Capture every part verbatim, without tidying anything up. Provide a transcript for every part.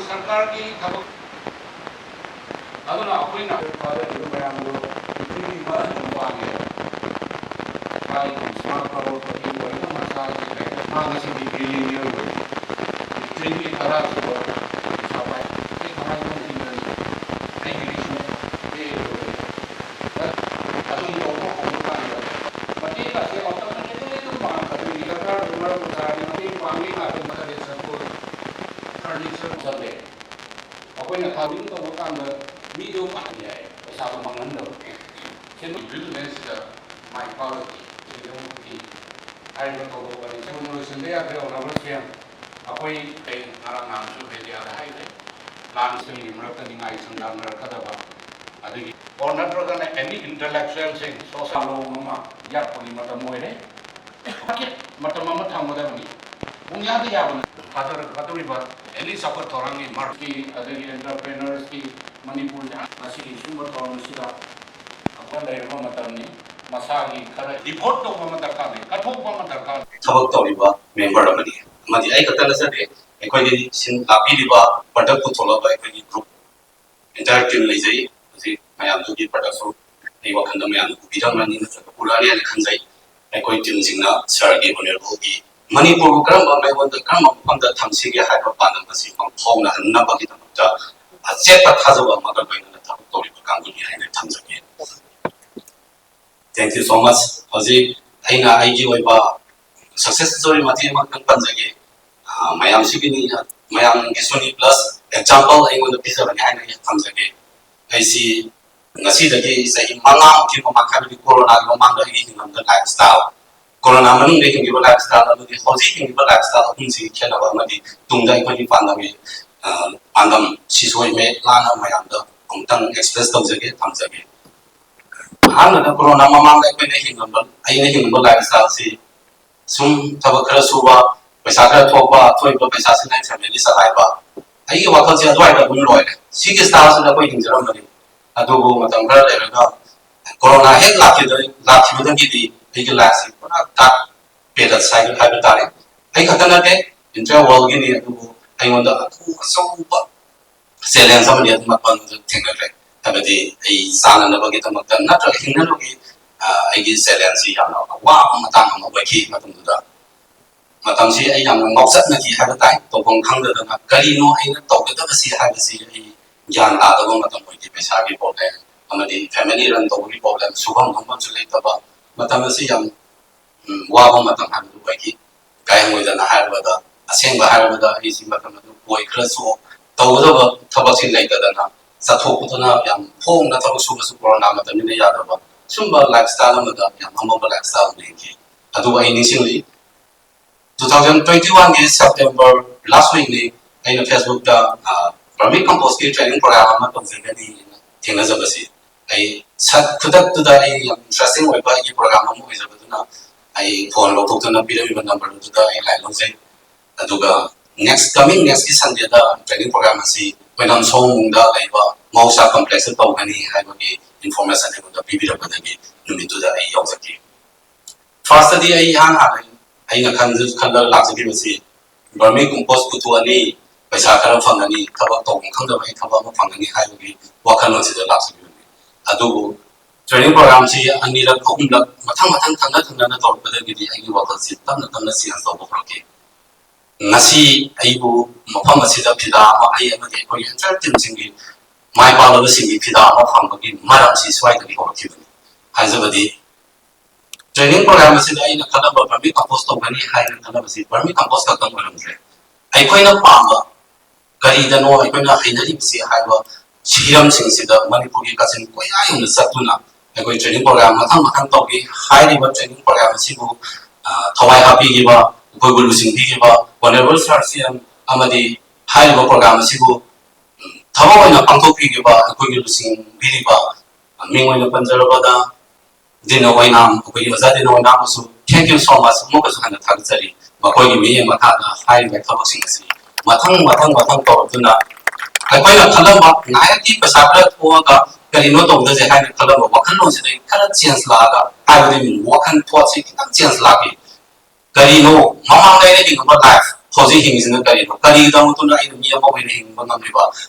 ꯁꯔꯀꯥꯔꯒꯤ ꯊꯕꯛ ꯑꯗꯨꯅ ꯑꯩꯈꯣꯏꯅ ꯊꯥꯗꯔꯤꯕ ꯃꯌꯥꯝꯗꯣ ꯄ꯭ꯔꯤꯊꯤꯕꯤ ꯃꯔꯛ ꯑꯗꯨꯝ ꯋꯥꯡꯉꯦ꯫ ꯏꯁꯥꯒꯤ ꯏꯁꯥ ꯀꯔꯣꯔꯄꯇꯤ ꯑꯣꯏꯔꯒ ꯃꯁꯥꯒꯤ ꯂꯥꯏꯔꯤꯛ ꯃꯥ ꯉꯁꯤꯗꯤ ꯕꯤꯂꯤꯅꯤꯌꯔ ꯑꯣꯏꯔꯦ꯫ ꯄ꯭ꯔꯤꯊꯤꯕꯤ ꯇꯔꯥꯁꯨꯕ ꯄꯩꯁꯥ ꯄꯥꯏ꯫ ꯑꯩ ꯀꯃꯥꯏꯅ ꯇꯧꯗꯣꯏꯅꯣ? ꯑꯩꯒꯤꯗꯤ ꯁꯨꯝ ꯄꯦ ꯂꯣꯏꯔꯦ꯫ ꯑꯗꯨꯝ ꯇꯧꯕ ꯍꯧꯕ ꯀꯥꯟꯗ ꯃꯇꯦꯡ ꯑꯁꯦ ꯑꯃꯨꯛꯇꯪ ꯅꯠꯇꯦ ꯑꯗꯨꯝ ꯄꯥꯡꯒꯗꯣꯏꯅꯤ꯫ ꯗꯔꯀꯥꯔ ꯑꯣꯏꯕ ꯃꯔꯝ ꯆꯥꯔꯗꯤ ꯃꯇꯦꯡ ꯄꯥꯡꯉꯤ ꯉꯥꯛꯇ ꯃꯊꯛꯇ ꯆꯠꯄ ꯐꯔꯅꯤꯆꯔ ꯆꯠꯂꯦ꯫ ꯑꯩꯈꯣꯏꯅ ꯊꯥꯕꯤꯒꯨꯝ ꯇꯧꯕ ꯀꯥꯟꯗ ꯃꯤꯗꯣ ꯃꯥꯡꯍꯟ ꯌꯥꯏ, ꯄꯩꯁꯥꯗꯣ ꯃꯥꯡꯍꯟꯗꯕ꯫ ꯁꯦꯟꯗꯣꯡ ꯕꯤꯖꯤꯅꯦꯁꯁꯤꯗ ꯃꯥꯏ ꯄꯥꯛꯂꯗꯤ ꯁꯦꯟꯗꯣꯡꯒꯤ ꯍꯥꯏꯔꯤꯕ ꯊꯧꯗꯣꯛ ꯑꯅꯤ ꯁꯦꯝ ꯂꯣꯏꯁꯤꯟꯕ ꯌꯥꯗ꯭ꯔꯦ꯫ ꯑꯣꯅꯔꯕꯜ ꯁꯤ ꯑꯦꯝ, ꯑꯩꯈꯣꯏ ꯀꯩ ꯉꯔꯥꯡ ꯅꯍꯥꯟꯁꯨ ꯃꯦꯗꯤꯌꯥꯗ ꯍꯥꯏꯈ꯭ꯔꯦ, ꯂꯥꯟꯁꯤꯡꯒꯤ ꯃꯔꯛꯇ ꯅꯤꯡꯉꯥꯏ ꯁꯪꯗꯥꯟꯅꯔꯛꯀꯗꯕ, ꯑꯗꯒꯤ ꯑꯣꯔ ꯅꯠꯇ꯭ꯔꯒꯅ ꯑꯦꯅꯤ ꯏꯟꯇꯂꯦꯛꯆꯨꯋꯦꯜꯁꯤꯡ ꯁꯣꯁꯤꯌꯣꯂꯣꯒ ꯑꯃ ꯌꯥꯠꯄꯒꯤ ꯃꯇꯝ ꯑꯣꯏꯔꯦ꯫ ꯃꯇꯝ ꯑꯃ ꯊꯝꯒꯗꯕꯅꯤ꯫ ꯄꯨꯡꯌꯥꯗ ꯌꯥꯕ ꯅꯠꯇꯦ꯫ ꯊꯥꯗꯔꯛꯀꯗꯧꯔꯤꯕ ꯑꯦꯅꯤ ꯆꯥꯎꯈꯠ ꯊꯧꯔꯥꯡꯒꯤ ꯃꯔꯛꯀꯤ ꯑꯗꯒꯤ ꯑꯦꯟꯇꯔꯄ꯭ꯔꯦꯅꯔꯁꯀꯤ ꯃꯅꯤꯄꯨꯔꯗ ꯉꯁꯤꯒꯤ ꯁꯨꯝꯕ ꯊꯧꯔꯝ ꯑꯁꯤꯗ ꯑꯩꯈꯣꯏ ꯂꯩꯔꯕ ꯃꯇꯝꯅꯤ꯫ ꯃꯁꯥꯒꯤ ꯈꯔ ꯏꯐꯣꯔꯠ ꯇꯧꯕ ꯑꯃ ꯗꯔꯀꯥꯔ ꯂꯩ, ꯀꯠꯊꯣꯛꯄ ꯑꯃ ꯗꯔꯀꯥꯔ ꯂꯩ꯫ ꯊꯕꯛ ꯇꯧꯔꯤꯕ ꯃꯦꯝꯕꯔ ꯑꯃꯅꯤ꯫ ꯑꯃꯗꯤ ꯑꯩ ꯈꯛꯇ ꯅꯠꯆꯗꯦ, ꯑꯩꯈꯣꯏꯒꯤ ꯁꯤꯟ ꯂꯥꯛꯄꯤꯔꯤꯕ ꯄ꯭ꯔꯗꯛ ꯄꯨꯊꯣꯛꯂꯕ ꯑꯩꯈꯣꯏꯒꯤ ꯒ꯭ꯔꯨꯞ ꯑꯦꯟꯇꯥꯌꯔ ꯇꯤꯝ ꯂꯩꯖꯩ꯫ ꯍꯧꯖꯤꯛ ꯃꯌꯥꯝꯗꯨꯒꯤ ꯄ꯭ꯔꯗꯛꯁꯨ ꯑꯩ ꯋꯥꯈꯜꯗ ꯃꯌꯥꯝꯅ ꯎꯕꯤꯔꯝꯃꯅꯤ ꯅꯠꯇ꯭ꯔꯒ ꯎꯔꯛꯑꯅꯤ ꯍꯥꯏꯅ ꯈꯟꯖꯩ꯫ ꯑꯩꯈꯣꯏ ꯇꯤꯝꯁꯤꯡꯅ ꯁꯥꯔꯒꯤ ꯑꯣꯅꯔꯦꯕꯜꯒꯤ ꯃꯅꯤꯄꯨꯔꯕꯨ ꯀꯔꯝꯕ ꯃꯑꯣꯡꯗ ꯀꯔꯝꯕ ꯃꯐꯝꯗ ꯊꯝꯁꯤꯒꯦ ꯍꯥꯏꯕ ꯄꯥꯟꯗꯝ ꯑꯁꯤ ꯃꯥꯡꯐꯥꯎꯅꯍꯟꯅꯕꯒꯤꯗꯃꯛꯇ ꯑꯆꯦꯠꯄ ꯊꯥꯖꯕ ꯑꯃꯒ ꯂꯣꯏꯅꯅ ꯊꯕꯛ ꯇꯧꯔꯤꯕ ꯀꯥꯡꯕꯨꯅꯤ ꯍꯥꯏꯅ ꯊꯝꯖꯒꯦ꯫ Thank you so much꯫ ꯍꯧꯖꯤꯛ ꯑꯩꯅ ꯑꯩꯒꯤ ꯑꯣꯏꯕ ꯁꯛꯁꯦꯁ ꯁ꯭ꯇꯣꯔꯤ ꯃꯇꯦꯛ ꯑꯃꯈꯛꯇꯪ ꯄꯟꯖꯒꯦ꯫ ꯑ, ꯃꯌꯥꯝꯁꯤꯒꯤꯅꯤ, ꯃꯌꯥꯝꯒꯤꯁꯨꯅꯤ, ꯄ꯭ꯂꯁ ꯑꯦꯛꯖꯥꯝꯄꯜ ꯑꯩꯉꯣꯟꯗ ꯄꯤꯖꯕꯅꯤ ꯍꯥꯏꯅ ꯑꯩ ꯊꯝꯖꯒꯦ꯫ ꯑꯩꯁꯤ ꯉꯁꯤꯗꯒꯤ ꯆꯍꯤ ꯃꯉꯥꯃꯨꯛꯀꯤ ꯃꯃꯥꯡ, ꯍꯥꯏꯕꯗꯤ ꯀꯣꯔꯣꯅꯥꯒꯤ ꯃꯃꯥꯡꯗ ꯑꯩꯒꯤ ꯍꯤꯡꯉꯝꯗ ꯂꯥꯏꯐ ꯁ꯭ꯇꯥꯏꯜ, ꯀꯣꯔꯣꯅꯥ ꯃꯅꯨꯡꯗ ꯍꯤꯡꯉꯤꯕ ꯂꯥꯏꯐ ꯁ꯭ꯇꯥꯏꯜ ꯑꯃꯗꯤ ꯍꯧꯖꯤꯛ ꯍꯤꯡꯉꯤꯕ ꯂꯥꯏꯐ ꯁ꯭ꯇꯥꯏꯜ ꯑꯍꯨꯝꯁꯤꯒꯤ ꯈꯦꯠꯅꯕ ꯑꯃꯗꯤ ꯇꯨꯡꯗ ꯑꯩꯈꯣꯏꯒꯤ ꯄꯥꯟꯗꯝꯒꯤ, ꯑ, ꯄꯥꯟꯗꯝ ꯁꯤꯁꯣꯏ ꯃꯦ ꯂꯥꯟꯅ ꯃꯌꯥꯝꯗ ꯑꯃꯨꯛꯇꯪ ꯑꯦꯛꯁꯄ꯭ꯔꯦꯁ ꯇꯧꯖꯒꯦ, ꯊꯝꯖꯒꯦ꯫ ꯑꯍꯥꯟꯕꯗ ꯀꯣꯔꯣꯅꯥ ꯃꯃꯥꯡꯗ ꯑꯩꯈꯣꯏꯅ ꯍꯤꯡꯉꯝꯕ, ꯑꯩꯅ ꯍꯤꯡꯉꯝꯕ ꯂꯥꯏꯐ ꯁ꯭ꯇꯥꯏꯜꯁꯤ ꯁꯨꯝ ꯊꯕꯛ ꯈꯔ ꯁꯨꯕ, ꯄꯩꯁꯥ ꯈꯔ ꯊꯣꯛꯄ, ꯊꯣꯛꯏꯕ ꯄꯩꯁꯥꯁꯤꯅ ꯑꯩ ꯐꯦꯃꯤꯂꯤ ꯆꯂꯥꯏꯕ꯫ ꯑꯩꯒꯤ ꯋꯥꯈꯜꯁꯦ ꯑꯗꯨꯋꯥꯏꯗ ꯑꯗꯨꯝ ꯂꯣꯏꯔꯦ꯫ ꯁꯤꯒꯤ ꯁ꯭ꯇꯥꯏꯜꯁꯤꯗ ꯑꯩꯈꯣꯏ ꯍꯤꯡꯖꯔꯝꯕꯅꯤ꯫ ꯑꯗꯨꯕꯨ ꯃꯇꯝ ꯈꯔ ꯂꯩꯔꯒ ꯀꯣꯔꯣꯅꯥ ꯍꯦꯛ ꯂꯥꯛꯈꯤꯕꯗ-, ꯂꯥꯛꯈꯤꯕꯗꯒꯤꯗꯤ ꯑꯩꯒꯤ ꯂꯥꯏꯐꯁꯤ ꯄꯨꯔꯥ ꯗꯥꯔꯛ ꯄꯦꯔꯠꯁ ꯍꯥꯏꯕ, ꯍꯥꯏꯕ ꯇꯥꯔꯦ꯫ ꯑꯩ ꯈꯛꯇ ꯅꯠꯇꯦ, ꯏꯟꯇꯔ ꯋꯥꯔꯜꯒꯤꯅꯤ꯫ ꯑꯗꯨꯕꯨ ꯑꯩꯉꯣꯟꯗ ꯑꯆꯧ- ꯑꯆꯧꯕ ꯆꯦꯂꯦꯟꯖ ꯑꯃꯗꯤ ꯑꯗꯨꯝ ꯃꯐꯝꯗꯨꯗ ꯊꯦꯡꯅꯈ꯭ꯔꯦ꯫ ꯍꯥꯏꯕꯗꯤ ꯑꯩ ꯆꯥꯅꯅꯕꯒꯤꯗꯃꯛꯇ ꯅꯠꯇ꯭ꯔꯒ ꯍꯤꯡꯅꯕꯒꯤ, ꯑ, ꯑꯩꯒꯤ ꯆꯦꯂꯦꯟꯖꯁꯤ ꯌꯥꯝꯅ ꯑꯋꯥꯕ ꯃꯇꯥꯡ ꯑꯃ ꯑꯣꯏꯈꯤ꯫ ꯃꯇꯝꯗꯨꯗ ꯃꯇꯝꯁꯤ ꯑꯩ ꯌꯥꯝꯅ ꯉꯥꯎꯆꯠꯅꯈꯤ ꯍꯥꯏꯕ ꯇꯥꯏ꯫ ꯇꯧꯐꯝ ꯈꯪꯗꯗꯅ ꯀꯔꯤꯅꯣ ꯑꯩꯅ ꯇꯧꯒꯗꯕꯁꯤ ꯍꯥꯏꯕꯁꯤ ꯑꯩ ꯒ꯭ꯌꯥꯟ ꯇꯥꯗꯕ ꯃꯇꯝ ꯑꯣꯏꯈꯤ꯫ ꯄꯩꯁꯥꯒꯤ ꯄ꯭ꯔꯣꯕ꯭ꯂꯦꯝ ꯑꯃꯗꯤ ꯐꯦꯃꯤꯂꯤ ꯔꯟ ꯇꯧꯕꯒꯤ ꯄ꯭ꯔꯣꯕ꯭ꯂꯦꯝ, ꯁꯨꯐꯝ ꯅꯣꯝꯐꯝꯁꯨ ꯂꯩꯇꯕ ꯃꯇꯝ ꯑꯁꯤ ꯌꯥꯝ, ꯎꯝ, ꯋꯥꯕ ꯃꯇꯝ ꯍꯥꯏꯕꯗꯨ ꯑꯣꯏꯈꯤ꯫ ꯀꯥꯏ ꯑꯣꯏꯗꯅ ꯍꯥꯏꯔꯕꯗ, ꯑꯁꯦꯡꯕ ꯍꯥꯏꯔꯕꯗ ꯑꯩꯁꯤ ꯃꯇꯝ ꯑꯗꯨ ꯀꯣꯏ ꯈꯔ ꯆꯣꯞ, ꯇꯧꯒꯗꯕ ꯊꯕꯛꯁꯤ ꯂꯩꯇꯗꯅ ꯆꯠꯊꯣꯛꯄꯗꯨꯅ ꯌꯥꯝ ꯐꯣꯡꯅ ꯊꯕꯛ ꯁꯨꯕꯁꯨ ꯀꯣꯔꯣꯅꯥ ꯃꯇꯝꯅꯤꯅ ꯌꯥꯗꯕ, ꯁꯨꯝꯕ ꯂꯥꯏꯐ ꯁ꯭ꯇꯥꯏꯜ ꯑꯃꯗ ꯌꯥꯝ ꯑꯃꯝꯕ ꯂꯥꯏꯐ ꯁ꯭ꯇꯥꯏꯜ ꯑꯃ ꯍꯤꯡꯈꯤ꯫ ꯑꯗꯨꯕꯨ ꯑꯩ ꯅꯤꯡꯁꯤꯡꯂꯤ, two thousand twenty one ꯒꯤ September last week ꯅꯤ, ꯑꯩꯅ Facebook ꯇ, ꯑ, ꯕꯔꯃꯤ ꯀꯝꯄꯣꯁꯀꯤ ꯇ꯭ꯔꯦꯅꯤꯡ ꯄ꯭ꯔꯣꯒ꯭ꯔꯥꯝ ꯑꯃ ꯇꯧꯖꯒꯅꯤ ꯊꯦꯡꯅꯖꯕꯁꯤ꯫ ꯑꯩ ꯁꯠ ꯈꯨꯗꯛꯇꯨꯗ ꯑꯩ ꯌꯥꯝ ꯏꯟꯇꯔꯦꯁꯇꯤꯡ ꯑꯣꯏꯕ ꯑꯩꯒꯤ ꯄ꯭ꯔꯣꯒ꯭ꯔꯥꯝ ꯑꯃ ꯑꯣꯏꯖꯕꯗꯨꯅ ꯑꯩ ꯐꯣꯟ ꯂꯧꯊꯣꯛꯇꯨꯅ ꯄꯤꯔꯛꯂꯤꯕ ꯅꯝꯕꯔꯗꯨꯗ ꯑꯩ ꯂꯥꯏꯟ ꯂꯧꯖꯩ꯫ ꯑꯗꯨꯒ ꯅꯦꯛꯁ, ꯀꯃꯤꯡ ꯅꯦꯛꯁꯀꯤ ꯁꯟꯗꯦꯗ ꯇ꯭ꯔꯦꯅꯤꯡ ꯄ꯭ꯔꯣꯒ꯭ꯔꯥꯝ ꯑꯁꯤ ꯑꯣꯏꯅꯥꯝ ꯁꯣꯝꯗ ꯂꯩꯕ ꯃꯍꯧꯁꯥ ꯀꯝꯄ꯭ꯂꯦꯛꯁꯇ ꯇꯧꯒꯅꯤ ꯍꯥꯏꯕꯒꯤ ꯏꯟꯐꯣꯔꯃꯦꯁꯟ ꯑꯩꯉꯣꯟꯗ ꯄꯤꯕꯤꯔꯛꯄꯗꯒꯤ ꯅꯨꯃꯤꯠꯇꯨꯗ ꯑꯩ ꯌꯥꯎꯖꯈꯤ꯫ ꯐꯥꯔꯁꯇꯗꯤ ꯑꯩ ꯏꯍꯥꯟ ꯍꯥꯟꯅ ꯑꯩꯅ ꯈꯟꯖ-, ꯈꯜꯂꯒ ꯂꯥꯛꯆꯈꯤꯕꯁꯤ ꯕꯔꯃꯤ ꯀꯝꯄꯣꯁ ꯄꯨꯊꯣꯛꯑꯅꯤ, ꯄꯩꯁꯥ ꯈꯔ ꯐꯪꯒꯅꯤ, ꯊꯕꯛ ꯇꯧꯐꯝ ꯈꯪꯗꯕ ꯑꯩ ꯊꯕꯛ ꯑꯃ ꯐꯪꯒꯅꯤ ꯍꯥꯏꯕꯒꯤ ꯋꯥꯈꯜꯂꯣꯟꯁꯤꯗ ꯂꯥꯛꯆꯈꯤꯕꯅꯤ꯫ ꯑꯗꯨꯕꯨ ꯇ꯭ꯔꯦꯅꯤꯡ ꯄ꯭ꯔꯣꯒ꯭ꯔꯥꯝꯁꯤ ꯑꯅꯤꯔꯛ, ꯑꯍꯨꯝꯂꯛ ꯃꯊꯪ ꯃꯊꯪ ꯊꯪꯅ ꯊꯪꯅꯅ ꯇꯧꯔꯛꯄꯗꯒꯤꯗꯤ ꯑꯩꯒꯤ ꯋꯥꯈꯜꯁꯤ ꯇꯞꯅ ꯇꯞꯅ ꯆꯦꯟꯖ ꯇꯧꯕ ꯍꯧꯔꯛꯈꯤ꯫ ꯉꯁꯤ ꯑꯩꯕꯨ ꯃꯐꯝ ꯑꯁꯤꯗ ꯐꯤꯗꯥ ꯑꯃ, ꯑꯩ ꯑꯃꯗꯤ ꯑꯩꯈꯣꯏꯒꯤ ꯑꯦꯟꯇꯥꯌꯔ ꯇꯤꯝꯁꯤꯡꯒꯤ ꯃꯥꯏ ꯄꯥꯛꯂꯕꯁꯤꯡꯒꯤ ꯐꯤꯗꯥ ꯑꯃ ꯐꯪꯕꯒꯤ ꯃꯔꯝꯁꯤ ꯁ꯭ꯋꯥꯏꯗꯒꯤ ꯍꯧꯔꯛꯈꯤꯕꯅꯤ꯫ ꯍꯥꯏꯖꯕꯗꯤ, ꯇ꯭ꯔꯦꯅꯤꯡ ꯄ꯭ꯔꯣꯒ꯭ꯔꯥꯝ ꯑꯁꯤꯗ ꯑꯩꯅ ꯈꯜꯂꯝꯕ ꯕꯔꯃꯤ ꯀꯝꯄꯣꯁ ꯇꯧꯒꯅꯤ ꯍꯥꯏꯅ ꯈꯜꯂꯝꯕꯁꯤ ꯕꯔꯃꯤ ꯀꯝꯄꯣꯁ ꯈꯛꯇꯪ ꯑꯣꯏꯔꯝꯗ꯭ꯔꯦ꯫ ꯑꯩꯈꯣꯏꯅ ꯄꯥꯝꯕ, ꯀꯔꯤꯗꯅꯣ ꯑꯩꯈꯣꯏꯅ ꯍꯩꯅꯔꯤꯕꯁꯤ ꯍꯥꯏꯕ ꯍꯤꯔꯝꯁꯤꯡꯁꯤꯗ ꯃꯅꯤꯄꯨꯔꯒꯤ ꯀꯥꯆꯤꯟ ꯀꯣꯏꯌꯥ ꯌꯧꯅ ꯆꯠꯇꯨꯅ ꯑꯩꯈꯣꯏ ꯇ꯭ꯔꯦꯅꯤꯡ ꯄ꯭ꯔꯣꯒ꯭ꯔꯥꯝ ꯃꯊꯪ ꯃꯊꯪ ꯇꯧꯈꯤ꯫ ꯍꯥꯏꯔꯤꯕ ꯇ꯭ꯔꯦꯅꯤꯡ ꯄ꯭ꯔꯣꯒ꯭ꯔꯥꯝ ꯑꯁꯤꯕꯨ, ꯑ, ꯊꯋꯥꯏ ꯍꯥꯞꯄꯤꯈꯤꯕ, ꯑꯩꯈꯣꯏꯕꯨ ꯂꯨꯆꯤꯡꯕꯤꯈꯤꯕ Honourable Sir C M ꯑꯃꯗꯤ ꯍꯥꯏꯔꯤꯕ ꯄ꯭ꯔꯣꯒ꯭ꯔꯥꯝ ꯑꯁꯤꯕꯨ, ꯎꯝ, ꯊꯕꯛ ꯑꯣꯏꯅ ꯄꯥꯡꯊꯣꯛꯄꯤꯈꯤꯕ ꯑꯩꯈꯣꯏꯒꯤ ꯂꯨꯆꯤꯡꯕꯤꯔꯤꯕ, ꯑ, ꯃꯤꯡ ꯑꯣꯏꯅ ꯄꯟꯖꯔꯕꯗ ꯗꯤꯅ ꯑꯣꯏꯅꯥꯝ, ꯑꯩꯈꯣꯏꯒꯤ ꯑꯣꯖꯥ ꯗꯤꯅ ꯑꯣꯏꯅꯥꯝꯕꯨꯁꯨ thank you so much ꯑꯃꯨꯛꯀꯁꯨ ꯍꯟꯅ ꯊꯥꯒꯠꯆꯔꯤ꯫ ꯃꯈꯣꯏꯒꯤ ꯃꯤꯠꯌꯦꯡ ꯃꯈꯥꯗ ꯍꯥꯏꯔꯤꯕ ꯊꯕꯛꯁꯤꯡ ꯑꯁꯤ ꯃꯊꯪ ꯃꯊꯪ ꯃꯊꯪ ꯇꯧꯔꯛꯇꯨꯅ ꯑꯩꯈꯣꯏꯅ ꯈꯜꯂꯝꯕ ꯉꯥꯏꯍꯥꯛꯀꯤ ꯄꯩꯁꯥ ꯈꯔ ꯊꯣꯛꯑꯒ ꯀꯔꯤꯅꯣ ꯇꯧꯗꯣꯏꯁꯦ ꯍꯥꯏꯅ ꯈꯜꯂꯝꯕ ꯋꯥꯈꯜꯂꯣꯟꯁꯤꯗꯒꯤ ꯈꯔ ꯆꯦꯟꯖ ꯂꯥꯛꯑꯒ, ꯍꯥꯏꯕꯗꯤ ꯋꯥꯈꯜ ꯊꯣꯠꯁꯤ ꯈꯤꯇꯪ ꯆꯦꯟꯖ ꯂꯥꯛꯈꯤ꯫ ꯀꯔꯤꯅꯣ ꯃꯃꯥꯡꯗ ꯑꯩꯅ ꯍꯤꯡꯉꯝꯕ ꯂꯥꯏꯐ, ꯍꯧꯖꯤꯛ ꯍꯤꯡꯉꯤꯁꯤꯅ ꯀꯔꯤꯅꯣ? ꯀꯔꯤꯒꯤꯗꯃꯛꯇꯅ ꯑꯩꯅ ꯃꯤ ꯑꯃ ꯑꯣꯏꯅ ꯍꯤꯡꯕ ꯉꯝꯂꯤꯕ?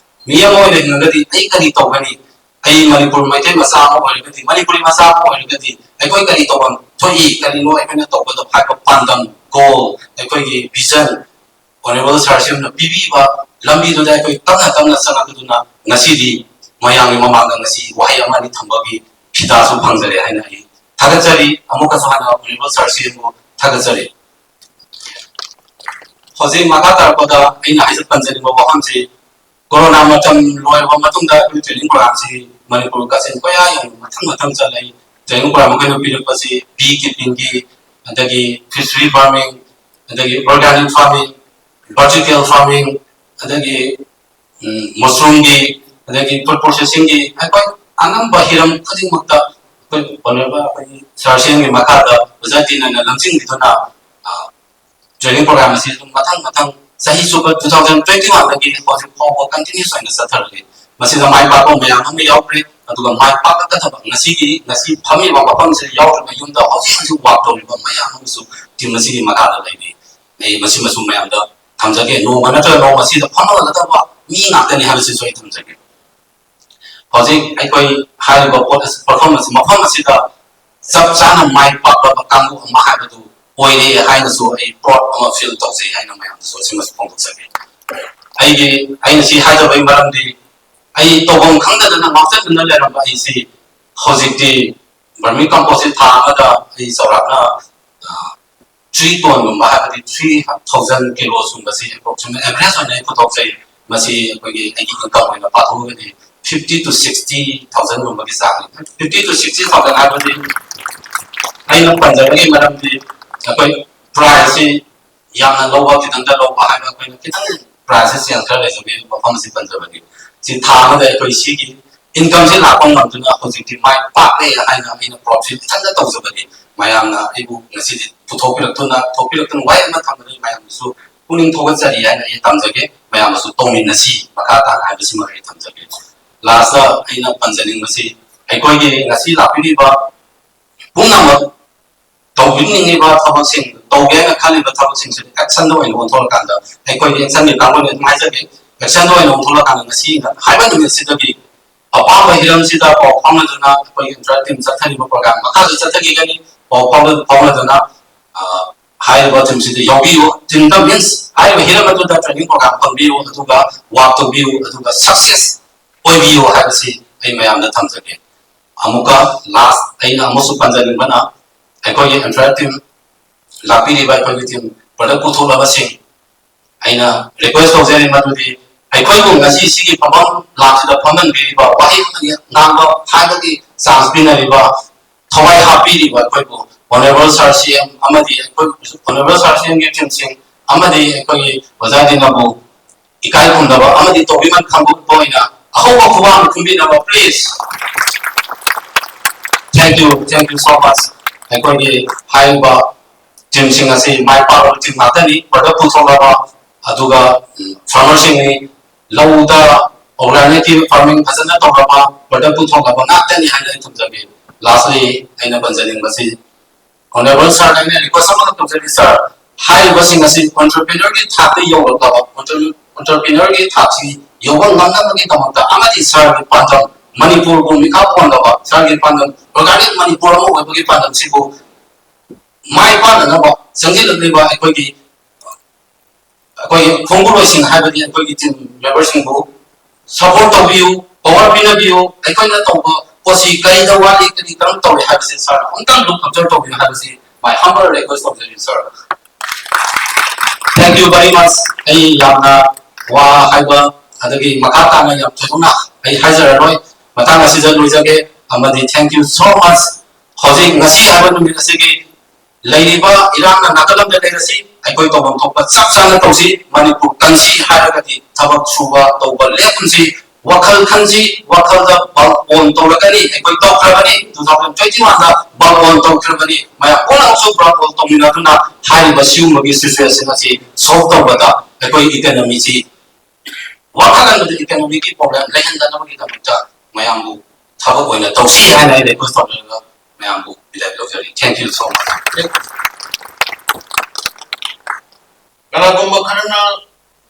ꯃꯤ ꯑꯃ ꯑꯣꯏꯅ ꯍꯤꯡꯉꯒꯗꯤ ꯑꯩ ꯀꯔꯤ ꯇꯧꯒꯅꯤ? ꯑꯩ ꯃꯅꯤꯄꯨꯔ ꯃꯩꯇꯩ ꯃꯆꯥ ꯑꯃ ꯑꯣꯏꯔꯒꯗꯤ, ꯃꯅꯤꯄꯨꯔꯤ ꯃꯆꯥ ꯑꯃ ꯑꯣꯏꯔꯒꯗꯤ ꯑꯩꯈꯣꯏ ꯀꯔꯤ ꯇꯧꯐꯝ ꯊꯣꯛꯏ? ꯀꯔꯤꯅꯣ ꯑꯩꯈꯣꯏꯅ ꯇꯧꯒꯗꯕ ꯍꯥꯏꯕ ꯄꯥꯟꯗꯝ, ꯒꯣꯜ, ꯑꯩꯈꯣꯏꯒꯤ ꯚꯤꯖꯟ, ꯑꯣꯅꯔꯦꯕꯜ ꯁꯥꯔ ꯁꯤꯑꯦꯝꯅ ꯄꯤꯕꯤꯕ ꯂꯝꯕꯤꯗꯨꯗ ꯑꯩꯈꯣꯏ ꯇꯞꯅ ꯇꯞꯅ ꯆꯪꯂꯛꯄꯗꯨꯅ ꯉꯁꯤꯗꯤ ꯃꯌꯥꯝꯒꯤ ꯃꯃꯥꯡꯗ ꯉꯁꯤ ꯋꯥꯍꯩ ꯑꯃ ꯑꯅꯤ ꯊꯝꯕꯒꯤ ꯐꯤꯗꯥꯁꯨ ꯐꯪꯖꯔꯦ ꯍꯥꯏꯅ ꯑꯩ ꯊꯥꯒꯠꯆꯔꯤ꯫ ꯑꯃꯨꯛꯀꯁꯨ ꯍꯟꯅ ꯑꯣꯅꯔꯦꯕꯜ ꯁꯥꯔ ꯁꯤꯑꯦꯝꯕꯨ ꯊꯥꯒꯠꯆꯔꯤ꯫ ꯍꯧꯖꯤꯛ ꯃꯈꯥ ꯇꯥꯔꯛꯄꯗ ꯑꯩꯅ ꯍꯥꯏꯖ ꯄꯟꯖꯅꯤꯡꯕ ꯋꯥꯐꯝꯁꯤ, ꯀꯣꯔꯣꯅꯥ ꯃꯇꯝ ꯂꯣꯏꯔꯕ ꯃꯇꯨꯡꯗ ꯑꯩꯈꯣꯏ ꯇ꯭ꯔꯦꯅꯤꯡ ꯄ꯭ꯔꯣꯒ꯭ꯔꯥꯝꯁꯤ ꯃꯅꯤꯄꯨꯔ ꯀꯥꯆꯤꯟ ꯀꯣꯌꯥ ꯌꯧꯅ ꯃꯊꯪ ꯃꯊꯪ ꯆꯠꯂꯛꯏ꯫ ꯇ꯭ꯔꯦꯅꯤꯡ ꯄ꯭ꯔꯣꯒ꯭ꯔꯥꯝ ꯑꯩꯈꯣꯏꯅ ꯄꯤꯔꯛꯄꯁꯤ ꯕꯤ ꯀꯤꯄꯤꯡꯒꯤ, ꯑꯗꯒꯤ ꯐꯤꯁꯔꯤ ꯐꯥꯔꯃꯤꯡ, ꯑꯗꯒꯤ ꯑꯣꯔꯒꯥꯅꯤꯛ ꯐꯥꯔꯃꯤꯡ, ꯚꯔꯇꯤꯀꯦꯜ ꯐꯥꯔꯃꯤꯡ, ꯑꯗꯒꯤ ꯃꯁꯔꯨꯝꯒꯤ, ꯑꯗꯒꯤ ꯐꯨꯗ ꯄ꯭ꯔꯣꯁꯦꯁꯤꯡꯒꯤ, ꯑꯩꯈꯣꯏ ꯑꯉꯝꯕ ꯍꯤꯔꯝ ꯈꯨꯗꯤꯡꯃꯛꯇ ꯑꯩꯈꯣꯏ ꯑꯣꯅꯔꯦꯕꯜ ꯑꯩꯈꯣꯏꯒꯤ ꯁꯥꯔ ꯁꯤꯑꯦꯝꯒꯤ ꯃꯈꯥꯗ ꯑꯣꯖꯥ ꯇꯤꯅꯅ ꯂꯝꯖꯤꯡꯕꯤꯗꯨꯅ, ꯑ, ꯇ꯭ꯔꯦꯅꯤꯡ ꯄ꯭ꯔꯣꯒ꯭ꯔꯥꯝ ꯑꯁꯤ ꯑꯗꯨꯝ ꯃꯊꯪ ꯃꯊꯪ ꯆꯍꯤ ꯆꯨꯞꯄ two thousand twenty one ꯗꯒꯤ ꯍꯧꯖꯤꯛ ꯐꯥꯎꯕ ꯀꯟꯇꯤꯅ꯭ꯌꯨꯁ ꯑꯣꯏꯅ ꯆꯠꯊꯔꯛꯂꯤ꯫ ꯃꯁꯤꯗ ꯃꯥꯏ ꯄꯥꯛꯄ ꯃꯌꯥꯝ ꯑꯃ ꯌꯥꯎꯈ꯭ꯔꯦ, ꯑꯗꯨꯒ ꯃꯥꯏ ꯄꯥꯛꯂꯛꯀꯗꯕ ꯉꯁꯤꯒꯤ, ꯉꯁꯤ ꯐꯝꯃꯤꯕ ꯃꯐꯝꯁꯤꯗ ꯌꯥꯎꯔꯤꯕ, ꯌꯨꯝꯗ ꯍꯧꯖꯤꯛ ꯍꯧꯖꯤꯛ ꯋꯥꯛ ꯇꯧꯔꯤꯕ ꯃꯌꯥꯝ ꯑꯃꯁꯨ ꯇꯤꯝ ꯑꯁꯤꯒꯤ ꯃꯈꯥꯗ ꯂꯩꯔꯤ꯫ ꯑꯩ ꯃꯁꯤꯃꯁꯨ ꯃꯌꯥꯝꯗ ꯊꯝꯖꯒꯦ꯫ ꯅꯣꯡꯃ ꯅꯠꯇ꯭ꯔꯒ ꯅꯣꯡꯃ ꯁꯤꯗ ꯐꯝꯍꯜꯂꯒꯗꯕ ꯃꯤ ꯉꯥꯛꯇꯅꯤ ꯍꯥꯏꯕꯁꯤꯁꯨ ꯑꯩ ꯊꯝꯖꯒꯦ꯫ ꯍꯧꯖꯤꯛ ꯑꯩꯈꯣꯏ ꯍꯥꯏꯔꯤꯕ ꯄꯣꯠ ꯑꯁꯤ, ꯄꯣꯠꯐꯝ ꯑꯁꯤ, ꯃꯐꯝ ꯑꯁꯤꯗ ꯆꯞ ꯆꯥꯅ ꯃꯥꯏ ꯄꯥꯛꯂꯕ ꯀꯥꯡꯕꯨ ꯑꯃ ꯍꯥꯏꯕꯗꯨ ꯑꯣꯏꯔꯦ ꯍꯥꯏꯅꯁꯨ ꯑꯩ ꯄ꯭ꯔꯥꯎꯗ ꯑꯃ ꯐꯤꯜ ꯇꯧꯖꯩ ꯍꯥꯏꯅ ꯃꯌꯥꯝꯗꯁꯨ ꯑꯁꯤꯃꯁꯨ ꯐꯣꯡꯗꯣꯛꯆꯒꯦ꯫ ꯑꯩꯒꯤ, ꯑꯩꯅ ꯁꯤ ꯍꯥꯏꯖꯕꯒꯤ ꯃꯔꯝꯗꯤ, ꯑꯩ ꯇꯧꯐꯝ ꯈꯪꯗꯗꯅ ꯉꯥꯎꯆꯠꯇꯨꯅ ꯂꯩꯔꯝꯕ ꯑꯩꯁꯤ ꯍꯧꯖꯤꯛꯇꯤ ꯕꯔꯃꯤ ꯀꯝꯄꯣꯁꯁꯤ ꯊꯥ ꯑꯃꯗ ꯑꯩ ꯆꯥꯎꯔꯥꯛꯅ, ꯑ, three tonꯒꯨꯝꯕ, ꯍꯥꯏꯕꯗꯤ three thousand ꯀꯤꯂꯣꯁꯀꯨꯝꯕꯁꯤ ꯑꯦꯄ꯭ꯔꯣꯛꯁꯤꯃꯦꯠ ꯑꯦꯚꯔꯦꯖ ꯑꯣꯏꯅ ꯑꯩ ꯄꯨꯊꯣꯛꯆꯩ꯫ ꯃꯁꯤ ꯑꯩꯈꯣꯏꯒꯤ ꯑꯩꯒꯤ ꯏꯟꯀꯝ ꯑꯣꯏꯅ ꯄꯥꯊꯣꯛꯑꯒꯗꯤ fifty to sixty thousandꯒꯨꯝꯕꯒꯤ ꯆꯥꯡꯅꯤ꯫ Fifty to sixty thousand ꯍꯥꯏꯕꯗꯤ ꯑꯩꯅ ꯄꯟꯖꯕꯒꯤ ꯃꯔꯝꯗꯤ ꯑꯩꯈꯣꯏ ꯄ꯭ꯔꯥꯏꯁꯁꯤ ꯌꯥꯝꯅ ꯂꯧꯕ, ꯈꯤꯇꯪꯗ ꯂꯧꯕ ꯍꯥꯏꯕ, ꯑꯩꯈꯣꯏꯅ ꯈꯤꯇꯪ ꯄ꯭ꯔꯥꯏꯁꯁꯤ ꯆꯦꯟꯖ ꯈꯔ ꯂꯩꯖꯕꯒꯤ ꯃꯐꯝ ꯑꯁꯤ ꯄꯟꯖꯕꯅꯤ꯫ ꯁꯤ ꯊꯥ ꯑꯃꯗ ꯑꯩꯈꯣꯏ ꯁꯤꯒꯤ ꯏꯟꯀꯝꯁꯤ ꯂꯥꯛꯄ ꯉꯝꯗꯨꯅ ꯍꯧꯖꯤꯛꯇꯤ ꯃꯥꯏ ꯄꯥꯛꯂꯦ ꯍꯥꯏꯅ ꯑꯩꯅ ꯄ꯭ꯔꯣꯐꯤꯠ ꯏꯊꯟꯇ ꯇꯧꯖꯕꯅꯤ꯫ ꯃꯌꯥꯝꯅ ꯑꯩꯕꯨ ꯉꯁꯤꯗꯤ ꯄꯨꯊꯣꯛꯄꯤꯔꯛꯇꯨꯅ, ꯊꯣꯛꯄꯤꯔꯛꯇꯨꯅ ꯋꯥꯍꯩ ꯑꯃ ꯊꯝꯕꯗ ꯃꯌꯥꯝꯁꯨ ꯄꯨꯛꯅꯤꯡ ꯊꯧꯒꯠꯆꯔꯤ ꯍꯥꯏꯅ ꯑꯩ ꯊꯝꯖꯒꯦ꯫ ꯃꯌꯥꯝꯅꯁꯨ ꯇꯧꯃꯤꯟꯅꯁꯤ ꯃꯈꯥ ꯇꯥꯅ ꯍꯥꯏꯕꯁꯤꯃ ꯑꯩ ꯊꯝꯖꯒꯦ꯫ ꯂꯥꯁꯇ ꯑꯩꯅ ꯄꯟꯖꯅꯤꯡꯕꯁꯤ, ꯑꯩꯈꯣꯏꯒꯤ ꯉꯁꯤ ꯂꯥꯛꯄꯤꯔꯤꯕ ꯄꯨꯝꯅꯃꯛ ꯇꯧꯕꯤꯅꯤꯡꯉꯤꯕ ꯊꯕꯛꯁꯤꯡ, ꯇꯧꯒꯦꯅ ꯈꯜꯂꯤꯕ ꯊꯕꯛꯁꯤꯡꯁꯤ ꯑꯦꯛꯁꯟꯗ ꯑꯣꯏꯅ ꯑꯣꯟꯊꯣꯔꯀꯥꯟꯗ, ꯑꯩꯈꯣꯏꯒꯤ ꯑꯦꯛꯁꯟꯒꯤ ꯀꯥꯡꯕꯨꯅ ꯑꯗꯨꯝ ꯍꯥꯏꯖꯒꯦ, ꯑꯦꯛꯁꯟꯗ ꯑꯣꯏꯅ ꯑꯣꯟꯊꯣꯔꯀꯥꯟꯗ ꯉꯁꯤ ꯍꯥꯏꯕ ꯅꯨꯃꯤꯠꯁꯤꯗꯒꯤ ꯑꯄꯥꯝꯕ ꯍꯤꯔꯝꯁꯤꯗ ꯄꯥꯎ ꯐꯥꯎꯅꯗꯨꯅ ꯑꯩꯈꯣꯏꯒꯤ ꯏꯟꯇꯔꯦꯛꯇꯤꯞ ꯆꯠꯊꯔꯤꯕ ꯄ꯭ꯔꯣꯒ꯭ꯔꯥꯝ ꯃꯈꯥꯁꯨ ꯆꯠꯊꯈꯤꯒꯅꯤ꯫ ꯄꯥꯎ ꯐꯥꯎꯅ-, ꯐꯥꯎꯅꯗꯨꯅ, ꯑ, ꯍꯥꯏꯔꯤꯕ ꯇꯤꯝꯁꯤꯗ ꯌꯥꯎꯕꯤꯌꯨ꯫ ꯇꯤꯝꯗ ꯃꯤꯟꯁ ꯍꯥꯏꯔꯤꯕ ꯍꯤꯔꯝ ꯑꯗꯨꯗ ꯇ꯭ꯔꯦꯅꯤꯡ ꯄ꯭ꯔꯣꯒ꯭ꯔꯥꯝ ꯐꯪꯕꯤꯌꯨ, ꯑꯗꯨꯒ ꯋꯥꯛ ꯇꯧꯕꯤꯌꯨ, ꯑꯗꯨꯒ ꯁꯛꯁꯦꯁ ꯑꯣꯏꯕꯤꯌꯨ ꯍꯥꯏꯕꯁꯤ ꯑꯩ ꯃꯌꯥꯝꯗ ꯊꯝꯖꯒꯦ꯫ ꯑꯃꯨꯛꯀ ꯂꯥꯁ ꯑꯩꯅ ꯑꯃꯁꯨ ꯄꯟꯖꯅꯤꯡꯕꯅ, ꯑꯩꯈꯣꯏꯒꯤ ꯏꯟꯇꯔꯦꯛꯇꯤꯞ ꯂꯥꯛꯄꯤꯔꯤꯕ ꯑꯩꯈꯣꯏꯒꯤ ꯇꯤꯝ ꯄ꯭ꯔꯗꯛ ꯄꯨꯊꯣꯛꯂꯕꯁꯤꯡ, ꯑꯩꯅ ꯔꯤꯀ꯭ꯋꯦꯁ ꯇꯧꯖꯔꯤ ꯃꯗꯨꯗꯤ ꯑꯩꯈꯣꯏꯕꯨ ꯉꯁꯤ ꯁꯤꯒꯤ ꯐꯝꯐꯝ ꯂꯥꯛꯁꯤꯗ ꯐꯝꯍꯟꯕꯤꯔꯤꯕ ꯋꯥꯍꯩ ꯑꯃꯅꯤ ꯉꯥꯡꯕ ꯍꯥꯏꯕꯒꯤ ꯆꯥꯟꯁ ꯄꯤꯅꯔꯤꯕ, ꯊꯋꯥꯏ ꯍꯥꯞꯄꯤꯔꯤꯕ ꯑꯩꯈꯣꯏꯕꯨ ꯑꯣꯅꯔꯦꯕꯜ ꯁꯥꯔ ꯁꯤ ꯑꯦꯝ ꯑꯃꯗꯤ ꯑꯩꯈꯣꯏ ꯑꯣꯅꯔꯦꯕꯜ ꯁꯥꯔ ꯁꯤ ꯑꯦꯝꯒꯤ ꯇꯤꯝꯁꯤꯡ ꯑꯃꯗꯤ ꯑꯩꯈꯣꯏꯒꯤ ꯑꯣꯖꯥ ꯗꯤꯅꯕꯨ ꯏꯀꯥꯏ ꯈꯨꯝꯅꯕ ꯑꯃꯗꯤ ꯇꯧꯕꯤꯃꯜ ꯈꯪꯗꯣꯛꯄ ꯑꯣꯏꯅ ꯑꯍꯧꯕ ꯈꯨꯕꯥꯛ ꯈꯨꯝꯕꯤꯅꯕ please꯫ Thank you, thank you so much꯫ ꯑꯩꯈꯣꯏꯒꯤ ꯍꯥꯏꯔꯤꯕ ꯇꯤꯝꯁꯤꯡ ꯑꯁꯤ ꯃꯥꯏ ꯄꯥꯛꯂꯕ ꯇꯤꯝ ꯉꯥꯛꯇꯅꯤ꯫ ꯄ꯭ꯔꯗꯛ ꯄꯨꯊꯣꯛꯂꯕ, ꯑꯗꯨꯒ ꯐꯥꯔꯃꯔꯁꯤꯡꯅꯤ, ꯂꯧꯗ ꯑꯣꯔꯒꯥꯅꯤꯛꯀꯤ ꯐꯥꯔꯃꯤꯡ ꯐꯖꯅ ꯇꯧꯔꯕ, ꯄ꯭ꯔꯗꯛ ꯄꯨꯊꯣꯛꯂꯕ ꯉꯥꯛꯇꯅꯤ ꯍꯥꯏꯅ ꯑꯩ ꯊꯝꯖꯒꯦ꯫ ꯂꯥꯁꯂꯤ ꯑꯩꯅ ꯄꯟꯖꯅꯤꯡꯕꯁꯤ, ꯑꯣꯅꯔꯦꯕꯜ ꯁꯥꯔ, ꯑꯩꯅ ꯔꯤꯀ꯭ꯋꯦꯁ ꯑꯃꯈꯛ ꯇꯧꯖꯒꯦ ꯁꯥꯔ, ꯍꯥꯏꯔꯤꯕꯁꯤꯡ ꯑꯁꯤ ꯑꯣꯟꯇꯔꯄ꯭ꯔꯤꯅꯔꯒꯤ ꯊꯥꯛꯇ ꯌꯧꯔꯛꯂꯕ, ꯑꯣꯟꯇꯔꯄ꯭ꯔꯤꯅꯔꯒꯤ ꯊꯥꯛꯁꯤ ꯌꯧꯕ ꯉꯝꯅꯕꯒꯤꯗꯃꯛꯇ ꯑꯃꯗꯤ ꯁꯥꯔꯒꯤ ꯄꯥꯟꯗꯝ, ꯃꯅꯤꯄꯨꯔꯕꯨ ꯃꯤꯈꯥ ꯄꯣꯟꯗꯕ ꯁꯥꯔꯒꯤ ꯄꯥꯟꯗꯝ, ꯑꯣꯔꯒꯥꯅꯤꯛ ꯃꯅꯤꯄꯨꯔ ꯑꯃ ꯑꯣꯏꯕꯒꯤ ꯄꯥꯟꯗꯝꯁꯤꯕꯨ ꯃꯥꯏ ꯄꯥꯛꯅꯅꯕ ꯆꯪꯁꯤꯜꯂꯛꯂꯤꯕ ꯑꯩꯈꯣꯏꯒꯤ, ꯑꯩꯈꯣꯏꯒꯤ ꯈꯣꯡꯕꯨꯂꯣꯏꯁꯤꯡ ꯍꯥꯏꯕꯗꯤ ꯑꯩꯈꯣꯏꯒꯤ ꯇꯤꯝ ꯃꯦꯝꯕꯔꯁꯤꯡꯕꯨ ꯁꯄꯣꯔꯠ ꯇꯧꯕꯤꯌꯨ, ꯄꯋꯥꯔ ꯄꯤꯅꯕꯤꯌꯨ, ꯑꯩꯈꯣꯏꯅ ꯇꯧꯕ ꯄꯣꯠꯁꯤ ꯀꯔꯤꯗ ꯋꯥꯠꯂꯤ, ꯀꯔꯤ ꯀꯔꯝ ꯇꯧꯔꯤ ꯍꯥꯏꯕꯁꯤ ꯁꯥꯔ ꯑꯃꯨꯛꯇꯪ ꯂꯨꯞ ꯑꯞꯖꯔ ꯇꯧꯕꯤꯌꯨ ꯍꯥꯏꯕꯁꯤ my humble request ꯇꯧꯖꯔꯤ ꯁꯥꯔ꯫ Thank you very much꯫ ꯑꯩ ꯌꯥꯝꯅ ꯋꯥ ꯍꯥꯏꯕ ꯑꯗꯒꯤ ꯃꯈꯥ ꯇꯥꯅ ꯌꯥꯝ ꯊꯣꯏꯗꯣꯛꯅ ꯑꯩ ꯍꯥꯏꯖꯔꯔꯣꯏ꯫ ꯃꯇꯥꯡ ꯑꯁꯤꯗ ꯂꯣꯏꯖꯒꯦ ꯑꯃꯗꯤ thank you so much꯫ ꯍꯧꯖꯤꯛ ꯉꯁꯤ ꯍꯥꯏꯕ ꯅꯨꯃꯤꯠ ꯑꯁꯤꯒꯤ ꯂꯩꯔꯤꯕ ꯏꯔꯥꯡꯅ ꯅꯥꯀꯜ ꯑꯃꯗ ꯂꯩꯔꯁꯤ, ꯑꯩꯈꯣꯏ ꯇꯧꯐꯝ ꯊꯣꯛꯄ ꯆꯞ ꯆꯥꯅ ꯇꯧꯁꯤ꯫ ꯃꯅꯤꯄꯨꯔ ꯀꯟꯁꯤ ꯍꯥꯏꯔꯒꯗꯤ ꯊꯕꯛ ꯁꯨꯕ ꯇꯧꯕ ꯂꯦꯞꯀꯨꯝꯁꯤ꯫ ꯋꯥꯈꯜ ꯈꯟꯁꯤ, ꯋꯥꯈꯜꯗ ꯕꯜꯕ ꯑꯣꯟ ꯇꯧꯔꯒꯅꯤ꯫ ꯑꯩꯈꯣꯏ ꯇꯧꯈ꯭ꯔꯕꯅꯤ, ꯇꯨ ꯊꯥꯎꯖꯟ ꯇ꯭ꯋꯦꯟꯇꯤ ꯋꯥꯟꯗ ꯕꯜꯕ ꯑꯣꯟ ꯇꯧꯈ꯭ꯔꯕꯅꯤ꯫ ꯃꯌꯥꯝ ꯄꯨꯝꯅꯃꯛꯁꯨ ꯕꯜꯕ ꯑꯣꯟ ꯇꯧꯃꯤꯟꯅꯗꯨꯅ ꯍꯥꯏꯔꯤꯕ ꯁꯤꯒꯨꯝꯕꯒꯤ ꯁꯤꯆꯨꯋꯦꯁꯟ ꯑꯁꯤ ꯁꯣꯜꯕ ꯇꯧꯕꯗ ꯑꯩꯈꯣꯏ ꯏꯀꯅꯃꯤꯁꯤ ꯋꯥꯈꯜ ꯈꯟꯕꯗ ꯏꯀꯅꯃꯤꯒꯤ ꯄ꯭ꯔꯣꯕ꯭ꯂꯦꯝ ꯂꯩꯍꯟꯗꯅꯕꯒꯤꯗꯃꯛꯇ ꯃꯌꯥꯝꯕꯨ ꯊꯕꯛ ꯑꯣꯏꯅ ꯇꯧꯁꯤ ꯍꯥꯏꯅ ꯑꯩ ꯔꯤꯀ꯭ꯋꯦꯁ ꯇꯧꯖꯔꯒ ꯃꯌꯥꯝꯕꯨ ꯂꯧꯖꯔꯤ꯫ Thank you so much. ꯀꯅꯥꯒꯨꯝꯕ ꯈꯔꯅ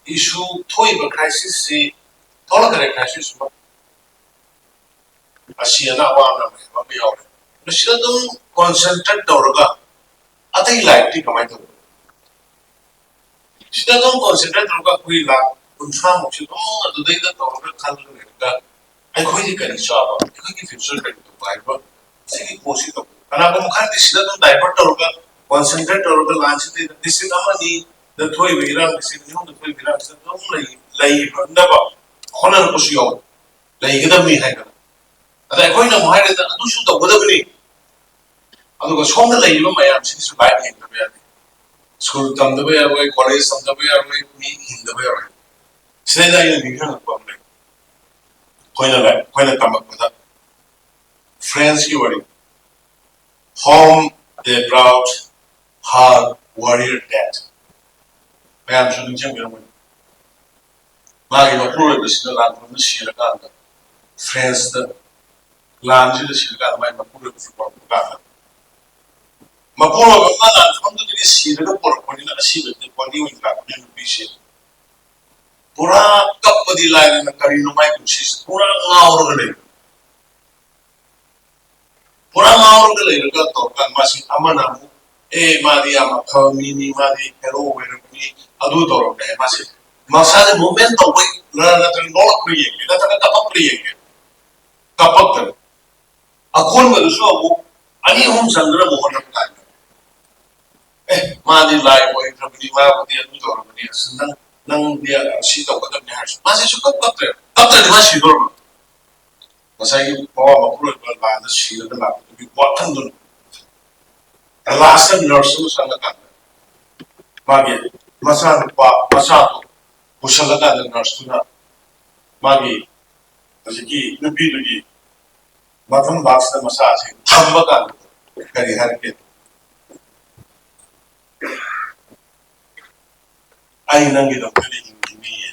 issue ꯊꯣꯛꯏꯕ crisis ꯁꯤ, ꯊꯣꯛꯂꯛꯈ꯭ꯔꯦ crisis ꯑꯃ, ꯑꯁꯤ ꯑꯅꯥ ꯑꯋꯥ ꯑꯅꯥ ꯃꯌꯥꯝ ꯑꯃ ꯌꯥꯎꯔꯦ꯫ ꯃꯁꯤꯗ ꯑꯗꯨꯝ concentrate ꯇꯧꯔꯒ ꯑꯇꯩ ꯂꯥꯏꯔꯤꯛꯇꯤ ꯀꯃꯥꯏꯅ ꯇꯧꯕ? ꯁꯤꯗ ꯑꯗꯨꯝ concentrate ꯇꯧꯔꯒ ꯑꯩꯈꯣꯏ ꯂꯥꯛ ꯀꯨꯟꯊ꯭ꯔꯥꯃꯨꯛꯁꯤ ꯑꯗꯨꯝ ꯑꯗꯨꯗꯩꯗ ꯇꯧꯔꯒ ꯈꯜꯂꯒ ꯂꯩꯔꯒ ꯑꯩꯈꯣꯏꯗꯤ ꯀꯔꯤ ꯆꯥꯕ, ꯑꯩꯈꯣꯏꯒꯤ future ꯀꯔꯤ ꯇꯧꯕ ꯍꯥꯏꯕ ꯁꯤꯒꯤ ꯄꯣꯠꯁꯤ ꯇꯧꯕ꯫ ꯀꯅꯥꯒꯨꯝꯕ ꯈꯔꯗꯤ ꯁꯤꯗ ꯑꯗꯨꯝ divert ꯇꯧꯔꯒ, concentrate ꯇꯧꯔꯒ ꯂꯥꯟꯁꯤꯗ district ꯑꯃꯅꯤꯗ ꯊꯣꯛꯏꯕ ꯏꯔꯥꯡ, district ꯑꯅꯤ ꯑꯍꯨꯝꯗ ꯊꯣꯛꯏꯕ ꯏꯔꯥꯡꯁꯤꯗ ꯑꯗꯨꯝ ꯂꯩ-, ꯂꯩꯅꯕ ꯍꯣꯠꯅꯔꯛꯄꯁꯨ ꯌꯥꯎꯋꯤ꯫ ꯂꯩꯒꯗꯕꯅꯤ ꯍꯥꯏꯗꯅ꯫ ꯑꯗ ꯑꯩꯈꯣꯏꯅ ꯑꯃꯨꯛ ꯍꯥꯏꯔꯦꯗꯅ, ꯑꯗꯨꯁꯨ ꯇꯧꯒꯗꯕꯅꯤ꯫ ꯑꯗꯨꯒ ꯁꯣꯝꯗ ꯂꯩꯔꯤꯕ ꯃꯌꯥꯝꯁꯤꯒꯤꯁꯨ life ꯌꯦꯡꯗꯕ ꯌꯥꯗꯦ꯫ School ꯇꯝꯗꯕ ꯌꯥꯔꯣꯏ, college ꯇꯝꯗꯕ ꯌꯥꯔꯣꯏ, ꯃꯤ ꯍꯤꯡꯗꯕ ꯌꯥꯔꯣꯏ꯫ ꯁꯤꯗꯩꯗ ꯑꯩꯅ ꯅꯤꯡꯁꯤꯡꯉꯛꯄ ꯑꯃ ꯂꯩ꯫ ꯑꯩꯈꯣꯏꯅ ꯂꯥꯏ-, ꯑꯩꯈꯣꯏꯅ ꯇꯝꯃꯛꯄꯗ French ꯀꯤ ꯋꯥꯔꯤ, "Home they brought her warrior dead." ꯃꯌꯥꯝꯁꯨ ꯅꯤꯡꯁꯤꯡꯕꯤꯔꯝꯒꯅꯤ꯫ ꯃꯥꯒꯤ ꯃꯄꯨꯔꯣꯏꯕꯁꯤꯅ ꯂꯥꯟꯐꯝꯗ ꯁꯤꯔꯀꯥꯟꯗ, French ꯇ ꯂꯥꯟꯁꯤꯗ ꯁꯤꯔꯀꯥꯟꯗ ꯃꯥꯒꯤ ꯃꯄꯨꯔꯣꯏꯕꯁꯨ ꯄꯨꯔꯛꯄ ꯀꯥꯟꯗ, ꯃꯄꯨꯔꯣꯏꯕ ꯑꯃ ꯂꯥꯟꯐꯝꯗꯨꯗꯒꯤ ꯁꯤꯔꯒ ꯄꯨꯔꯛꯄꯅꯤꯅ ꯑꯁꯤꯕꯗꯤ body ꯑꯣꯏꯅ ꯂꯥꯛꯄꯅꯤꯅ ꯅꯨꯄꯤꯁꯦ ꯄꯨꯔꯥ ꯀꯞꯄꯗꯤ ꯂꯥꯏꯔꯅ ꯀꯔꯤꯅꯣ ꯃꯥꯏ ꯄꯨꯟꯁꯤꯁꯦ ꯄꯨꯔꯥ ꯉꯥꯎꯔꯒ ꯂꯩꯕ꯫ ꯄꯨꯔꯥ ꯉꯥꯎꯔꯒ ꯂꯩꯔꯒ ꯇꯧꯔꯀꯥꯟꯗ ꯃꯥꯁꯤ ꯑꯃꯅ ꯑꯃꯨꯛ, "ꯑꯦ, ꯃꯥꯗꯤ ꯌꯥꯝ ꯑꯐꯕ ꯃꯤꯅꯤ, ꯃꯥꯗꯤ hero ꯑꯣꯏꯔꯕꯅꯤ, ꯑꯗꯨ ꯇꯧꯔꯕꯅꯤ" ꯍꯥꯏ꯫ ꯃꯥꯁꯤ ꯃꯁꯥꯁꯦ movement ꯇꯧꯕ ꯅꯠꯇ꯭ꯔꯒ ꯅꯣꯛꯂꯛꯄ꯭ꯔꯥ ꯌꯦꯡꯒꯦ, ꯅꯠꯇ꯭ꯔꯒ ꯀꯞꯄꯛꯄ꯭ꯔꯥ ꯌꯦꯡꯒꯦ꯫ ꯀꯞꯄꯛꯇ꯭ꯔꯦ꯫ ꯑꯀꯣꯟꯕꯗꯨꯁꯨ ꯑꯃꯨꯛ ꯑꯅꯤ ꯑꯍꯨꯝ ꯆꯪꯗꯅ ꯑꯃꯨꯛ ꯍꯣꯠꯅꯕ ꯀꯥꯟꯗ, "ꯑꯦ, ꯃꯥꯗꯤ ꯂꯥꯏ ꯑꯣꯏꯈ꯭ꯔꯕꯅꯤ, ꯃꯥꯕꯨꯗꯤ ꯑꯗꯨ ꯇꯧꯔꯕꯅꯤ, ꯑꯁ, ꯅꯪ, ꯅꯪꯗꯤ ꯁꯤ ꯇꯧꯒꯗꯕꯅꯤ" ꯍꯥꯏꯔꯁꯨ ꯃꯥꯁꯦ ꯁꯨꯡꯀꯞ ꯀꯞꯇ꯭ꯔꯦ꯫ ꯀꯞꯇ꯭ꯔꯗꯤ ꯃꯥ ꯁꯤꯗꯣꯔꯕ꯫ ꯉꯁꯥꯏꯒꯤ ꯃꯋꯥ ꯃꯄꯨꯔꯣꯏꯕ ꯂꯥꯟꯗ ꯁꯤꯔꯒ ꯂꯥꯛꯄꯗꯨꯒꯤ ꯋꯥꯈꯜꯗꯨꯅ꯫ Last ꯇ nurse ꯑꯃ ꯆꯪꯉꯀꯥꯟꯗ ꯃꯥꯒꯤ ꯃꯆꯥꯅꯨꯄꯥ, ꯃꯆꯥꯗꯣ ꯄꯨꯁꯜꯂꯀꯥꯟꯗ nurse ꯇꯨꯅ ꯃꯥꯒꯤ ꯍꯧꯖꯤꯛꯀꯤ ꯅꯨꯄꯤꯗꯨꯒꯤ ꯃꯊꯨꯝ ꯕꯥꯛꯁꯇ ꯃꯆꯥꯁꯤ ꯊꯝꯕ ꯀꯥꯟꯗ ꯀꯔꯤ ꯍꯥꯏꯔꯛꯀꯦ? "ꯑꯩ ꯅꯪꯒꯤꯗꯃꯛꯇꯗꯤ ꯍꯤꯡꯈꯤꯅꯤꯌꯦ"꯫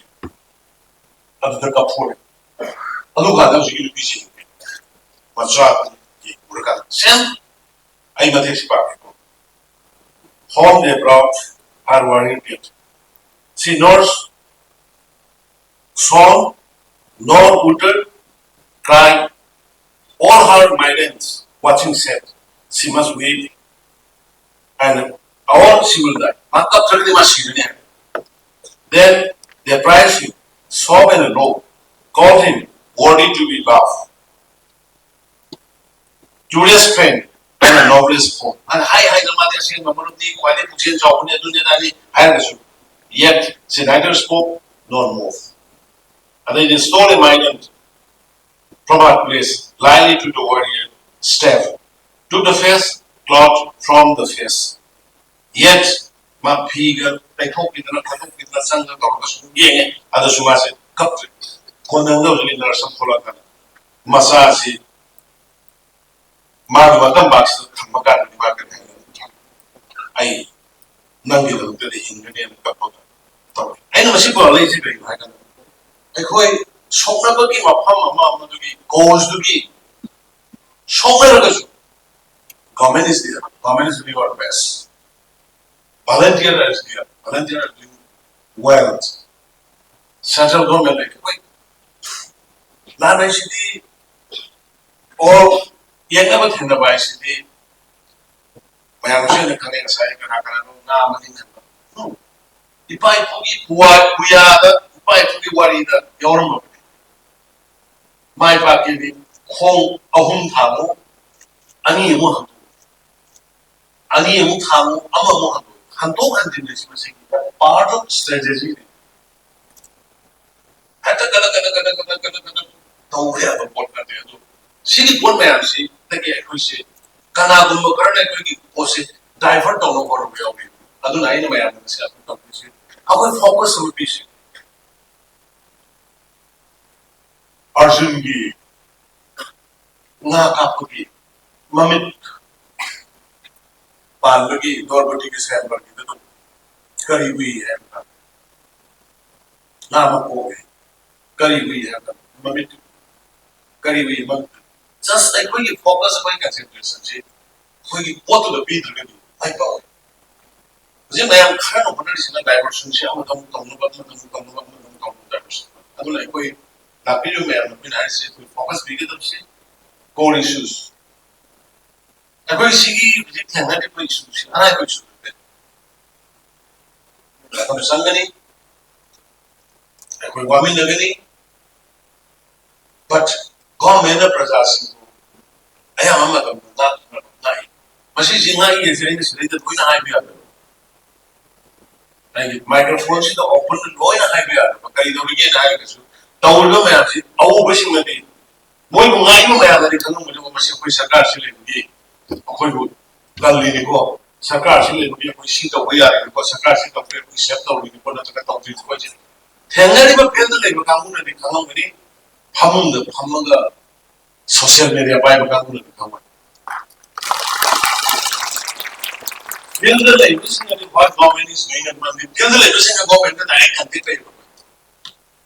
ꯑꯗꯨꯗ ꯀꯞꯊꯣꯛꯑꯦ꯫ ꯑꯗꯨꯀꯥꯟꯗ ꯍꯧꯖꯤꯛꯀꯤ ꯅꯨꯄꯤꯁꯤ ꯃꯆꯥꯗꯨ ꯌꯦꯡꯉꯨꯔꯀꯥꯟꯗ same ꯑꯩ ꯃꯇꯦꯛꯁꯤ ꯄꯥꯒꯦꯀꯣ꯫ Home they brought her warrior dead. She nor swam nor water, crying. All her maidens watching said, "She must weep, and or she will die." ꯃꯥ ꯀꯞꯇ꯭ꯔꯒꯗꯤ ꯃꯥ ꯁꯤꯔꯅꯤ ꯍꯥꯏ꯫ Then they praised him, sobbed and low, called him worthy to be loved, truest friend and the noblest foe. ꯑꯗ ꯍꯥꯏ ꯍꯥꯏꯅ ꯃꯥꯗꯤ ꯑꯁꯦꯡꯕ ꯃꯔꯨꯞꯅꯤ, ꯈ꯭ꯋꯥꯏꯗꯒꯤ ꯄꯨꯛꯆꯦꯜ ꯆꯥꯎꯕꯅꯤ, ꯑꯗꯨꯅꯤ ꯑꯗꯥꯅꯤ ꯍꯥꯏꯔꯒꯁꯨ, yet she neither spoke nor moved. ꯑꯗꯩꯗꯤ stole a maiden from her place, lightly to the warrior staff, took the face cloth from the face. Yet ꯃꯥ ꯐꯤꯒ ꯇꯩꯊꯣꯛꯄꯤꯗꯅ ꯈꯣꯠꯇꯣꯛꯄꯤꯗꯅ ꯆꯪꯗꯅ ꯇꯧꯔꯒ ꯁꯨꯝ ꯌꯦꯡꯉꯦ꯫ ꯑꯗꯨꯁꯨ ꯃꯥꯁꯦ ꯀꯞꯇ꯭ꯔꯦ꯫ ꯀꯣꯟꯅꯪꯗ ꯍꯧꯖꯤꯛ ꯅꯔꯁ ꯑꯃ ꯊꯣꯛꯂꯛꯑꯀꯥꯟꯗ ꯃꯆꯥꯁꯤ ꯃꯥꯒꯤ ꯃꯇꯝ ꯕꯥꯛꯁꯤꯗ ꯊꯝꯕ ꯀꯥꯟꯗꯗꯤ ꯃꯥ ꯀꯔꯤ ꯍꯥꯏꯅꯤ? "ꯑꯩ ꯅꯪꯒꯤꯗꯃꯛꯇꯗꯤ ꯍꯤꯡꯒꯅꯦꯅ ꯀꯞꯄꯒ ꯇꯧꯔꯦ꯫" ꯑꯩꯅ ꯃꯁꯤ ꯄꯨꯔꯛꯂꯛꯏꯁꯤ ꯀꯔꯤꯅꯣ ꯍꯥꯏ ꯀꯥꯟꯗ, ꯑꯩꯈꯣꯏ ꯁꯣꯛꯅꯕꯒꯤ ꯃꯐꯝ ꯑꯃ, ꯃꯗꯨꯒꯤ ꯀꯣꯖꯇꯨꯒꯤ ꯁꯣꯛꯅꯔꯒꯁꯨ, government is there, government is doing our best, volunteer is there, volunteer is doing well, central government ꯂꯩꯔꯦ꯫ ꯑꯩꯈꯣꯏ ꯂꯥꯟ ꯍꯥꯏꯁꯤꯗꯤ, ꯑꯣ, ꯌꯦꯡꯅꯕ ꯊꯦꯡꯅꯕ ꯍꯥꯏꯁꯤꯗꯤ ꯃꯌꯥꯝꯅꯁꯨ ꯍꯦꯟꯅ ꯈꯪꯉꯦ꯫ ꯉꯁꯥꯏ ꯀꯅꯥ ꯀꯅꯥꯅꯣ ꯉꯥ ꯑꯃ ꯅꯤꯡꯍꯟꯕ꯫ ꯎꯝ꯫ ꯏꯄꯥ ꯏꯄꯨꯒꯤ ꯄꯨꯋꯥ-, ꯄꯨꯌꯥꯗ, ꯏꯄꯥ ꯏꯄꯨꯒꯤ ꯋꯥꯔꯤꯗ ꯌꯥꯎꯔꯝꯃꯕꯅꯤ꯫ ꯃꯥꯏ ꯄꯥꯛꯀꯦꯗꯤ ꯈꯣꯡ ꯑꯍꯨꯝ ꯊꯥꯡꯉꯨ, ꯑꯅꯤ ꯑꯃꯨꯛ ꯍꯟꯗꯣꯛꯎ, ꯑꯅꯤ ꯑꯃꯨꯛ ꯊꯥꯡꯉꯨ, ꯑꯃ ꯑꯃꯨꯛ ꯍꯟꯗꯣꯛꯎ꯫ ꯍꯟꯗꯣꯛ ꯍꯟꯖꯤꯟ ꯍꯥꯏꯁꯤ ꯃꯁꯤꯒꯤ part of strategy ꯅꯤ꯫ ꯍꯦꯛꯇ ꯀꯗꯛ ꯀꯗꯛ ꯀꯗꯛ ꯀꯗꯛ ꯀꯗꯛ ꯀꯗꯛ ꯇꯧꯕ ꯌꯥꯕ ꯄꯣꯠ ꯅꯠꯇꯦ꯫ ꯑꯗꯨ ꯁꯤꯒꯤ ꯄꯣꯠ ꯃꯌꯥꯝꯁꯤꯗꯒꯤ ꯑꯩꯈꯣꯏꯁꯦ ꯀꯅꯥꯒꯨꯝꯕ ꯈꯔꯅ ꯑꯩꯈꯣꯏꯒꯤ ꯄꯣꯠꯁꯦ divert ꯇꯧꯅꯕ ꯍꯣꯠꯅꯕ ꯌꯥꯎꯏ꯫ ꯑꯗꯨꯅ ꯑꯩꯅ ꯃꯌꯥꯝꯗ ꯉꯁꯤ ꯑꯗꯨꯝ ꯇꯧꯖꯔꯤꯁꯦ, ꯑꯩꯈꯣꯏ focus ꯑꯃ ꯄꯤꯁꯤ꯫ ꯑꯔꯖꯨꯟꯒꯤ ꯉꯥ ꯀꯥꯞꯄꯒꯤ ꯃꯃꯤꯠ ꯄꯥꯟꯕꯒꯤ ꯗ꯭ꯔꯧꯄꯗꯤꯒꯤ ꯁ꯭ꯋꯌꯝꯕꯔꯒꯤꯗ ꯑꯗꯨꯝ ꯀꯔꯤ ꯎꯏ ꯍꯥꯏꯕꯗ, ꯉꯥ ꯃꯀꯣꯛ ꯎꯏ꯫ ꯀꯔꯤ ꯎꯏ ꯍꯥꯏꯕꯗ, ꯃꯃꯤꯠ꯫ ꯀꯔꯤ ꯎꯏ? ꯃꯃꯤꯠ꯫ Just ꯑꯩꯈꯣꯏꯒꯤ focus, ꯑꯩꯈꯣꯏꯒꯤ concentration ꯁꯤ ꯑꯩꯈꯣꯏꯒꯤ ꯄꯣꯠꯇꯨꯗ ꯄꯤꯗ꯭ꯔꯒꯗꯤ ꯃꯥꯏ ꯄꯥꯛꯑꯣꯏ꯫ ꯍꯧꯖꯤꯛ ꯃꯌꯥꯝ ꯈꯔꯅ ꯍꯣꯠꯅꯔꯤꯁꯤꯅ diversionꯁꯦ ꯑꯃꯗ ꯑꯃꯨꯛ ꯇꯧꯅꯕ, ꯑꯃꯗ ꯑꯃꯨꯛ ꯇꯧꯅꯕ, ꯑꯃꯗ ꯑꯃꯨꯛ ꯇꯧꯅꯕ diversion꯫ ꯑꯗꯨꯅ ꯑꯩꯈꯣꯏ ꯂꯥꯛꯄꯤꯔꯤꯕ ꯃꯌꯥꯝ ꯑꯩꯈꯣꯏꯅ ꯍꯥꯏꯔꯤꯁꯦ ꯑꯩꯈꯣꯏ focus ꯄꯤꯒꯗꯕꯁꯦ core issues꯫ ꯑꯩꯈꯣꯏ ꯁꯤꯒꯤ ꯍꯧꯖꯤꯛ ꯊꯦꯡꯅꯔꯤꯕ issueꯁꯦ ꯑꯔꯥꯏꯕ issueꯅꯠꯇꯦ꯫ ꯃꯇꯝ ꯆꯪꯒꯅꯤ, ꯑꯩꯈꯣꯏ ꯋꯥꯃꯤꯟꯅꯒꯅꯤ꯫ But governmentꯅ ꯄ꯭ꯔꯖꯥꯁꯤꯡꯕꯨ ꯑꯌꯥꯝꯕ ꯃꯇꯝꯗ ꯉꯥꯛ-, ꯉꯥꯛꯏ꯫ ꯃꯁꯤꯁꯤ ꯉꯥꯛꯏꯁꯦ ꯑꯩꯅ ꯁꯤꯗꯩꯗ ꯂꯣꯏꯅ ꯍꯥꯏꯕ ꯌꯥꯗꯕ꯫ ꯑꯩꯒꯤ microphoneꯁꯤꯗ openꯗ ꯂꯣꯏꯅ ꯍꯥꯏꯕ ꯌꯥꯗꯕ꯫ ꯀꯔꯤꯗꯧꯔꯤꯒꯦꯅ ꯍꯥꯏꯔꯒꯁꯨ ꯇꯧꯔꯤꯕ ꯃꯌꯥꯝꯁꯤ ꯑꯎꯕꯁꯤꯡꯅꯗꯤ, ꯃꯣꯏꯕꯨ ꯉꯥꯏꯕ ꯃꯌꯥꯝꯅꯗꯤ ꯈꯪꯉꯝꯒꯅꯤꯀꯣ, ꯃꯁꯤ ꯑꯩꯈꯣꯏ ꯁꯔꯀꯥꯔꯁꯤ ꯂꯩꯕꯒꯤ ꯑꯩꯈꯣꯏꯕꯨ ꯀꯜꯂꯤꯅꯤꯀꯣ, ꯁꯔꯀꯥꯔꯁꯤ ꯂꯩꯕꯒꯤ ꯑꯩꯈꯣꯏ ꯁꯤ ꯇꯧꯕ ꯌꯥꯔꯤꯅꯤꯀꯣ, ꯁꯔꯀꯥꯔꯁꯤ ꯇꯧꯕꯒꯤ ꯑꯩꯈꯣꯏ save ꯇꯧꯔꯤꯅꯤꯀꯣ, ꯅꯠꯇ꯭ꯔꯒ ꯇꯧꯗ꯭ꯔꯤꯅꯤꯀꯣ ꯍꯥꯏꯁꯦ ꯊꯦꯡꯅꯔꯤꯕ fieldꯗ ꯂꯩꯕ ꯀꯥꯡꯕꯨꯅꯗꯤ ꯈꯪꯉꯝꯒꯅꯤ, ꯐꯃꯨꯡꯗ ꯐꯝꯃꯒ social media ꯄꯥꯏꯕ ꯀꯥꯡꯕꯨꯅꯗꯤ ꯈꯪꯉꯣꯏ꯫ Fieldꯗ ꯂꯩꯕꯁꯤꯡꯅꯗꯤ what government is doing ꯍꯥꯏꯕ ꯃꯔꯝꯗꯤ fieldꯗ ꯂꯩꯕꯁꯤꯡꯅ governmentꯇ direct contact ꯂꯩꯕ꯫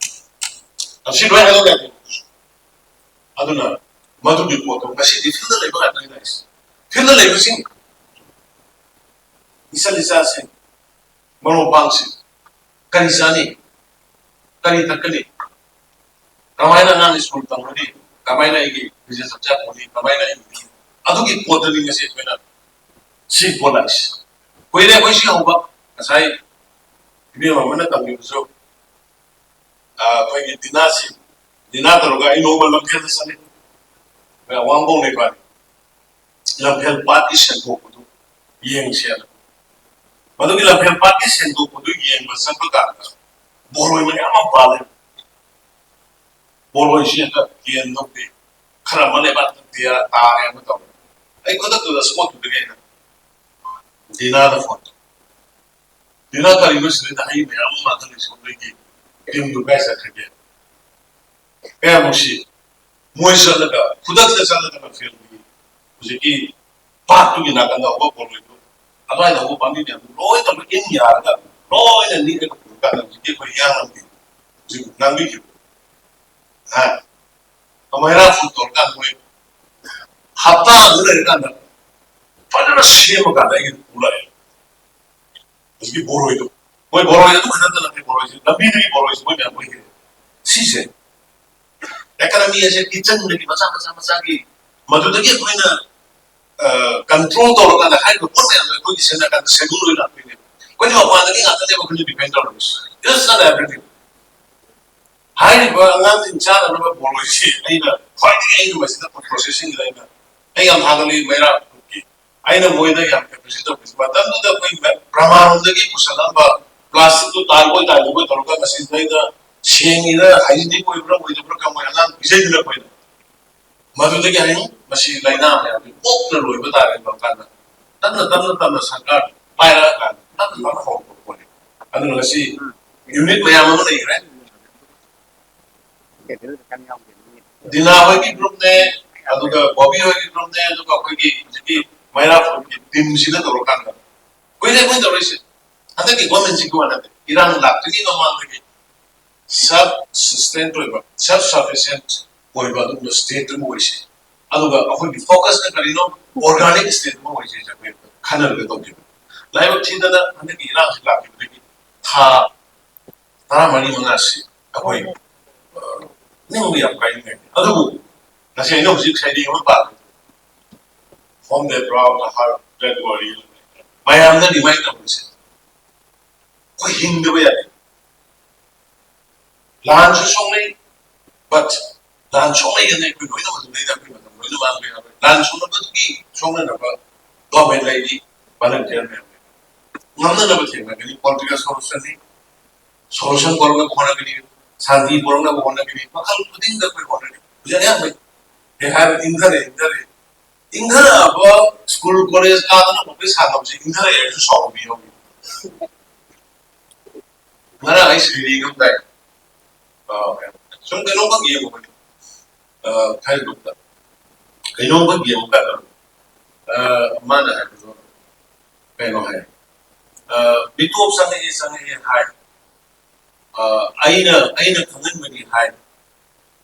ꯁꯤ ꯂꯣꯏ ꯍꯥꯏꯗꯣꯛ ꯌꯥꯗꯦ꯫ ꯑꯗꯨꯅ ꯃꯗꯨꯒꯤ ꯄꯣꯠꯇꯣ ꯉꯁꯤꯗꯤ fieldꯗ ꯂꯩꯕ ꯉꯥꯛꯇꯅꯤ ꯂꯥꯛꯏꯁꯦ꯫ Fieldꯗ ꯂꯩꯕꯁꯤꯡ, ꯏꯆꯜ ꯏꯆꯥꯁꯤꯡ, ꯃꯔꯨꯞ ꯃꯄꯥꯡꯁꯤꯡ, ꯀꯔꯤ ꯆꯥꯅꯤ? ꯀꯔꯤ ꯊꯛꯀꯅꯤ? ꯀꯃꯥꯏꯅ ꯑꯉꯥꯡ ꯁ꯭ꯀꯨꯜ ꯇꯝꯒꯅꯤ? ꯀꯃꯥꯏꯅ ꯑꯩꯒꯤ business ꯆꯠꯆ ꯐꯪꯒꯅꯤ? ꯀꯃꯥꯏꯅ ꯑꯩꯒꯤ, ꯑꯗꯨꯒꯤ ꯄꯣꯠꯇꯨꯅꯤ ꯉꯁꯤ ꯑꯩꯈꯣꯏꯅ ꯁꯤ ꯄꯣꯠ ꯂꯥꯛꯏꯁꯤ꯫ ꯀꯨꯏꯔꯦ ꯑꯩꯈꯣꯏ ꯁꯤ ꯍꯧꯕ꯫ ꯉꯁꯥꯏ ꯏꯕꯦꯝ ꯑꯃꯅ ꯇꯝꯕꯤꯕꯁꯨ, ꯑ, ꯑꯩꯈꯣꯏꯒꯤ ꯗꯤꯅꯥꯁꯤ, ꯗꯤꯅꯥ ꯇꯧꯔꯒ ꯑꯩ ꯅꯣꯡꯃ ꯂꯝꯐꯦꯜꯗ ꯆꯠꯂꯤ꯫ ꯑꯩꯈꯣꯏ ꯑꯋꯥꯡꯕꯧ ꯂꯩꯕ ꯂꯝꯐꯦꯜ ꯄꯥꯠꯀꯤ ꯁꯦꯡꯗꯣꯛꯄꯗꯨ ꯌꯦꯡꯁꯦꯅ꯫ ꯃꯗꯨꯒꯤ ꯂꯝꯐꯦꯜ ꯄꯥꯠꯀꯤ ꯁꯦꯡꯗꯣꯛꯄꯗꯨ ꯌꯦꯡꯕ ꯆꯠꯄ ꯀꯥꯟꯗ ꯕꯣꯔꯣꯏ ꯃꯌꯥꯝ ꯑꯃ ꯄꯥꯜꯂꯦ꯫ ꯕꯣꯔꯣꯏꯁꯤ ꯍꯦꯛꯇ ꯀꯦꯟꯗꯧꯗꯦ, ꯈꯔ ꯑꯃ ꯂꯩꯕꯥꯛꯇ ꯇꯥꯔꯦ ꯑꯃ ꯇꯧꯔꯦ꯫ ꯑꯩ ꯈꯨꯗꯛꯇꯨꯗ spotꯇꯨꯗꯒꯤ ꯑꯩꯅ ꯗꯤꯅꯥꯗ phone ꯇꯧ꯫ ꯗꯤꯅꯥ, ꯀꯔꯤꯅꯣ ꯁꯤꯗꯩꯗ ꯍꯩ ꯃꯌꯥꯝ ꯑꯃ ꯃꯥꯡꯍꯜꯂꯤꯁꯤ? ꯅꯣꯏꯒꯤ teamꯗꯨ ꯀꯥꯏ ꯆꯠꯈ꯭ꯔꯒꯦ? ꯀꯌꯥꯝ ꯅꯨꯡꯁꯤ꯫ ꯃꯣꯏ ꯆꯠꯂꯒ, ꯈꯨꯗꯛꯇ ꯆꯠꯂꯒ ꯂꯝꯐꯦꯜꯒꯤ ꯍꯧꯖꯤꯛꯀꯤ ꯄꯥꯠꯇꯨꯒꯤ ꯅꯥꯀꯟꯗ ꯍꯧꯕ ꯕꯣꯔꯣꯏꯗꯨ, ꯑꯗꯨꯋꯥꯏꯗ ꯍꯧꯕ ꯄꯥꯝꯕꯤ ꯃꯌꯥꯝꯗꯨ ꯂꯣꯏꯅꯃꯛ ꯏꯟ ꯌꯥꯔꯒ ꯂꯣꯏꯅ ꯅꯤꯛꯑꯒ ꯄꯨꯔꯀꯥꯟꯗ ꯍꯧꯖꯤꯛꯀꯤ ꯑꯩꯈꯣꯏ ꯏꯌꯥꯡꯂꯝꯒꯤ ꯍꯧꯖꯤꯛ ꯉꯥꯡꯕꯤꯈꯤꯕ, ꯍꯥ? ꯑꯃꯥꯏꯅ food ꯇꯧꯔꯀꯥꯟꯗ ꯃꯣꯏ ꯍꯞꯇꯥ ꯑꯃ ꯂꯩꯔꯀꯥꯟꯗ ꯐꯖꯅ ꯁꯦꯝꯃꯀꯥꯟꯗ ꯑꯩꯒꯤ ꯄꯨ ꯂꯥꯛꯑꯦ꯫ ꯍꯧꯖꯤꯛꯀꯤ ꯕꯣꯔꯣꯏꯗꯣ, ꯃꯣꯏ ꯕꯣꯔꯣꯏ ꯑꯗꯨ ꯈꯛꯇ ꯅꯠꯇꯦ, ꯕꯣꯔꯣꯏꯁꯦ ꯂꯝꯕꯤꯗꯒꯤ ꯕꯣꯔꯣꯏꯁꯦ ꯃꯣꯏ ꯃꯌꯥꯝ ꯂꯣꯏ ꯍꯦꯛꯑꯦ꯫ ꯁꯤꯁꯦ ꯑꯦꯀꯥꯗꯃꯤ ꯑꯁꯦ ꯀꯤꯠꯆꯟꯗꯒꯤ ꯃꯆꯥ ꯃꯆꯥ ꯃꯆꯥꯒꯤ, ꯃꯗꯨꯗꯒꯤ ꯑꯩꯈꯣꯏꯅ ꯀꯟꯇ꯭ꯔꯣꯜ ꯇꯧꯔꯀꯥꯟꯗ ꯍꯥꯏꯔꯤꯕ ꯄꯣꯠ ꯃꯌꯥꯝꯗꯣ ꯑꯩꯈꯣꯏꯒꯤ ꯁꯦꯟꯅ ꯀꯥꯟꯗ ꯁꯦꯟꯗꯣꯡ ꯂꯣꯏ ꯂꯥꯛꯇꯣꯏꯅꯦꯕ꯫ ꯑꯩꯈꯣꯏꯗꯤ ꯃꯄꯥꯟꯗꯒꯤ ꯉꯥꯛꯇꯅꯦꯕ ꯑꯩꯈꯣꯏꯅ ꯗꯤꯄꯦꯟ ꯇꯧꯔꯤꯁꯦ꯫ It's not everything. ꯍꯥꯏꯔꯤꯕ ꯑꯉꯥꯡꯁꯤꯡ ꯆꯥꯅꯅꯕ ꯕꯣꯔꯣꯏꯁꯤ ꯑꯩꯅ ꯈ꯭ꯋꯥꯏꯗꯒꯤ, ꯑꯩꯅ ꯃꯁꯤꯗ ꯄ꯭ꯔꯣꯁꯦꯁꯤꯡꯗ ꯑꯩꯅ, ꯑꯩ ꯌꯥꯝ ꯊꯥꯒꯠꯂꯤ ꯃꯩꯔꯥ ꯐꯨꯗꯀꯤ꯫ ꯑꯩꯅ ꯃꯣꯏꯗ ꯌꯥꯝ ꯑꯦꯄ꯭ꯔꯤꯁꯤꯌꯦꯠ ꯇꯧꯕꯁꯤ, ꯃꯇꯝꯗꯨꯗ ꯑꯩꯈꯣꯏ ꯕ꯭ꯔꯃꯥꯔꯣꯝꯗꯒꯤ ꯄꯨꯁꯜꯂꯝꯕ ꯄ꯭ꯂꯥꯁꯇꯤꯛꯇꯨ ꯇꯥꯏꯕꯣꯏ ꯇꯥꯏꯗꯕꯣꯏ ꯇꯧꯔꯒ ꯃꯁꯤꯗꯩꯗ ꯁꯦꯡꯉꯤꯔ ꯍꯥꯏꯖꯤꯅꯤꯛ ꯑꯣꯏꯕ꯭ꯔꯥ ꯑꯣꯏꯗꯕ꯭ꯔꯥ ꯈꯪꯕ ꯑꯉꯥꯡ ꯄꯤꯖꯁꯤꯜꯂꯛꯄꯅ꯫ ꯃꯗꯨꯗꯒꯤ ꯍꯌꯦꯡ ꯃꯁꯤ ꯂꯥꯏꯅꯥ ꯃꯌꯥꯝꯁꯤ ꯄꯣꯛꯇꯅ ꯂꯣꯏꯕ ꯇꯥꯔꯦ ꯈꯟꯕ ꯀꯥꯟꯗ ꯇꯞꯅ ꯇꯞꯅ ꯇꯞꯅ ꯁꯔꯀꯥꯔ ꯄꯥꯏꯔꯛꯑꯀꯥꯟꯗ ꯇꯞꯅ ꯇꯞꯅ ꯍꯧꯔꯛꯄ ꯄꯣꯠꯅꯤ꯫ ꯑꯗꯨꯅ ꯉꯁꯤ ꯌꯨꯅꯤꯠ ꯃꯌꯥꯝ ꯑꯃ ꯂꯩꯈ꯭ꯔꯦ꯫ ꯗꯤꯅꯥ ꯍꯣꯏꯒꯤ ꯒ꯭ꯔꯨꯞꯅꯦ, ꯑꯗꯨꯒ ꯕꯣꯕꯤ ꯍꯣꯏꯒꯤ ꯒ꯭ꯔꯨꯞꯅꯦ, ꯑꯗꯨꯒ ꯑꯩꯈꯣꯏꯒꯤ ꯍꯧꯖꯤꯛꯀꯤ ꯃꯩꯔꯥ ꯐꯨꯗꯀꯤ ꯇꯤꯝꯁꯤꯅ ꯇꯧꯔꯀꯥꯟꯗ ꯀꯨꯏꯔꯦ ꯑꯩꯈꯣꯏꯅ ꯇꯧꯔꯛꯏꯁꯦ꯫ ꯍꯟꯗꯛꯀꯤ ꯒꯣꯔꯃꯦꯟꯁꯤꯒꯤ ꯋꯥ ꯅꯠꯇꯦ, ꯏꯔꯥꯡ ꯂꯥꯛꯇ꯭ꯔꯤꯉꯩ ꯃꯃꯥꯡꯗꯒꯤ ꯁꯦꯜꯐ ꯁꯁꯇꯦꯟ ꯑꯣꯏꯕ, ꯁꯦꯜꯐ ꯁꯐꯤꯁꯤꯌꯦꯟ ꯑꯣꯏꯕ ꯑꯗꯨꯒꯨꯝꯕ ꯁ꯭ꯇꯦꯠ ꯑꯃ ꯑꯣꯏꯁꯦ꯫ ꯑꯗꯨꯒ ꯑꯩꯈꯣꯏꯒꯤ ꯐꯣꯀꯁꯅ ꯀꯔꯤꯅꯣ? ꯑꯣꯔꯒꯥꯅꯤꯛ ꯁ꯭ꯇꯦꯠ ꯑꯃ ꯑꯣꯏꯁꯦ ꯍꯥꯏꯁꯦ ꯑꯩꯈꯣꯏ ꯈꯟꯅꯔꯒ ꯇꯧꯈꯤꯕ꯫ ꯂꯥꯏꯕꯛ ꯊꯤꯗꯅ ꯍꯟꯗꯛꯀꯤ ꯏꯔꯥꯡꯁꯤ ꯂꯥꯛꯈꯤꯕꯗꯒꯤ ꯊꯥ ꯇꯔꯥꯃꯔꯤ ꯃꯉꯥꯁꯤ ꯑꯩꯈꯣꯏ, ꯑ, ꯅꯤꯡꯕ ꯌꯥꯝ ꯀꯥꯏꯅꯤꯡꯉꯥꯏꯅꯤ꯫ ꯑꯗꯨꯕꯨ ꯉꯁꯤ ꯑꯩꯅ ꯍꯧꯖꯤꯛ ꯁꯩꯔꯦꯡ ꯑꯃ ꯄꯥꯕ, ꯍꯣꯝ ꯗꯦ ꯄ꯭ꯔꯥꯎꯗ ꯍꯥꯔꯠ ꯗꯦꯠ ꯋꯥꯔꯤ, ꯃꯌꯥꯝꯅ ꯔꯤꯃꯥꯏꯟ ꯇꯧꯕꯁꯦ ꯑꯩꯈꯣꯏ ꯍꯤꯡꯗꯕ ꯌꯥꯗꯦ꯫ ꯂꯥꯟꯁꯨ ꯁꯣꯛꯅꯩ, ꯕꯠ ꯂꯥꯟ ꯁꯣꯛꯅꯩꯒꯅ ꯑꯩꯈꯣꯏ ꯂꯣꯏꯅꯃꯛ ꯑꯗꯨꯝ ꯂꯩꯗ, ꯑꯩꯈꯣꯏ ꯃꯇꯝ ꯂꯣꯏꯅꯃꯛ ꯂꯩ꯫ ꯂꯥꯟ ꯁꯣꯛꯅꯕꯗꯨꯒꯤ ꯁꯣꯛꯅꯅꯕ ꯒꯣꯔꯃꯦꯟ ꯂꯩꯔꯤ, ꯚꯣꯂꯟꯇꯤꯌꯔ ꯃꯌꯥꯝ ꯂꯩ꯫ ꯉꯝꯅꯅꯕ ꯊꯦꯡꯅꯒꯅꯤ꯫ ꯄꯣꯂꯤꯇꯤꯀꯦꯜ ꯁꯣꯂꯨꯁꯟꯅꯤ, ꯁꯣꯂꯨꯁꯟ ꯄꯨꯔꯛꯅꯕ ꯍꯣꯠꯅꯒꯅꯤ, ꯁꯥꯟꯇꯤ ꯄꯨꯔꯛꯅꯕ ꯍꯣꯠꯅꯒꯅꯤ, ꯃꯈꯜ ꯈꯨꯗꯤꯡꯗ ꯑꯩꯈꯣꯏ ꯍꯣꯠꯅꯒꯅꯤ꯫ ꯍꯧꯖꯤꯛ ꯑꯌꯥꯝꯕ ꯀꯩ ꯍꯥꯏꯕ, ꯏꯪꯊꯔꯦ, ꯏꯪꯊꯔꯦ꯫ ꯏꯪꯊꯔꯛꯑꯕ ꯁ꯭ꯀꯨꯜ ꯀꯣꯂꯦꯖ ꯀꯥꯗꯅ ꯑꯣꯐꯤꯁ ꯁꯥꯟꯅꯕꯁꯦ ꯏꯪꯊꯔꯛꯑꯦ ꯍꯥꯏꯔꯁꯨ ꯁꯥꯎꯕ ꯃꯤ ꯌꯥꯎꯏ꯫ ꯉꯔꯥꯡ ꯑꯩ ꯁꯩꯔꯦꯡ ꯑꯃ ꯇꯥꯏ꯫ ꯑ, ꯁꯨꯝ ꯀꯩꯅꯣꯝꯈꯛ ꯌꯦꯡꯉꯨꯕꯅꯤ꯫ ꯑ, ꯐꯦꯁꯕꯨꯛꯇ ꯀꯩꯅꯣꯝꯈꯛ ꯌꯦꯡꯉꯨ ꯀꯥꯟꯗ, ꯑ, ꯃꯥꯅ ꯍꯥꯏꯕꯗꯣ ꯀꯩꯅꯣ ꯍꯥꯏ, ꯑ, "ꯃꯤꯇꯣꯞ ꯆꯪꯉꯛꯑꯦ, ꯆꯪꯉꯛꯑꯦ ꯍꯥꯏ꯫ ꯑ, ꯑꯩꯅ, ꯑꯩꯅ ꯈꯪꯍꯟꯕꯅꯤ ꯍꯥꯏ꯫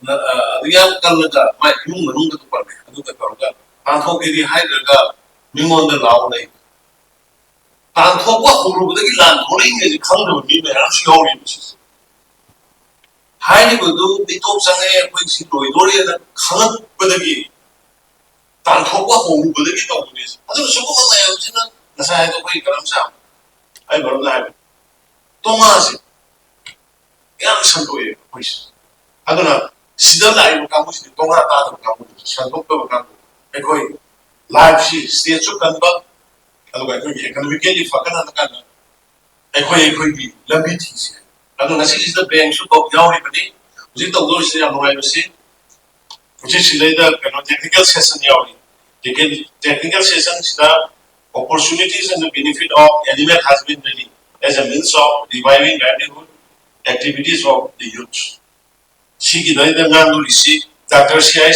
ꯅ-, ꯑ, ꯑꯗꯨ ꯌꯥꯝ ꯀꯜꯂꯒ ꯃꯥꯏ ꯏꯃꯨꯡ ꯃꯅꯨꯡꯗ ꯄꯜꯂꯦ꯫ ꯑꯗꯨꯒ ꯇꯧꯔꯒ ꯇꯥꯟꯊꯣꯛꯀꯦꯗꯤ ꯍꯥꯏꯗ꯭ꯔꯒ ꯃꯤꯉꯣꯟꯗ ꯂꯥꯎ ꯂꯩ꯫ ꯇꯥꯟꯊꯣꯛꯄ ꯍꯧꯔꯨꯕꯗꯒꯤ ꯂꯥꯟ ꯊꯣꯛꯂꯛꯏꯉꯩꯁꯦ ꯈꯪꯗꯕ ꯃꯤ ꯃꯌꯥꯝꯁꯨ ꯌꯥꯎꯔꯤꯕ ꯁꯤꯁꯦ꯫ ꯍꯥꯏꯔꯤꯕꯗꯨ ꯃꯤꯇꯣꯞ ꯆꯪꯉꯛꯑꯦ, ꯑꯩꯈꯣꯏ ꯁꯤ ꯂꯣꯏꯗꯣꯔꯦꯅ ꯈꯪꯉꯛꯄꯗꯒꯤ, ꯇꯥꯟꯊꯣꯛꯄ ꯍꯧꯔꯨꯕꯗꯒꯤ ꯇꯧꯕꯅꯤ꯫ ꯑꯗꯨꯅ ꯁꯤꯒꯨꯝꯕ ꯃꯌꯥꯝꯁꯤꯅ ꯉꯁꯥꯏ ꯍꯥꯏꯗꯣ ꯑꯩꯈꯣꯏ ꯀꯔꯝ ꯆꯥꯕ, ꯑꯩ ꯃꯔꯝꯅ ꯍꯥꯏꯕ ꯇꯣꯉꯥꯟꯁꯦ ꯌꯥꯝ ꯁꯟꯗꯣꯛꯑꯦ ꯑꯩꯈꯣꯏꯁꯦ꯫ ꯑꯗꯨꯅ ꯁꯤꯗ ꯂꯥꯛꯏꯕ ꯀꯥꯡꯕꯨꯁꯤꯗꯤ ꯇꯣꯉꯥꯟ ꯇꯥꯗꯕ ꯀꯥꯡꯕꯨ, ꯁꯟꯗꯣꯛꯇꯕ ꯀꯥꯡꯕꯨ꯫ ꯑꯩꯈꯣꯏ ꯂꯥꯏꯐꯁꯤ ꯁ꯭ꯇꯦꯠꯁꯨ ꯀꯟꯕ, ꯑꯗꯨꯒ ꯑꯩꯈꯣꯏꯒꯤ ꯏꯀꯅꯣꯃꯤꯀꯦꯜꯂꯤ ꯐꯒꯠꯍꯟꯕ ꯀꯥꯟꯗ ꯑꯩꯈꯣꯏ ꯑꯩꯈꯣꯏꯒꯤ ꯂꯝꯕꯤ ꯊꯤꯡꯁꯦ꯫ ꯑꯗꯣ ꯉꯁꯤꯁꯤꯗ ꯕꯦꯡꯁꯨ ꯇꯧ ꯌꯥꯎꯔꯤꯕꯅꯤ꯫ ꯍꯧꯖꯤꯛ ꯇꯧꯗꯣꯔꯤꯁꯤ ꯌꯥꯝ ꯅꯨꯡꯉꯥꯏꯕꯁꯤ, ꯍꯧꯖꯤꯛ ꯁꯤꯗꯩꯗ ꯀꯩꯅꯣ ꯇꯦꯛꯅꯤꯀꯦꯜ ꯁꯦꯁꯟ ꯌꯥꯎꯔꯤ꯫ ꯇꯦꯛꯅꯤꯀꯦꯜ ꯁꯦꯁꯟꯁꯤꯗ opportunities and the benefit of animal husbandry as a means of reviving livelihood activities of the youth꯫ ꯁꯤꯒꯤꯗꯩꯗ ꯉꯥꯡꯗꯣꯔꯤꯁꯤ doctor C I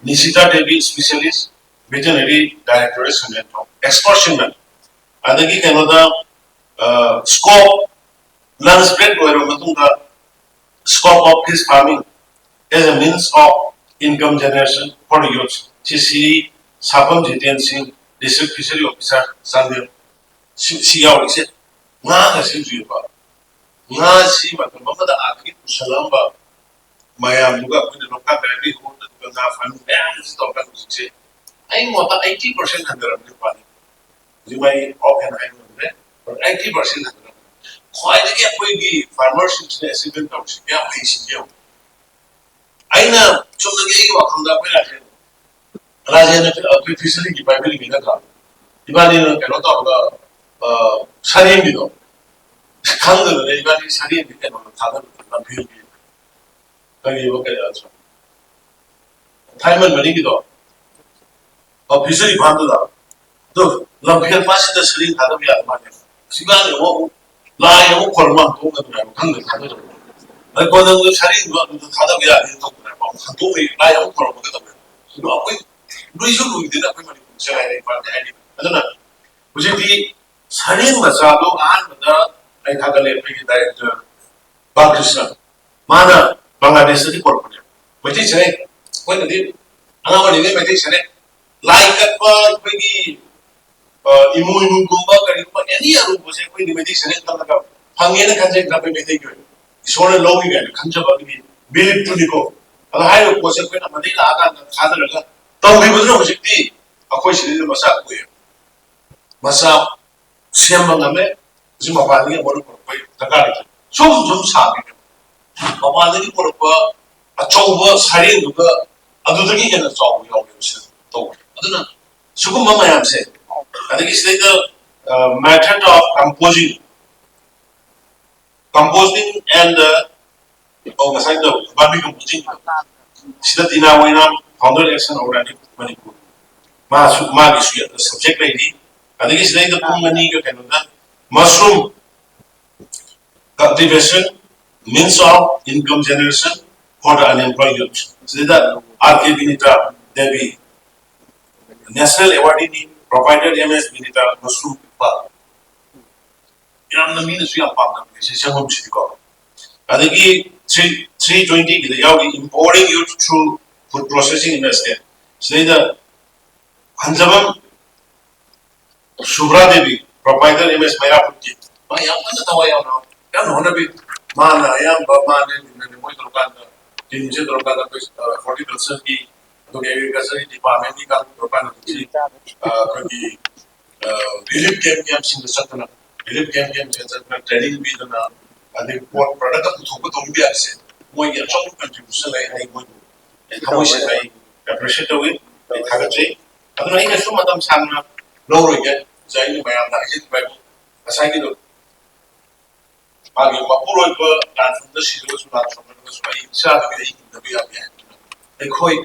Nishita Devi, specialist veterinary director ꯁꯟꯖꯦꯟꯊꯣꯡ, ꯑꯦꯛꯁꯄꯔꯠꯁꯤꯡꯅ꯫ ꯑꯗꯒꯤ ꯀꯩꯅꯣꯗ ꯁ꯭ꯀꯣꯞ, ꯂꯟꯁ ꯕ꯭ꯔꯦꯛ ꯂꯣꯏꯔꯕ ꯃꯇꯨꯡꯗ scope of fish farming as a means of income generation for the youth, ꯁꯤ ꯁꯤ ꯁꯥꯄꯝ ꯖꯤꯇꯦꯟ ꯁꯤꯡ, district fishery officer Chandel. ꯁꯤ ꯁꯤ ꯌꯥꯎꯔꯤꯁꯦ ꯉꯥꯒꯁꯦ ꯍꯧꯖꯤꯛ ꯉꯥꯁꯤ ꯃꯇꯝ ꯑꯃꯗ ꯑꯥꯗꯒꯤ ꯄꯨꯁꯜꯂꯛꯑꯝꯕ ꯃꯌꯥꯝꯗꯨꯒ ꯑꯩꯈꯣꯏꯅ ꯂꯣꯛꯇꯥꯛ ꯂꯥꯏꯔꯦꯝꯕꯤ ꯍꯣꯜꯗ ꯉꯥ ꯐꯥꯔꯃꯤꯡ ꯃꯌꯥꯝ ꯑꯁꯤ ꯇꯧꯔꯀꯥꯟꯗ ꯍꯧꯖꯤꯛꯁꯦ ꯑꯩ ꯃꯣꯠꯇ eighty percent ꯍꯟꯊꯔꯕꯅꯤ ꯃꯄꯥꯟꯗ꯫ ꯍꯧꯖꯤꯛ ꯃꯥꯒꯤ ꯑꯣꯐ ꯍꯦꯟ ꯍꯥꯏꯕ ꯉꯝꯗ꯭ꯔꯦ꯫ Eighty percent ꯍꯟꯊꯔꯕꯅꯤ꯫ ꯈ꯭ꯋꯥꯏꯗꯒꯤ ꯑꯩꯈꯣꯏꯒꯤ ꯐꯥꯔꯃꯔꯁꯤꯡꯁꯤꯅ ꯑꯦꯆꯤꯚꯃꯦꯟ ꯇꯧꯔꯤꯁꯤ ꯀꯌꯥꯝ ꯍꯩ ꯁꯤꯡꯒꯦ ꯌꯦꯡꯉꯨ꯫ ꯑꯩꯅ ꯆꯨꯝꯅꯒꯤ ꯑꯩꯒꯤ ꯋꯥꯈꯜꯗ ꯑꯩꯈꯣꯏ ꯔꯥꯖꯦꯟ, ꯔꯥꯖꯦꯟ ꯑꯩꯈꯣꯏ ꯐꯤꯁꯔꯤꯒꯤ ꯄꯥꯏꯕꯤꯔꯤꯉꯩ ꯅꯠꯇ꯭ꯔꯥ? ꯏꯕꯥꯅꯤꯅ ꯀꯩꯅꯣ ꯇꯧꯔꯒ, ꯑ, ꯁꯔꯦꯡꯒꯤꯗꯣ ꯈꯪꯗꯗꯅ ꯏꯕꯥꯅꯤ ꯁꯔꯦꯡꯒꯤ ꯀꯩꯅꯣꯗꯣ ꯊꯥꯗꯕꯗ ꯂꯝꯐꯦꯜꯒꯤ ꯀꯔꯤꯕ ꯀꯩꯅꯣ ꯊꯥꯏꯃꯟ ꯃꯅꯤꯡꯒꯤꯗꯣ, ꯑ, ꯐꯤꯁꯔꯤ ꯐꯥꯝꯗꯨꯗ꯫ ꯑꯗꯣ ꯂꯝꯐꯦꯜ ꯄꯥꯠꯁꯤꯗ ꯁꯔꯦꯡ ꯊꯥꯗꯕ ꯌꯥꯕ ꯃꯥꯜꯂꯦ꯫ ꯁꯤꯕꯥꯅꯤ ꯑꯃꯨꯛ ꯂꯥꯏ ꯑꯃꯨꯛ ꯈꯣꯏꯔꯝꯕ ꯑꯃꯨꯛ ꯊꯣꯛꯅꯗꯅ ꯈꯪꯗꯦ ꯊꯥꯗꯕ꯫ ꯑꯗꯩ ꯀꯣꯟꯅ ꯁꯔꯦꯡꯗꯣ ꯑꯗꯨꯗ ꯊꯥꯗꯕ ꯌꯥꯅꯤ ꯇꯧꯗꯅ ꯑꯃꯨꯛ ꯍꯟꯗꯣꯛꯑꯦ, ꯂꯥꯏ ꯑꯃꯨꯛ ꯈꯣꯏꯔꯝꯕꯒ ꯇꯧꯋꯦ꯫ ꯑꯗꯣ ꯑꯩꯈꯣꯏ ꯂꯣꯏꯁꯨ ꯂꯣꯏꯗꯦꯗ ꯑꯩꯈꯣꯏ ꯃꯅꯤꯄꯨꯔꯁꯦ ꯍꯥꯏꯔꯦ ꯏꯄꯥꯗꯤ ꯍꯥꯏꯔꯤ꯫ ꯑꯗꯨꯅ ꯍꯧꯖꯤꯛꯇꯤ ꯁꯔꯦꯡ ꯃꯆꯥꯗꯣ ꯑꯍꯥꯟꯕꯗ ꯑꯩ ꯊꯥꯒꯠꯂꯦ ꯑꯩꯈꯣꯏꯒꯤ ꯗꯥꯏꯔꯦꯛꯇꯔ ꯕꯥꯂꯀ꯭ꯔꯤꯁꯅ, ꯃꯥꯅ ꯕꯪꯒ꯭ꯂꯥꯗꯦꯁꯇꯒꯤ ꯄꯨꯔꯛꯄꯅꯦ꯫ ꯃꯩꯇꯩ ꯁꯔꯦꯡ, ꯑꯩꯈꯣꯏꯅꯗꯤ ꯑꯉꯥꯡ ꯑꯣꯏꯔꯤꯉꯩ ꯃꯩꯇꯩ ꯁꯔꯦꯡ ꯂꯥꯏ ꯀꯠꯄ ꯑꯩꯈꯣꯏꯒꯤ ꯏꯃꯣꯏꯅꯨꯒꯨꯝꯕ ꯀꯔꯤꯒꯨꯝꯕ ꯑꯦꯅꯤ ꯑꯔꯨꯕꯁꯦ ꯑꯩꯈꯣꯏ ꯅꯨꯃꯤꯠꯇꯩ ꯁꯦꯟꯖꯦꯡ ꯀꯠꯂꯒ ꯐꯪꯉꯦꯅ ꯈꯟꯖꯩ꯫ ꯑꯩꯈꯣꯏ ꯃꯩꯇꯩꯒꯤ ꯑꯣꯏꯅ ꯏꯁꯣꯔꯅ ꯂꯧꯏ ꯀꯥꯏꯅ ꯈꯟꯖꯕ ꯑꯗꯨꯒꯤ ꯕꯤꯂꯤꯞꯇꯨꯅꯤꯀꯣ꯫ ꯑꯗꯣ ꯍꯥꯏꯔꯤꯕ ꯄꯣꯠꯁꯦ ꯑꯩꯈꯣꯏꯅ ꯃꯩꯇꯩ ꯂꯥꯛꯑꯀꯥꯟꯗ ꯊꯥꯗꯔꯒ ꯇꯧꯈꯤꯕꯗꯨꯅ ꯍꯧꯖꯤꯛꯇꯤ ꯑꯩꯈꯣꯏ ꯁꯤꯗꯩꯗ ꯃꯆꯥ ꯀꯣꯛꯑꯦ, ꯃꯆꯥ ꯁꯦꯝꯕ ꯉꯝꯃꯦ꯫ ꯍꯧꯖꯤꯛ ꯃꯄꯥꯟꯗꯒꯤ ꯑꯃꯨꯛ ꯄꯨꯔꯛꯄꯒꯤ ꯗꯔꯀꯥꯔ ꯂꯩꯇꯦ꯫ ꯁꯨꯝ ꯁꯨꯝ ꯁꯥꯕꯤꯔꯦ꯫ ꯃꯄꯥꯟꯗꯒꯤ ꯄꯨꯔꯛꯄ ꯑꯆꯧꯕ ꯁꯔꯦꯡꯗꯨꯒ ꯑꯗꯨꯗꯒꯤ ꯍꯦꯟꯅ ꯆꯥꯎꯕ ꯌꯥꯎꯔꯦꯕ ꯁꯤꯗ ꯇꯧꯕ꯫ ꯑꯗꯨꯅ ꯁꯤꯒꯨꯝꯕ ꯃꯌꯥꯝꯁꯦ, ꯑꯗꯒꯤ ꯁꯤꯗꯩꯗ method of composing, composting and, ꯑꯣ, ꯉꯁꯥꯏꯗꯣ vermicomposting, ꯁꯤꯗ ꯇꯤꯅꯥ ꯃꯣꯏꯅꯥꯝ, founder action organic ꯃꯅꯤꯄꯨꯔ, ꯃꯥꯁꯨ, ꯃꯥꯒꯤꯁꯨ subject ꯂꯩꯔꯤ꯫ ꯑꯗꯒꯤ ꯁꯤꯗꯩꯗ ꯄꯨꯡ ꯑꯅꯤꯒ ꯀꯩꯅꯣꯗ mushroom cultivation, means of income generation for the unemployed youth, ꯁꯤꯗ R K Vinita Devi, national awardꯅꯤ, proprietor M S Vinita Mushroom Park꯫ ꯌꯥꯝꯅ ꯃꯤꯅꯁꯨ ꯌꯥꯝ ꯄꯥꯝꯅꯕꯅꯦ ꯁꯤ ꯁꯪꯒꯣꯝꯁꯤꯗꯤꯀꯣ꯫ ꯑꯗꯒꯤ three, three twentyꯒꯤꯗ ꯌꯥꯎꯔꯤ, empowering youth through food processing in the state꯫ ꯁꯤꯗꯩꯗ ꯍꯟꯖꯕꯝ ꯁꯨꯕ꯭ꯔꯥ Devi, proprietor M S ꯃꯩꯔꯥ foodꯀꯤ, ꯃꯥ ꯌꯥꯝ ꯀꯟꯅ ꯊꯋꯥꯏ ꯌꯥꯎꯅ ꯌꯥꯝꯅ ꯍꯣꯠꯅꯕꯤ꯫ ꯃꯥꯅ ꯑꯌꯥꯝꯕ ꯃꯥꯅꯦ ꯃꯣꯏ ꯇꯧꯔꯀꯥꯟꯗ, teamꯁꯦ ꯇꯧꯔꯀꯥꯟꯗ ꯑꯩꯈꯣꯏ horticultureꯒꯤ, ꯑꯗꯨꯒ agricultureꯒꯤ departmentꯀꯤ ꯀꯥꯡꯕꯨ ꯇꯧꯔꯀꯥꯟꯗ ꯍꯧꯖꯤꯛ ꯑꯩꯈꯣꯏꯒꯤ relief camp campꯁꯤꯡꯗ ꯆꯠꯇꯅ, relief camp campꯁꯤꯡꯗ ꯆꯠꯇꯅ training ꯄꯤꯗꯅ, ꯑꯗꯩ ꯄꯣꯠ product ꯄꯨꯊꯣꯛꯄ ꯇꯧꯕ ꯃꯌꯥꯝꯁꯦ ꯃꯣꯏꯒꯤ ꯑꯆꯧꯕ contribution ꯂꯩ꯫ ꯑꯩ ꯃꯣꯏꯕꯨ ꯑꯩ ꯊꯃꯣꯏ ꯁꯦꯡꯅ ꯑꯩ appreciate ꯇꯧꯏ, ꯑꯩ ꯊꯥꯒꯠꯆꯩ꯫ ꯑꯗꯨꯅ ꯑꯩꯅꯁꯨ ꯃꯇꯝ ꯁꯥꯡꯅ ꯂꯧꯔꯣꯏꯒꯦ꯫ ꯑꯣꯖꯥ, ꯑꯩꯅ ꯃꯌꯥꯝꯗ ꯍꯥꯏꯖꯅꯤꯡꯕ ꯍꯥꯏꯕꯨ ꯉꯁꯥꯏꯒꯤꯗꯣ ꯃꯥꯒꯤ ꯃꯄꯨꯔꯣꯏꯕ ꯂꯥꯟꯐꯝꯗ ꯁꯤꯔꯒꯁꯨ, ꯂꯥꯟ ꯁꯣꯛꯅꯔꯒꯁꯨ ꯑꯩ ꯏꯆꯥꯗꯨꯒꯤ ꯑꯩ ꯍꯤꯡꯗꯕ ꯌꯥꯗꯦ ꯍꯥꯏꯕꯅꯤꯅ, ꯑꯩꯈꯣꯏ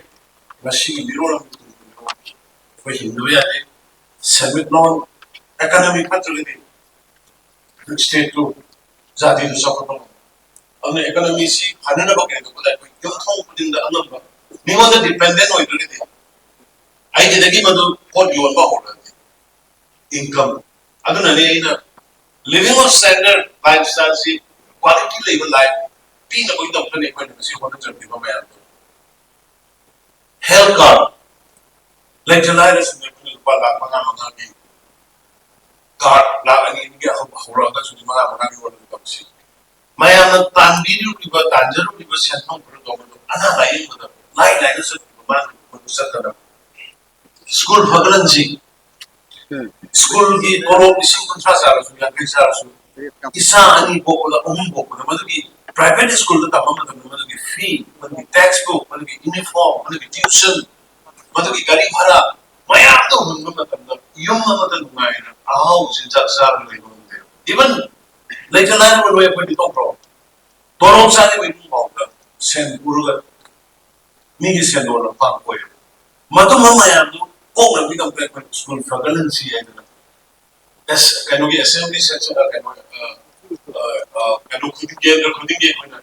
ꯉꯁꯤꯒꯤ ꯃꯤꯔꯣꯜ ꯑꯃꯒꯤ ꯇꯨꯡꯒꯤ ꯃꯤꯔꯣꯜ ꯑꯩꯈꯣꯏ ꯍꯤꯡꯗꯕ ꯌꯥꯗꯦ꯫ ꯁꯦꯟꯃꯤꯠꯂꯣꯟ, economy ꯐꯠꯇ꯭ꯔꯒꯗꯤ stateꯇꯨ, ꯖꯥꯇꯤꯗꯨ ꯆꯥꯎꯈꯠꯄ ꯉꯝꯃꯣꯏ꯫ ꯑꯗꯨꯅ economyꯁꯤ ꯐꯅꯅꯕ ꯀꯩꯗꯧꯕꯗ ꯑꯩꯈꯣꯏ ꯌꯨꯝꯊꯣꯡ ꯈꯨꯗꯤꯡꯗ ꯑꯉꯝꯕ, ꯃꯤꯉꯣꯟꯗ dependent ꯑꯣꯏꯗ꯭ꯔꯒꯗꯤ, ꯑꯩꯒꯤꯗꯒꯤ ꯃꯗꯨ ꯄꯣꯠ ꯌꯣꯟꯕ ꯍꯧꯔꯒꯗꯤ income꯫ ꯑꯗꯨꯅꯅꯦ ꯑꯩꯅ living of standard lifestyleꯁꯤ, quality ꯂꯩꯕ life ꯄꯤꯅꯕꯒꯤꯗꯃꯛꯇꯅꯦ ꯑꯩꯈꯣꯏꯅ ꯉꯁꯤ ꯍꯣꯠꯅꯖꯔꯛꯂꯤꯕ ꯃꯌꯥꯝꯗꯣ꯫ Health card, ꯂꯩꯇ ꯂꯥꯏꯔꯁꯤꯡꯅ ꯑꯩꯈꯣꯏꯅ ꯂꯨꯄꯥ ꯂꯥꯈ ꯃꯉꯥ ꯃꯉꯥꯒꯤ ꯀꯥꯔꯗ ꯂꯥꯈ ꯑꯅꯤ ꯑꯅꯤꯒꯤ ꯑꯍꯨꯝ ꯍꯧꯔꯛꯑꯒꯁꯨ ꯂꯨꯄꯥ ꯃꯉꯥ ꯃꯉꯥꯒꯤ ꯑꯣꯏꯅ ꯇꯧꯁꯤ꯫ ꯃꯌꯥꯝꯅ ꯇꯥꯟꯕꯤꯔꯨꯔꯤꯕ, ꯇꯥꯟꯖꯔꯨꯔꯤꯕ ꯁꯦꯟꯐꯝ ꯈꯔꯗꯣ ꯑꯅꯥ ꯂꯥꯏꯌꯦꯡꯕꯗ ꯂꯥꯏ ꯂꯥꯏꯅ ꯆꯠꯈꯤꯕ ꯃꯥꯅ ꯃꯗꯨ ꯆꯠꯇꯅ ꯁ꯭ꯀꯨꯜ ꯐꯒꯠꯍꯟꯁꯤ꯫ ꯁ꯭ꯀꯨꯜꯒꯤ ꯇꯣꯂꯣꯞ ꯂꯤꯁꯤꯡ ꯀꯨꯟꯊ꯭ꯔꯥ ꯆꯥꯔꯁꯨ, ꯌꯥꯡꯈꯩ ꯆꯥꯔꯁꯨ, ꯏꯆꯥ ꯑꯅꯤ ꯄꯣꯛꯄꯗ, ꯑꯍꯨꯝ ꯄꯣꯛꯄꯗ, ꯃꯗꯨꯒꯤ ꯄ꯭ꯔꯥꯏꯚꯦꯠ ꯁ꯭ꯀꯨꯜꯗ ꯇꯝꯕ ꯃꯇꯝꯗ ꯃꯗꯨꯒꯤ ꯐꯤ, ꯃꯗꯨꯒꯤ ꯇꯦꯛꯁ ꯕꯨꯛ, ꯃꯗꯨꯒꯤ ꯌꯨꯅꯤꯐꯣꯔꯝ, ꯃꯗꯨꯒꯤ ꯇ꯭ꯌꯨꯁꯟ, ꯃꯗꯨꯒꯤ ꯒꯥꯔꯤ ꯚꯔꯥ ꯃꯌꯥꯝꯗꯣ ꯍꯨꯟꯕ ꯃꯇꯝꯗ ꯌꯨꯝ ꯑꯃꯗ ꯅꯨꯡꯉꯥꯏꯅ ꯑꯍꯥꯎ ꯆꯤꯟꯖꯥꯛ ꯆꯥꯔꯒ ꯂꯩꯕ ꯉꯝꯗꯦ꯫ ꯏꯚꯟ ꯂꯩꯇ ꯂꯥꯏꯔꯕ ꯅꯣꯏ ꯑꯩꯈꯣꯏꯗꯤ ꯇꯧꯕ꯭ꯔꯣ? ꯇꯣꯂꯣꯞ ꯆꯥꯔꯤꯕ ꯏꯃꯨꯡ ꯐꯥꯎꯗ ꯁꯦꯟ ꯄꯨꯔꯒ ꯃꯤꯒꯤ ꯁꯦꯟꯗꯣꯟ ꯂꯧꯐꯝ ꯑꯣꯏꯔꯦ꯫ ꯃꯗꯨꯝꯕ ꯃꯌꯥꯝꯗꯨ ꯀꯣꯛꯅꯕꯒꯤꯗꯃꯛꯇ ꯑꯩꯈꯣꯏ ꯁ꯭ꯀꯨꯜ ꯐꯒꯠꯍꯟꯁꯤ ꯍꯥꯏꯗꯅ ꯑꯦꯁ-, ꯀꯩꯅꯣꯒꯤ ꯑꯦꯁꯦꯝꯕ꯭ꯂꯤ ꯁꯦꯁꯟ, ꯀꯩꯅꯣ, ꯑ, ꯑ, ꯑ, ꯀꯩꯅꯣ ꯈꯨꯗꯤꯡ, ꯀꯦꯟꯗ꯭ꯔ ꯈꯨꯗꯤꯡꯒꯤ ꯑꯩꯈꯣꯏꯅ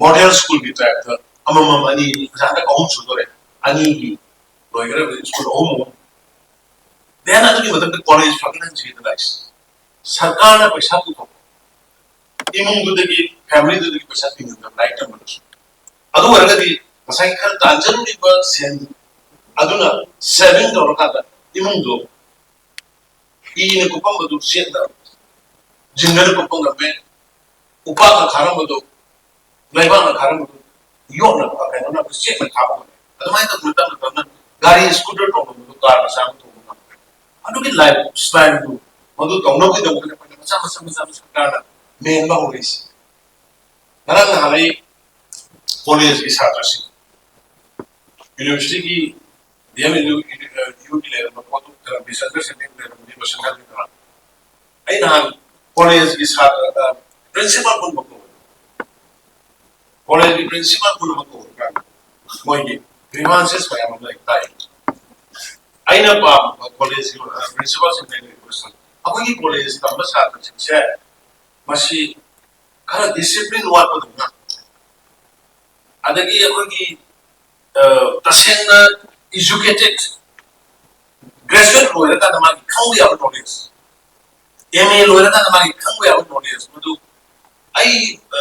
ꯃꯣꯗꯦꯜ ꯁ꯭ꯀꯨꯜꯒꯤ ꯇꯥꯏꯞꯇ ꯑꯃꯃꯝ ꯑꯅꯤ, ꯍꯟꯗꯛ ꯑꯍꯨꯝ ꯁꯨꯗꯣꯔꯦ, ꯑꯅꯤꯒꯤ ꯂꯣꯏꯒꯗꯕ ꯁ꯭ꯀꯨꯜ ꯑꯍꯨꯝ ꯑꯍꯨꯝ꯫ ꯗꯦꯟ ꯑꯗꯨꯒꯤ ꯃꯊꯛꯇ ꯀꯣꯂꯦꯖ ꯐꯒꯠꯍꯟꯁꯤ ꯍꯥꯏꯗꯅ ꯁꯔꯀꯥꯔꯅ ꯄꯩꯁꯥ ꯄꯨꯊꯣꯛꯄ, ꯏꯃꯨꯡꯗꯨꯗꯒꯤ, ꯐꯦꯃꯤꯂꯤꯗꯨꯗꯒꯤ ꯄꯩꯁꯥ ꯇꯤꯡꯍꯟꯗꯅ ꯂꯥꯏꯔꯤꯛ ꯇꯝꯕꯗꯁꯨ꯫ ꯑꯗꯨ ꯑꯣꯏꯔꯒꯗꯤ ꯉꯁꯥꯏ ꯈꯔ ꯇꯥꯟꯖꯔꯨꯔꯤꯕ ꯁꯦꯟ ꯑꯗꯨꯅ ꯁꯦꯚꯤꯡ ꯇꯧꯔꯀꯥꯟꯗ ꯏꯃꯨꯡꯗꯣ ꯏꯅ ꯀꯨꯞꯄꯝꯕꯗꯨ ꯆꯦꯠꯅ, ꯖꯤꯡꯒꯅ ꯀꯨꯞꯄ ꯉꯝꯃꯦ, ꯎꯄꯥꯛꯅ ꯈꯥꯔꯝꯕꯗꯨ, ꯂꯩꯕꯥꯛꯅ ꯈꯥꯔꯝꯕꯗꯨ ꯌꯣꯠꯅ, ꯀꯩꯅꯣꯅ ꯆꯦꯠꯅ ꯈꯥꯕ ꯉꯝꯃꯦ꯫ ꯑꯗꯨꯃꯥꯏꯅ ꯇꯧꯗꯅ ꯇꯞꯅ ꯇꯞꯅ ꯒꯥꯔꯤ, ꯁ꯭ꯀꯨꯇꯔ ꯇꯣꯡꯕꯗꯨ ꯀꯥꯔ ꯃꯆꯥ ꯑꯃ ꯇꯣꯡꯕ ꯉꯝꯃꯦ꯫ ꯑꯗꯨꯒꯤ ꯂꯥꯏꯐ ꯁ꯭ꯇꯥꯏꯜꯗꯨ ꯃꯗꯨ ꯇꯧꯅꯕꯒꯤꯗꯃꯛꯇ ꯑꯩꯈꯣꯏꯅ ꯃꯆꯥ ꯃꯆꯥ ꯃꯆꯥ ꯃꯆꯥ ꯁꯔꯀꯥꯔꯅ ꯃꯦꯟꯕ ꯍꯧꯔꯛꯏꯁꯦ꯫ ꯉꯔꯥꯡ ꯅꯍꯥꯟ ꯑꯩ ꯀꯣꯂꯦꯖꯀꯤ ꯁꯥꯇ꯭ꯔꯁꯤꯡ, ꯌꯨꯅꯤꯚꯔꯁꯤꯇꯤꯒꯤ, ꯗꯤ ꯑꯦꯝ ꯌꯨ, ꯌꯨꯒꯤ ꯂꯩꯔꯝꯕ ꯄꯣꯠꯇꯨ ꯈꯔ ꯃꯤꯁꯑꯟꯗꯔꯁ꯭ꯇꯦꯟꯗꯤꯡ ꯂꯩꯔꯝꯕꯗꯤ ꯂꯣꯏꯁꯤꯟꯅꯕꯤꯗꯅ꯫ ꯑꯩ ꯅꯍꯥꯟ ꯀꯣꯂꯦꯖꯀꯤ ꯁꯥꯇ꯭ꯔ, ꯑ, ꯄ꯭ꯔꯤꯟꯁꯤꯄꯥꯜ ꯄꯨꯝꯅꯃꯛ ꯀꯧꯏ꯫ ꯀꯣꯂꯦꯖꯀꯤ ꯄ꯭ꯔꯤꯟꯁꯤꯄꯥꯜ ꯄꯨꯝꯅꯃꯛ ꯀꯧꯔꯀꯥꯟꯗ ꯃꯣꯏꯒꯤ ꯒ꯭ꯔꯤꯚꯥꯟꯁꯦꯁ ꯃꯌꯥꯝ ꯑꯃ ꯑꯩ ꯇꯥꯏ꯫ ꯑꯩꯅ ꯄꯥꯝꯕ ꯀꯣꯂꯦꯖꯀꯤ, ꯑ, ꯄ꯭ꯔꯤꯟꯁꯤꯄꯥꯜꯁꯤꯡꯗ ꯑꯩꯅ ꯔꯤꯀ꯭ꯋꯦꯁ ꯇꯧꯏ, ꯑꯩꯈꯣꯏꯒꯤ ꯀꯣꯂꯦꯖ ꯇꯝꯕ ꯁꯥꯇ꯭ꯔꯁꯤꯡꯁꯦ ꯃꯁꯤ ꯈꯔ ꯗꯤꯁꯤꯄ꯭ꯂꯤꯟ ꯋꯥꯠꯄꯗꯧꯅ, ꯑꯗꯒꯤ ꯑꯩꯈꯣꯏꯒꯤ, ꯑ, ꯇꯁꯦꯡꯅ ꯏꯖꯨꯀꯦꯇꯦꯠ, ꯒ꯭ꯔꯦꯖꯨꯑꯦꯠ ꯂꯣꯏꯔꯀꯥꯟꯗ ꯃꯥꯒꯤ ꯈꯪꯕ ꯌꯥꯕ ꯅꯣꯂꯦꯖ, ꯑꯦꯝ ꯑꯦ ꯂꯣꯏꯔꯀꯥꯟꯗ ꯃꯥꯒꯤ ꯈꯪꯕ ꯌꯥꯕ ꯅꯣꯂꯦꯖ ꯃꯗꯨ ꯑꯩ, ꯑ,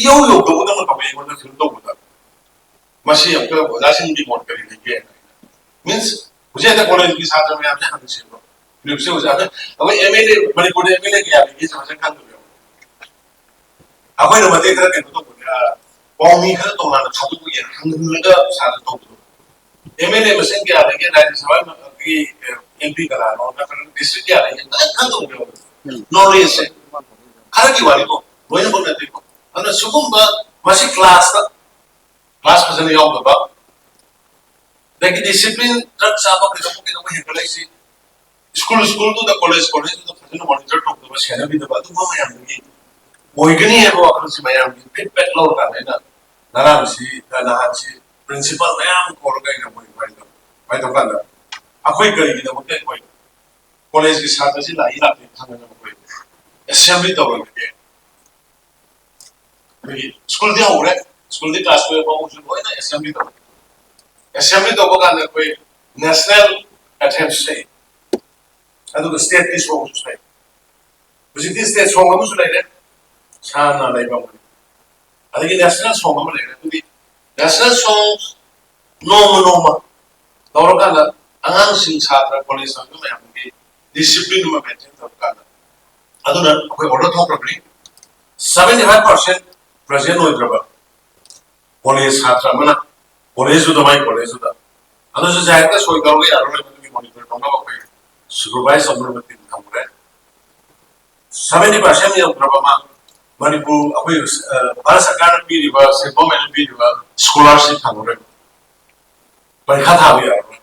ꯏꯌꯧ ꯌꯧꯗꯕꯗꯧꯅ ꯇꯧꯋꯦ ꯑꯩꯉꯣꯟꯗ ꯐꯤꯜ ꯇꯧꯕꯗ꯫ ꯃꯁꯤ ꯑꯃꯨꯛꯇ ꯑꯣꯖꯥꯁꯤꯡꯒꯤ ꯃꯣꯠ ꯀꯔꯤ ꯂꯩꯒꯦ? ꯃꯤꯟꯁ ꯍꯧꯖꯤꯛ ꯍꯦꯛꯇ ꯀꯣꯂꯦꯖꯀꯤ ꯁꯥꯇ꯭ꯔ ꯃꯌꯥꯝꯁꯦ ꯍꯪꯁꯦꯕ꯫ ꯍꯧꯖꯤꯛꯁꯦ ꯑꯣꯖꯥ ꯑꯩꯈꯣꯏ ꯑꯦꯝ ꯑꯦꯜ ꯑꯦ, ꯃꯅꯤꯄꯨꯔꯗ ꯑꯦꯝ ꯑꯦꯜ ꯑꯦ ꯀꯌꯥ ꯂꯩꯒꯦꯁꯦ ꯐꯖꯅ ꯈꯪꯗꯕ ꯌꯥꯎꯋꯦ꯫ ꯑꯩꯈꯣꯏꯅ ꯃꯇꯦꯛ ꯈꯔ ꯀꯩꯅꯣ ꯇꯧꯕꯅꯦ, ꯄꯥꯎꯃꯤ ꯈꯔ ꯇꯣꯉꯥꯟꯅ ꯊꯥꯗꯣꯛꯄꯒꯤ ꯍꯪꯍꯜꯂꯒ ꯁꯥꯇ꯭ꯔ ꯇꯧꯕꯗꯣ꯫ ꯑꯦꯝ ꯑꯦꯜ ꯑꯦ ꯃꯁꯤꯡ ꯀꯌꯥ ꯂꯩꯒꯦ, ꯔꯥꯖ꯭ꯌ ꯁꯚꯥ ꯑꯦꯝ ꯄꯤ ꯀꯅꯥꯅꯣ ꯅꯠꯇ꯭ꯔꯒ ꯗꯤꯁꯇ꯭ꯔꯤꯛ ꯀꯌꯥ ꯂꯩꯒꯦ ꯐꯖꯅ ꯈꯪꯗꯕ ꯌꯥꯎꯋꯦ꯫ ꯅꯣꯂꯦꯖꯁꯦ ꯈꯔꯒꯤ ꯋꯥꯔꯤꯀꯣ, ꯂꯣꯏꯅꯃꯛ ꯅꯠꯇꯦꯀꯣ꯫ ꯑꯗꯨꯅ ꯁꯤꯒꯨꯝꯕ ꯃꯁꯤ ꯀ꯭ꯂꯥꯁꯇ ꯀ꯭ꯂꯥꯁ ꯐꯖꯅ ꯌꯥꯎꯗꯕ, ꯑꯗꯒꯤ ꯗꯤꯁꯤꯄ꯭ꯂꯤꯟ, ꯗ꯭ꯔꯒ ꯆꯥꯕ ꯀꯩꯗꯧꯕ ꯀꯩꯗꯧꯕ ꯍꯦꯟꯒꯠꯂꯛꯏꯁꯤ ꯁ꯭ꯀꯨꯜ ꯁ꯭ꯀꯨꯜꯗꯨꯗ, ꯀꯣꯂꯦꯖ ꯀꯣꯂꯦꯖꯇꯨꯗ ꯐꯖꯅ ꯃꯣꯅꯤꯇꯔ ꯇꯧꯗꯕ, ꯁꯦꯟꯅꯕꯤꯗꯕ, ꯑꯗꯨꯝꯕ ꯃꯌꯥꯝꯗꯨꯒꯤ ꯑꯣꯏꯒꯅꯤ ꯍꯥꯏꯕ ꯋꯥꯈꯜꯁꯤ ꯃꯌꯥꯝꯒꯤ ꯐꯤꯗꯕꯦꯛ ꯂꯧꯔꯀꯥꯟꯗ ꯑꯩꯅ ꯉꯔꯥꯡꯁꯤ, ꯅꯍꯥꯟꯁꯤ ꯄ꯭ꯔꯤꯟꯁꯤꯄꯥꯜ ꯃꯌꯥꯝ ꯀꯧꯔꯒ ꯑꯩꯅ ꯃꯣꯏ ꯀꯃꯥꯏꯅ ꯇꯧ-, ꯀꯃꯥꯏꯅ ꯇꯧꯀꯥꯟꯗ ꯑꯩꯈꯣꯏ ꯀꯔꯤꯒꯤꯗꯃꯛꯇ ꯑꯩꯈꯣꯏ ꯀꯣꯂꯦꯖꯀꯤ ꯁꯥꯇ꯭ꯔꯁꯤ ꯂꯥꯛꯏ ꯂꯥꯛꯇꯦ ꯈꯪꯗꯅ ꯑꯩꯈꯣꯏ ꯑꯦꯁꯦꯝꯕ꯭ꯂꯤ ꯇꯧꯔꯒꯦ꯫ ꯑꯩꯈꯣꯏꯒꯤ ꯁ꯭ꯀꯨꯜꯗꯤ ꯍꯧꯈ꯭ꯔꯦ, ꯁ꯭ꯀꯨꯜꯗꯤ ꯀ꯭ꯂꯥꯁ ꯇꯨꯌꯦꯜꯐ ꯐꯥꯎꯕꯁꯨ ꯂꯣꯏꯅ ꯑꯦꯁꯦꯝꯕ꯭ꯂꯤ ꯇꯧꯔꯦ꯫ ꯑꯦꯁꯦꯝꯕ꯭ꯂꯤ ꯇꯧꯕ ꯀꯥꯟꯗ ꯑꯩꯈꯣꯏ ꯅꯦꯁꯅꯦꯜ ꯑꯦꯊꯦꯝꯁ ꯁꯛꯏ, ꯑꯗꯨꯒ ꯁ꯭ꯇꯦꯠꯀꯤ ꯁꯣꯡꯁꯨ ꯁꯛꯏ꯫ ꯍꯧꯖꯤꯛꯇꯤ ꯁ꯭ꯇꯦꯠ ꯁꯣꯡ ꯑꯃꯁꯨ ꯂꯩꯔꯦ, ꯁꯥꯟꯅ ꯂꯩꯕ ꯑꯃ꯫ ꯑꯗꯒꯤ ꯅꯦꯁꯅꯦꯜ ꯁꯣꯡ ꯑꯃ ꯂꯩꯔꯦ꯫ ꯑꯗꯨꯗꯤ ꯅꯦꯁꯅꯦꯜ ꯁꯣꯡ ꯅꯣꯡꯃ ꯅꯣꯡꯃ ꯇꯧꯔꯀꯥꯟꯗ ꯑꯉꯥꯡꯁꯤꯡ, ꯁꯥꯇ꯭ꯔ, ꯀꯣꯂꯦꯖ ꯇꯝꯕ ꯃꯌꯥꯝꯒꯤ ꯗꯤꯁꯤꯄ꯭ꯂꯤꯟ ꯑꯃ ꯃꯦꯟꯇꯦꯟ ꯇꯧꯔ ꯀꯥꯟꯗ, ꯑꯗꯨꯅ ꯑꯩꯈꯣꯏ ꯑꯣꯔꯗꯔ ꯊꯣꯛꯈ꯭ꯔꯕꯅꯤ꯫ ꯁꯚꯦꯟꯇꯤ ꯐꯥꯏꯚ ꯄꯥꯔꯁꯦꯟ ꯄ꯭ꯔꯖꯦꯟ ꯑꯣꯏꯗ꯭ꯔꯕ ꯀꯣꯂꯦꯖ ꯁꯥꯇ꯭ꯔ ꯑꯃꯅ ꯀꯣꯂꯦꯖꯇꯨꯗ, ꯃꯥꯏ ꯀꯣꯂꯦꯖꯇꯨꯗ, ꯑꯗꯨꯁꯨ ꯖꯥꯏꯠꯇ ꯁꯣꯏ ꯇꯧꯔꯒ ꯌꯥꯔꯔꯣꯏ꯫ ꯃꯗꯨꯒꯤ ꯃꯣꯅꯤꯇꯔ ꯇꯧꯅꯕ ꯑꯩꯈꯣꯏ ꯁꯨꯄꯔꯚꯥꯏꯖ ꯇꯧꯅꯕ ꯇꯤꯝ ꯊꯝꯈ꯭ꯔꯦ꯫ ꯁꯚꯦꯟꯇꯤ ꯄꯥꯔꯁꯦꯟ ꯌꯧꯗ꯭ꯔꯕ ꯑꯃ ꯃꯅꯤꯄꯨꯔ ꯑꯩꯈꯣꯏ, ꯑ, ꯚꯥꯔꯠ ꯁꯔꯀꯥꯔꯅ ꯄꯤꯔꯤꯕ, ꯁꯦꯟꯐꯝ ꯑꯣꯏꯅ ꯄꯤꯔꯤꯕ ꯁ꯭ꯀꯣꯂꯥꯔꯁꯤꯞ ꯐꯪꯉꯔꯣꯏ, ꯄꯔꯤꯈꯥ ꯊꯥꯕ ꯌꯥꯔꯔꯣꯏ꯫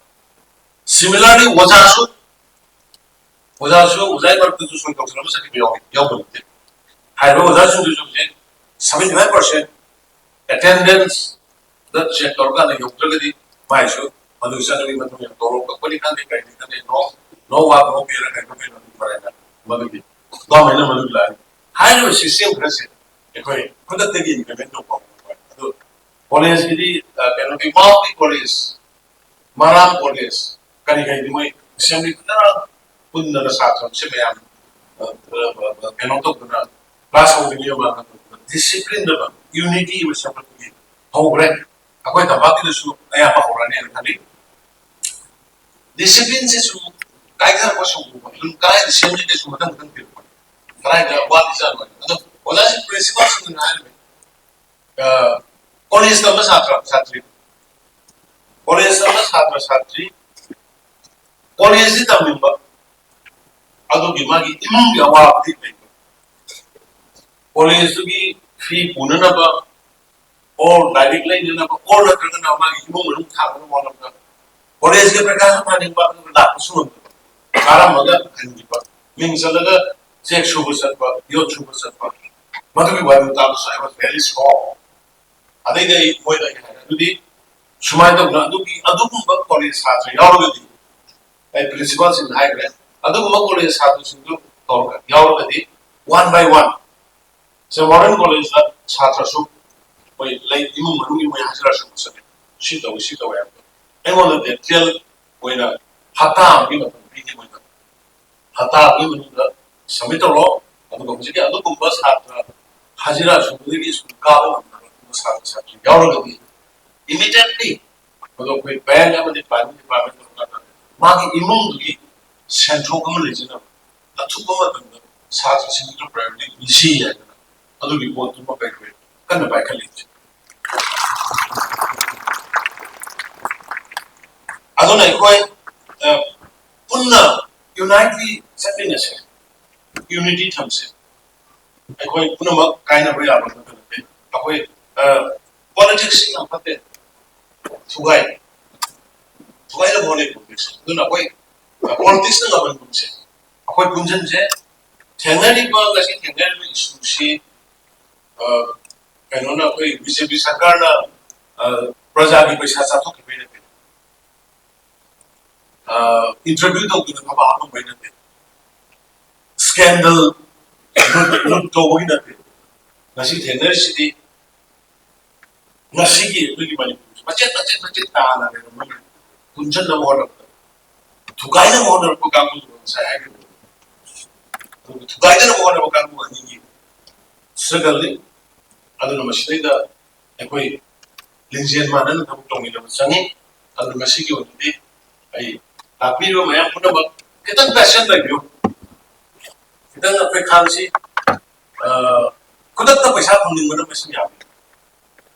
ꯁꯤꯃꯤꯂꯔꯂꯤ ꯑꯣꯖꯥꯁꯨ, ꯑꯣꯖꯥꯁꯨ, ꯑꯣꯖꯥꯒꯤ ꯃꯔꯛꯇꯁꯨ ꯁꯣꯏ ꯇꯧꯁꯤꯟꯅꯕ ꯆꯠꯈꯤꯕ ꯌꯥꯎꯏ, ꯌꯥꯎꯗꯕ ꯅꯠꯇꯦ꯫ ꯍꯥꯏꯔꯤꯕ ꯑꯣꯖꯥꯁꯤꯡꯗꯨꯁꯨ ꯍꯧꯖꯤꯛ ꯁꯚꯦꯟꯇꯤ ꯐꯥꯏꯚ ꯄꯥꯔꯁꯦꯟ ꯑꯦꯇꯦꯟꯗꯦꯟꯁꯗ ꯆꯦꯛ ꯇꯧꯔꯀꯥꯟꯗ ꯌꯧꯗ꯭ꯔꯒꯗꯤ ꯃꯥꯏꯁꯨ ꯃꯗꯨꯒꯤ ꯆꯠꯅꯕꯤ ꯃꯇꯨꯡ ꯏꯟꯅ ꯇꯣꯂꯣꯞ ꯀꯛꯄꯅꯤ ꯈꯪꯗꯦ, ꯀꯩꯅꯤ ꯈꯪꯗꯦ, ꯅꯣ, ꯅꯣ ꯋꯥꯛ, ꯅꯣ ꯄꯦꯔ ꯀꯩꯅꯣ ꯀꯩꯅꯣ ꯑꯗꯨꯝ ꯐꯔꯦꯅ ꯃꯗꯨꯒꯤ ꯒꯣꯔꯃꯦꯟꯅ ꯃꯗꯨꯒꯤ ꯂꯥꯛꯑꯦ꯫ ꯍꯥꯏꯔꯤꯕ ꯁꯤꯁꯇꯦꯝ ꯈꯔꯁꯦ ꯑꯩꯈꯣꯏ ꯈꯨꯗꯛꯇꯒꯤ ꯏꯝꯄ꯭ꯂꯤꯃꯦꯟ ꯇꯧꯕ ꯍꯧꯔꯦ꯫ ꯑꯗꯨ ꯀꯣꯂꯦꯖꯀꯤꯗꯤ, ꯑ, ꯀꯩꯅꯣꯒꯤ ꯃꯥꯎꯒꯤ ꯀꯣꯂꯦꯖ, ꯃꯔꯥꯝ ꯀꯣꯂꯦꯖ, ꯀꯔꯤ ꯀꯔꯤꯗꯤ ꯃꯣꯏ ꯑꯦꯁꯦꯝꯕ꯭ꯂꯤ ꯐꯖꯅ ꯄꯨꯟꯗꯅ ꯁꯥꯇ꯭ꯔꯁꯦ ꯃꯌꯥꯝ, ꯑ, ꯑ, ꯑ, ꯀꯩꯅꯣ ꯇꯧꯗꯅ ꯀ꯭ꯂꯥꯁ ꯍꯧꯗ꯭ꯔꯤꯉꯩ ꯃꯃꯥꯡꯗ ꯗꯤꯁꯤꯄ꯭ꯂꯤꯟ ꯑꯃ, ꯌꯨꯅꯤꯇꯤ ꯑꯃ ꯁꯦꯝꯒꯠꯄꯒꯤ ꯍꯧꯈ꯭ꯔꯦ꯫ ꯑꯩꯈꯣꯏ ꯇꯝꯄꯥꯛꯀꯤꯗꯁꯨ ꯑꯌꯥꯝꯕ ꯍꯧꯔꯅꯤꯅ ꯈꯜꯂꯤ꯫ ꯗꯤꯁꯤꯄ꯭ꯂꯤꯟꯁꯦ ꯁꯨꯝ ꯀꯥꯏꯊꯔꯛꯄ ꯁꯨꯝ ꯎꯕ, ꯑꯗꯨꯝ ꯀꯗꯥꯏꯗ ꯁꯦꯝꯗꯣꯏꯒꯦ ꯁꯨꯝ ꯃꯊꯪ ꯃꯊꯪ ꯄꯤꯔꯛꯄ, ꯀꯗꯥꯏꯗ ꯋꯥꯠꯂꯤꯖꯥꯠꯅꯣ ꯍꯥꯏꯅ꯫ ꯑꯗꯣ ꯑꯣꯖꯥꯁꯤ ꯄ꯭ꯔꯤꯟꯁꯤꯄꯥꯜꯁꯤꯡꯅ ꯍꯥꯏꯔꯝꯃꯦ, ꯀꯣꯂꯦꯖ ꯇꯝꯕ ꯁꯥꯇ꯭ꯔ ꯁꯥꯇ꯭ꯔꯤ, ꯀꯣꯂꯦꯖ ꯇꯝꯕ ꯁꯥꯇ꯭ꯔ ꯁꯥꯇ꯭ꯔꯤ, ꯀꯣꯂꯦꯖꯁꯤ ꯇꯝꯅꯤꯡꯕ, ꯑꯗꯨꯒꯤ ꯃꯥꯒꯤ ꯏꯃꯨꯡꯒꯤ ꯑꯋꯥꯕꯗꯤ ꯂꯩꯕ, ꯀꯣꯂꯦꯖꯇꯨꯒꯤ ꯐꯤ ꯄꯨꯅꯅꯕ ꯑꯣꯔ ꯂꯥꯏꯔꯤꯛ ꯂꯩꯅꯅꯕ ꯑꯣꯔ ꯅꯠꯇ꯭ꯔꯒꯅ ꯃꯥꯒꯤ ꯏꯃꯨꯡ ꯃꯅꯨꯡ ꯊꯥꯛꯅꯕ ꯍꯣꯠꯅꯕꯗ ꯀꯣꯂꯦꯖꯀꯤ ꯄꯩꯈꯥꯁꯨ ꯊꯥꯅꯤꯡꯕ ꯑꯗꯨꯒ ꯂꯥꯛꯄꯁꯨ ꯉꯝꯗꯕ, ꯀꯥꯔꯝꯃꯒ ꯍꯟꯈꯤꯕ, ꯃꯤꯡ ꯆꯜꯂꯒ ꯆꯦꯛ ꯁꯨꯕ ꯆꯠꯄ, ꯌꯣꯠ ꯁꯨꯕ ꯆꯠꯄ, ꯃꯗꯨꯒꯤ ꯋꯥꯔꯤ ꯃꯇꯥꯡꯗꯁꯨ I was very strong꯫ ꯑꯗꯩꯗꯤ ꯑꯩ ꯃꯣꯏꯗ ꯑꯩ ꯍꯥꯏꯔꯦ, ꯑꯗꯨꯗꯤ ꯁꯨꯃꯥꯏꯅ ꯇꯧꯗꯅ ꯑꯗꯨꯒꯤ ꯑꯗꯨꯒꯨꯝꯕ ꯀꯣꯂꯦꯖ ꯁꯥꯇ꯭ꯔ ꯌꯥꯎꯔꯒꯗꯤ, ꯑꯩ ꯄ꯭ꯔꯤꯟꯁꯤꯄꯥꯜꯁꯤꯡꯗ ꯍꯥꯏꯈ꯭ꯔꯦ, ꯑꯗꯨꯒꯨꯝꯕ ꯀꯣꯂꯦꯖ ꯁꯥꯇ꯭ꯔꯁꯤꯡꯗꯨ ꯇꯧꯔꯒ ꯌꯥꯎꯔꯒꯗꯤ one by one say modern ꯀꯣꯂꯦꯖꯇ ꯁꯥꯇ꯭ꯔꯁꯨ ꯑꯩꯈꯣꯏ ꯂꯩ, ꯏꯃꯨꯡ ꯃꯅꯨꯡꯒꯤ ꯃꯣꯏ ꯍꯖꯤꯔꯥ ꯁꯨꯕ ꯆꯠꯂꯦ, ꯁꯤ ꯇꯧꯏ ꯁꯤ ꯇꯧꯏ ꯍꯥꯏꯕꯗꯣ ꯑꯩꯉꯣꯟꯗ ꯗꯦꯇꯦꯜ ꯑꯣꯏꯅ ꯍꯞꯇꯥ ꯑꯃꯒꯤ ꯃꯇꯝ ꯄꯤꯈꯤ ꯃꯣꯏꯗ꯫ ꯍꯞꯇꯥ ꯑꯃꯒꯤ ꯃꯅꯨꯡꯗ ꯁꯕꯃꯤꯠ ꯇꯧꯔꯣ꯫ ꯑꯗꯨꯒ ꯍꯧꯖꯤꯛꯀꯤ ꯑꯗꯨꯒꯨꯝꯕ ꯁꯥꯇ꯭ꯔ ꯍꯖꯤꯔꯥ ꯁꯨꯕꯗꯒꯤ ꯁ꯭ꯀꯨꯜ ꯀꯥꯕ ꯉꯝꯗꯕ ꯑꯗꯨꯒꯨꯝꯕ ꯁꯥꯇ꯭ꯔ ꯁꯥꯇ꯭ꯔꯤ ꯌꯥꯎꯔꯒꯗꯤ ꯏꯃꯤꯗꯤꯌꯦꯠꯂꯤ ꯃꯗꯨ ꯑꯩꯈꯣꯏ ꯕꯦꯡ ꯑꯃꯗꯤ ꯄ꯭ꯂꯥꯅꯤꯡ ꯗꯤꯄꯥꯔꯠꯃꯦꯟ ꯇꯧꯔꯀꯥꯟꯗ ꯃꯥꯒꯤ ꯏꯃꯨꯡꯗꯨꯒꯤ ꯁꯦꯟꯊꯣꯛ ꯑꯃ ꯂꯩꯖꯅꯕ ꯑꯊꯨꯕ ꯃꯇꯝꯗ ꯁꯥꯇ꯭ꯔꯁꯤꯡꯗꯨꯗ ꯄ꯭ꯔꯥꯏꯌꯣꯔꯤꯇꯤ ꯄꯤꯁꯤ ꯍꯥꯏꯗꯅ ꯑꯗꯨꯒꯤ ꯄꯣꯠꯇꯨꯃ ꯑꯩꯈꯣꯏ ꯀꯟꯅ ꯄꯥꯏꯈꯠꯂꯤ꯫ ꯑꯗꯨꯅ ꯑꯩꯈꯣꯏ ꯄꯨꯟꯅ ꯌꯨꯅꯥꯏꯠꯂꯤ ꯆꯠꯃꯤꯟꯅꯁꯦ, ꯌꯨꯅꯤꯇꯤ ꯊꯝꯁꯦ꯫ ꯑꯩꯈꯣꯏ ꯄꯨꯝꯅꯃꯛ ꯀꯥꯏꯅꯕ ꯌꯥꯕ ꯅꯠꯇꯦ꯫ ꯑꯩꯈꯣꯏ ꯄꯣꯂꯤꯇꯤꯛꯁꯁꯤ ꯌꯥꯝ ꯐꯠꯇꯦ, ꯊꯨꯒꯥꯏ ꯊꯨꯒꯥꯏꯅꯕ ꯍꯣꯠꯅꯩ ꯄꯣꯂꯤꯇꯤꯛꯁ꯫ ꯑꯗꯨꯅ ꯑꯩꯈꯣꯏ ꯄꯣꯂꯤꯇꯤꯛꯁꯅ ꯉꯝꯍꯟꯒꯨꯝꯁꯦ꯫ ꯑꯩꯈꯣꯏ ꯄꯨꯟꯁꯤꯟꯁꯦ꯫ ꯊꯦꯡꯅꯔꯤꯕ, ꯉꯁꯤ ꯊꯦꯡꯅꯔꯤꯕ ꯏꯁꯨꯁꯤ ꯀꯩꯅꯣꯅ, ꯑꯩꯈꯣꯏ ꯕꯤ ꯖꯦ ꯄꯤ ꯁꯔꯀꯥꯔꯅ ꯄ꯭ꯔꯖꯥꯒꯤ ꯄꯩꯁꯥ ꯆꯥꯊꯣꯛꯈꯤꯕꯩ ꯅꯠꯇꯦ, ꯏꯟꯇꯔꯚ꯭ꯌꯨ ꯇꯧꯗꯨꯅ ꯊꯕꯛ ꯍꯥꯞꯄꯝꯕꯩ ꯅꯠꯇꯦ, ꯁ꯭ꯀꯦꯟꯗꯜ ꯂꯨꯠ ꯇꯧꯕꯒꯤ ꯅꯠꯇꯦ꯫ ꯉꯁꯤ ꯊꯦꯡꯅꯔꯤꯁꯤꯗꯤ ꯉꯁꯤꯒꯤ ꯑꯩꯈꯣꯏꯒꯤ ꯃꯅꯤꯄꯨꯔꯁꯦ ꯃꯆꯦꯠ ꯃꯆꯦꯠ ꯃꯆꯦꯠ ꯇꯥꯅ ꯂꯩꯔꯝꯕ ꯄꯨꯟꯁꯤꯟꯅꯕ ꯍꯣꯠꯅꯕꯗ, ꯊꯨꯒꯥꯏꯅꯕ ꯍꯣꯠꯅꯔꯛꯄ ꯀꯥꯡꯕꯨꯗꯨ ꯉꯁꯥꯏ ꯍꯥꯏꯈꯤꯕꯗꯣ, ꯑꯗꯨꯒ ꯊꯨꯒꯥꯏꯗꯅꯕ ꯍꯣꯠꯅꯕ ꯀꯥꯡꯕꯨ ꯑꯅꯤꯒꯤ ꯁ꯭ꯇ꯭ꯔꯒꯜꯅꯤ꯫ ꯑꯗꯨꯅ ꯃꯁꯤꯗꯩꯗ ꯑꯩꯈꯣꯏ ꯂꯤꯡꯖꯦꯜ ꯃꯥꯟꯅꯅ ꯊꯕꯛ ꯇꯧꯃꯤꯟꯅꯕ ꯆꯪꯉꯤ꯫ ꯑꯗꯨꯅ ꯉꯁꯤꯒꯤ ꯑꯣꯏꯅꯗꯤ ꯑꯩ ꯂꯥꯛꯄꯤꯔꯤꯕ ꯃꯌꯥꯝ ꯄꯨꯝꯅꯃꯛ ꯈꯤꯇꯪ ꯄꯦꯁꯦꯟ ꯂꯩꯕꯤꯌꯨ꯫ ꯈꯤꯇꯪ ꯑꯩꯈꯣꯏ ꯈꯥꯡꯁꯤ꯫ ꯑ, ꯈꯨꯗꯛꯇ ꯄꯩꯁꯥ ꯐꯪꯅꯤꯡꯕꯅ ꯃꯁꯤꯡ ꯌꯥꯝꯃꯤ꯫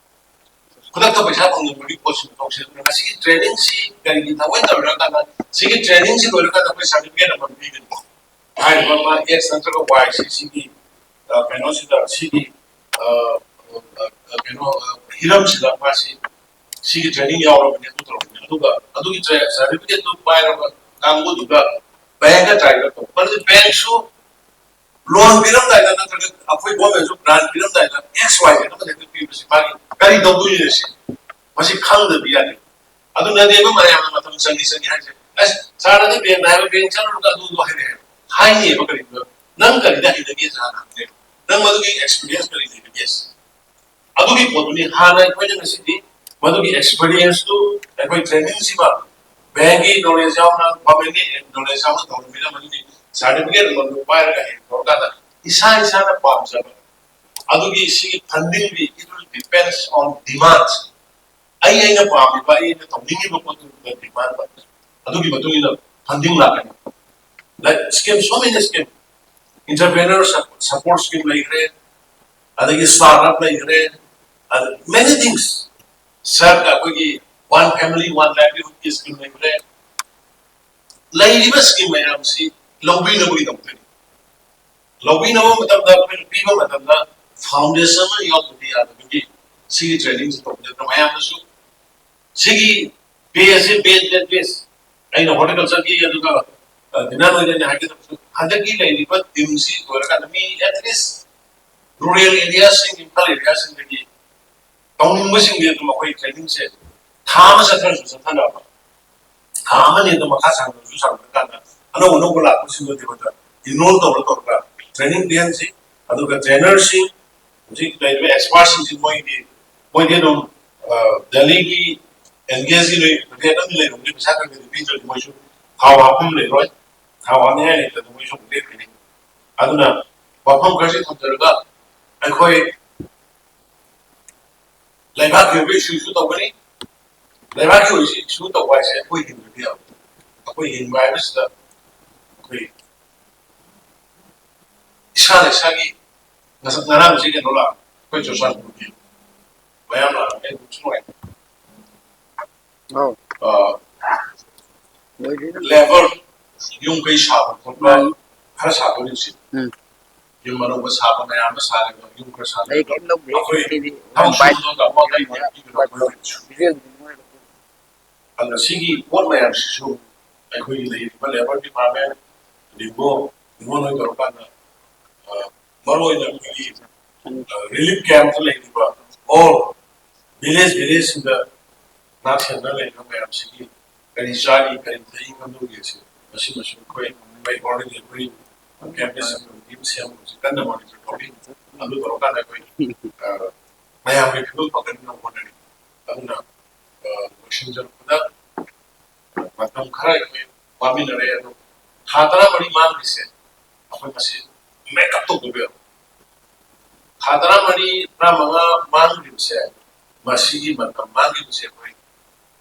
ꯈꯨꯗꯛꯇ ꯄꯩꯁꯥ ꯐꯪꯅꯤꯡꯕꯒꯤ ꯄꯣꯠꯁꯤ ꯇꯧꯁꯤꯟꯗꯅ ꯉꯁꯤꯒꯤ ꯇ꯭ꯔꯦꯅꯤꯡꯁꯤ ꯀꯔꯤꯒꯤ ꯊꯑꯣꯏ ꯇꯧꯔꯀꯥꯟꯗ, ꯁꯤꯒꯤ ꯇ꯭ꯔꯦꯅꯤꯡꯁꯤ ꯂꯣꯏꯔꯀꯥꯟꯗ ꯑꯩꯈꯣꯏ ꯁꯥꯔꯇꯤꯐꯤꯀꯦꯠ ꯑꯃ ꯄꯤꯒꯅꯤ꯫ ꯍꯥꯏꯔꯤꯕ ꯑꯃ ꯑꯦꯛꯁ ꯅꯠꯇ꯭ꯔꯒ ꯋꯥꯏ ꯁꯤ ꯁꯤꯒꯤ, ꯑ, ꯀꯩꯅꯣꯁꯤꯗ, ꯁꯤꯒꯤ, ꯑ, ꯑ, ꯀꯩꯅꯣ, ꯑ, ꯍꯤꯔꯝꯁꯤꯗ ꯃꯥꯁꯤ ꯁꯤꯒꯤ ꯇ꯭ꯔꯦꯅꯤꯡ ꯌꯥꯎꯔꯕꯅꯤ, ꯑꯗꯨ ꯇꯧꯔꯕꯅꯤ, ꯑꯗꯨꯒ ꯑꯗꯨꯒꯤ ꯁꯥꯔꯇꯤꯐꯤꯀꯦꯠꯇꯨ ꯄꯥꯏꯔꯕ ꯀꯥꯡꯕꯨꯗꯨꯒ ꯕꯦꯡꯗ ꯇ꯭ꯔꯥꯏ ꯇꯧ꯫ ꯃꯔꯝꯗꯤ ꯕꯦꯡꯁꯨ ꯂꯣꯟ ꯄꯤꯔꯝꯗꯥꯏꯗ ꯅꯠꯇ꯭ꯔꯒ ꯑꯩꯈꯣꯏ ꯒꯣꯔꯃꯦꯟꯁꯨ ꯒ꯭ꯔꯥꯟ ꯄꯤꯔꯝꯗꯥꯏꯗ ꯑꯦꯛꯁ ꯋꯥꯏ ꯖꯦꯗ ꯑꯃꯗ ꯍꯦꯛꯇ ꯄꯤꯕꯁꯤ ꯃꯥꯒꯤ ꯀꯔꯤ ꯇꯧꯗꯣꯏꯅꯣ ꯁꯤ, ꯃꯁꯤ ꯈꯪꯗꯕ ꯌꯥꯗꯦ꯫ ꯑꯗꯨꯅꯅꯦꯕ ꯃꯌꯥꯝꯅ ꯃꯇꯝ ꯆꯪꯉꯤ ꯆꯪꯉꯤ ꯍꯥꯏꯁꯦ꯫ ꯑꯁ, ꯁꯥꯔ, ꯑꯗꯨ ꯕꯦꯡꯗ ꯍꯥꯏꯕ, ꯕꯦꯡ ꯆꯠꯂꯨꯔꯒ ꯑꯗꯨ ꯑꯗꯨ ꯍꯥꯏꯔꯛꯑꯦ ꯍꯥꯏꯅꯦꯕ꯫ ꯀꯔꯤꯒꯤꯅꯣ? ꯅꯪ ꯀꯔꯤꯗ ꯍꯩꯅꯒꯦ ꯍꯥꯟꯅ ꯍꯪꯉꯦ꯫ ꯅꯪ ꯃꯗꯨꯒꯤ ꯑꯦꯛꯁꯄꯤꯔꯤꯌꯦꯟꯁ ꯀꯔꯤ ꯂꯩꯔꯒꯦ? ꯑꯗꯨꯒꯤ ꯄꯣꯠꯇꯨꯅꯤ ꯍꯥꯟꯅ ꯑꯩꯈꯣꯏꯅ ꯉꯁꯤꯗꯤ ꯃꯗꯨꯒꯤ ꯑꯦꯛꯁꯄꯤꯔꯤꯌꯦꯟꯁꯇꯨ ꯑꯩꯈꯣꯏ ꯇ꯭ꯔꯦꯅꯤꯡꯁꯤꯃ ꯕꯦꯡꯒꯤ ꯅꯣꯂꯦꯖ ꯌꯥꯎꯅ, ꯒꯣꯔꯃꯦꯟꯒꯤ ꯅꯣꯂꯦꯖ ꯌꯥꯎꯅ ꯇꯧꯔꯃꯤꯅ ꯃꯗꯨꯒꯤ ꯁꯥꯔꯇꯤꯐꯤꯀꯦꯠ ꯑꯃꯃꯝꯗꯨ ꯄꯥꯏꯔꯒ ꯍꯌꯦꯡ ꯇꯧꯔꯀꯥꯟꯗ ꯏꯁꯥ ꯏꯁꯥꯅ ꯄꯥꯝꯖꯕ ꯑꯗꯨꯒꯤ ꯁꯤꯒꯤ ꯐꯟꯗꯤꯡꯗꯤ it will depends on demands꯫ ꯑꯩ ꯑꯩꯅ ꯄꯥꯝꯃꯤꯕ, ꯑꯩ ꯑꯩꯅ ꯇꯧꯅꯤꯡꯉꯤꯕ ꯄꯣꯠꯇꯨꯗ ꯗꯤꯃꯥꯟ ꯑꯗꯨꯒꯤ ꯃꯇꯨꯡ ꯏꯟꯅ ꯐꯟꯗꯤꯡ ꯂꯥꯛꯀꯅꯤ꯫ Like scheme, so many scheme, entrepreneur support scheme ꯂꯩꯈ꯭ꯔꯦ, ꯑꯗꯒꯤ ꯁ꯭ꯇꯥꯔꯠ ꯑꯞ ꯂꯩꯈ꯭ꯔꯦ, ꯑꯗ many things, ꯁꯔꯀꯥꯔ ꯑꯩꯈꯣꯏꯒꯤ one family one livelihoodꯀꯤ ꯁ꯭ꯀꯤꯝ ꯂꯩꯈ꯭ꯔꯦ꯫ ꯂꯩꯔꯤꯕ ꯁ꯭ꯀꯤꯝ ꯃꯌꯥꯝꯁꯤ ꯂꯧꯕꯤꯅꯕꯒꯤꯗꯃꯛꯇꯅꯤ꯫ ꯂꯧꯕꯤꯅꯕ ꯃꯇꯝꯗ ꯑꯩꯈꯣꯏꯅ ꯄꯤꯕ ꯃꯇꯝꯗ ꯐꯥꯎꯟꯗꯦꯁꯟ ꯑꯃ ꯌꯥꯎꯗꯕꯗꯤ ꯌꯥꯗꯕꯒꯤ ꯁꯤꯒꯤ ꯇ꯭ꯔꯦꯅꯤꯡꯁꯤ ꯇꯧꯕꯤꯗꯅ ꯃꯌꯥꯝꯅꯁꯨ ꯁꯤꯒꯤ ꯄꯦ ꯑꯁꯤ ꯕꯦꯁ, ꯕꯦꯁ, ꯕꯦꯁ꯫ ꯑꯩꯅ ꯍꯣꯔꯇꯤꯀꯜꯆꯔꯒꯤ ꯑꯗꯨꯒ, ꯑ, ꯗꯤꯅꯥ ꯅꯣꯏꯗꯅꯤ ꯍꯥꯏꯒꯗꯕꯁꯨ ꯍꯟꯗꯛꯀꯤ ꯂꯩꯔꯤꯕ ꯇꯤꯝꯁꯤ ꯂꯣꯏꯔꯀꯥꯟꯗ ꯃꯤ at least ꯔꯨꯔꯦꯜ ꯑꯦꯔꯤꯌꯥꯁꯤꯡ, ꯏꯝꯐꯥꯜ ꯑꯦꯔꯤꯌꯥꯁꯤꯡꯗꯒꯤ ꯇꯧꯅꯤꯡꯕꯁꯤꯡꯗꯤ ꯑꯗꯨꯝ ꯑꯩꯈꯣꯏ ꯇ꯭ꯔꯦꯅꯤꯡꯁꯦ ꯊꯥ ꯑꯃ ꯆꯠꯊꯔꯁꯨ ꯆꯠꯊꯅꯕ, ꯊꯥ ꯑꯃꯅꯤ ꯑꯗꯨꯝ ꯃꯈꯥ ꯁꯥꯡꯊꯔꯁꯨ ꯁꯥꯡꯊꯔꯀꯥꯟꯗ ꯑꯅꯧ ꯑꯅꯧꯕ ꯂꯥꯛꯄꯁꯤꯡꯗꯨꯗꯤ ꯃꯗꯨꯗ ꯏꯟꯔꯣꯜ ꯇꯧꯔ ꯇꯧꯔꯒ ꯇ꯭ꯔꯦꯅꯤꯡ ꯄꯤꯍꯟꯁꯤ꯫ ꯑꯗꯨꯒ ꯇ꯭ꯔꯦꯅꯔꯁꯤꯡ, ꯍꯧꯖꯤꯛ ꯂꯩꯔꯤꯕ ꯑꯦꯛꯁꯄꯥꯔꯠꯁꯤꯡꯁꯤ ꯃꯣꯏꯗꯤ, ꯃꯣꯏꯗꯤ ꯑꯗꯨꯝ, ꯑ, ꯗꯦꯜꯂꯤꯒꯤ ꯑꯦꯟ ꯒꯦꯁꯀꯤ ꯅꯣꯏ ꯔꯦꯠ ꯑꯃ ꯂꯩꯔꯝꯒꯅꯤ, ꯄꯩꯁꯥ ꯈꯔ ꯈꯔꯗꯤ ꯄꯤꯗ꯭ꯔꯗꯤ ꯃꯣꯏꯁꯨ ꯊꯥꯎ ꯍꯥꯞꯐꯝ ꯂꯩꯔꯣꯏ꯫ ꯊꯥꯎ ꯍꯥꯞꯅꯤꯡꯉꯥꯏ ꯂꯩꯇ꯭ꯔꯗꯤ ꯃꯣꯏꯁꯨ ꯑꯃꯨꯛ ꯂꯦꯞꯈꯤꯅꯤ꯫ ꯑꯗꯨꯅ ꯋꯥꯐꯝ ꯈꯔꯁꯤ ꯊꯝꯖꯔꯒ ꯑꯩꯈꯣꯏ ꯂꯩꯕꯥꯛꯀꯤ ꯑꯣꯏꯕ ꯏꯁꯨꯁꯨ ꯇꯧꯒꯅꯤ꯫ ꯂꯩꯕꯥꯛꯀꯤ ꯑꯣꯏꯕ ꯏꯁꯨ ꯇꯧꯕ ꯍꯥꯏꯁꯦ ꯑꯩꯈꯣꯏ ꯍꯤꯡꯕꯗꯤ ꯌꯥꯎꯏ꯫ ꯑꯩꯈꯣꯏ ꯍꯤꯡꯕ ꯍꯥꯏꯕꯁꯤꯗ ꯑꯩꯈꯣꯏ ꯏꯁꯥꯅ ꯏꯁꯥꯒꯤ ꯉꯁꯛ ꯉꯔꯥꯡꯁꯤ ꯀꯩꯅꯣ ꯂꯥꯛꯑꯦ, ꯑꯩꯈꯣꯏ ꯆꯨꯔꯆꯥꯟꯄꯨꯔꯒꯤ ꯃꯌꯥꯝ ꯂꯥꯛꯑꯦ, ꯑꯩ ꯑꯗꯨꯝꯁꯨ ꯅꯨꯡꯉꯥꯏꯇꯦ꯫ ꯑꯧ ꯑꯥ, ꯃꯣꯏꯗꯤ ꯂꯦꯕꯔ ꯌꯨꯝ ꯀꯩ ꯁꯥꯕ ꯈꯣꯠꯄ ꯎꯝ. ꯈꯔ ꯁꯥꯗꯣꯏꯅꯤ ꯍꯧꯖꯤꯛ꯫ ꯎꯝ. ꯌꯨꯝ ꯑꯅꯧꯕ ꯁꯥꯕ ꯃꯌꯥꯝ ꯑꯃ ꯁꯥꯔꯦꯕ, ꯌꯨꯝ ꯈꯔ ꯑꯩ ꯁꯥꯗꯣꯏꯕ꯫ ꯀꯩꯝ ꯂꯧꯗꯦ꯫ ꯑꯩꯈꯣꯏ ꯑꯩꯗꯤ ꯊꯕꯛ ꯕꯥꯏꯛ ꯁꯨꯕꯗꯣ ꯇꯥꯃꯣ ꯑꯇꯩ ꯌꯦꯡꯕꯤꯕ ꯑꯩꯈꯣꯏ ꯑꯣꯏꯔꯁꯨ꯫ ꯚꯤꯖꯨꯋꯦꯜꯗꯤ ꯅꯨꯡꯉꯥꯏꯕ꯫ ꯑꯗꯨꯅ ꯁꯤꯒꯤ ꯄꯣꯠ ꯃꯌꯥꯝꯁꯤꯁꯨ ꯑꯩꯈꯣꯏꯒꯤ ꯂꯩꯔꯤꯕ ꯂꯦꯕꯔ ꯗꯤꯄꯥꯔꯠꯃꯦꯟ, ꯂꯤꯡꯒꯣ, ꯂꯤꯡꯒꯣ ꯅꯣꯏ ꯇꯧꯔꯀꯥꯟꯗ, ꯑ, ꯃꯔꯨ ꯑꯣꯏꯅ ꯑꯩꯈꯣꯏꯒꯤ, ꯑ, ꯔꯤꯂꯤꯐ ꯀꯦꯝꯞꯇ ꯂꯩꯔꯤꯕ ꯑꯣꯜ ꯚꯤꯂꯦꯖ ꯚꯤꯂꯦꯖꯁꯤꯡꯗ ꯅꯥꯠ ꯁꯦꯟꯇꯔ ꯂꯩꯔꯤꯕ ꯃꯌꯥꯝꯁꯤꯒꯤ ꯀꯔꯤ ꯆꯥꯔꯤ, ꯀꯔꯤ ꯊꯛꯏ ꯈꯪꯗꯣꯛꯏ ꯑꯁꯤ, ꯃꯁꯤꯃꯁꯨ ꯑꯩꯈꯣꯏ ꯃꯨꯝꯕꯥꯏ ꯑꯣꯔꯗꯤꯅꯦ ꯑꯩꯈꯣꯏ ꯀꯦꯝꯄꯁ ꯀꯃꯤꯇꯤ ꯑꯃ ꯁꯦꯝꯕ ꯍꯧꯖꯤꯛ ꯀꯟꯅ ꯃꯣꯅꯤꯇꯔ ꯇꯧꯔꯤ꯫ ꯑꯗꯨ ꯇꯧꯔꯀꯥꯟꯗ ꯑꯩꯈꯣꯏ, ꯑ, ꯃꯌꯥꯝꯒꯤ ꯐꯤꯕꯝ ꯐꯒꯠꯅꯕ ꯍꯣꯠꯅꯔꯤ꯫ ꯑꯗꯨꯅ, ꯑ, ꯂꯣꯏꯁꯤꯟꯖꯔꯛꯄꯗ ꯃꯇꯝ ꯈꯔ ꯑꯩꯈꯣꯏ ꯋꯥꯃꯤꯟꯅꯔꯦ, ꯑꯗꯣ ꯊꯥ ꯇꯔꯥꯃꯔꯤ ꯃꯥꯡꯂꯤꯁꯦ ꯑꯩꯈꯣꯏ ꯃꯁꯤ ꯃꯦꯀꯞ ꯇꯧꯗꯕ ꯌꯥꯔꯣꯏ꯫ ꯊꯥ ꯇꯔꯥꯃꯔꯤ, ꯇꯔꯥꯃꯉꯥ ꯃꯥꯡꯂꯤꯕꯁꯦ ꯃꯁꯤꯒꯤ ꯃꯇꯝ ꯃꯥꯡꯈꯤꯕꯁꯦ ꯑꯩꯈꯣꯏ,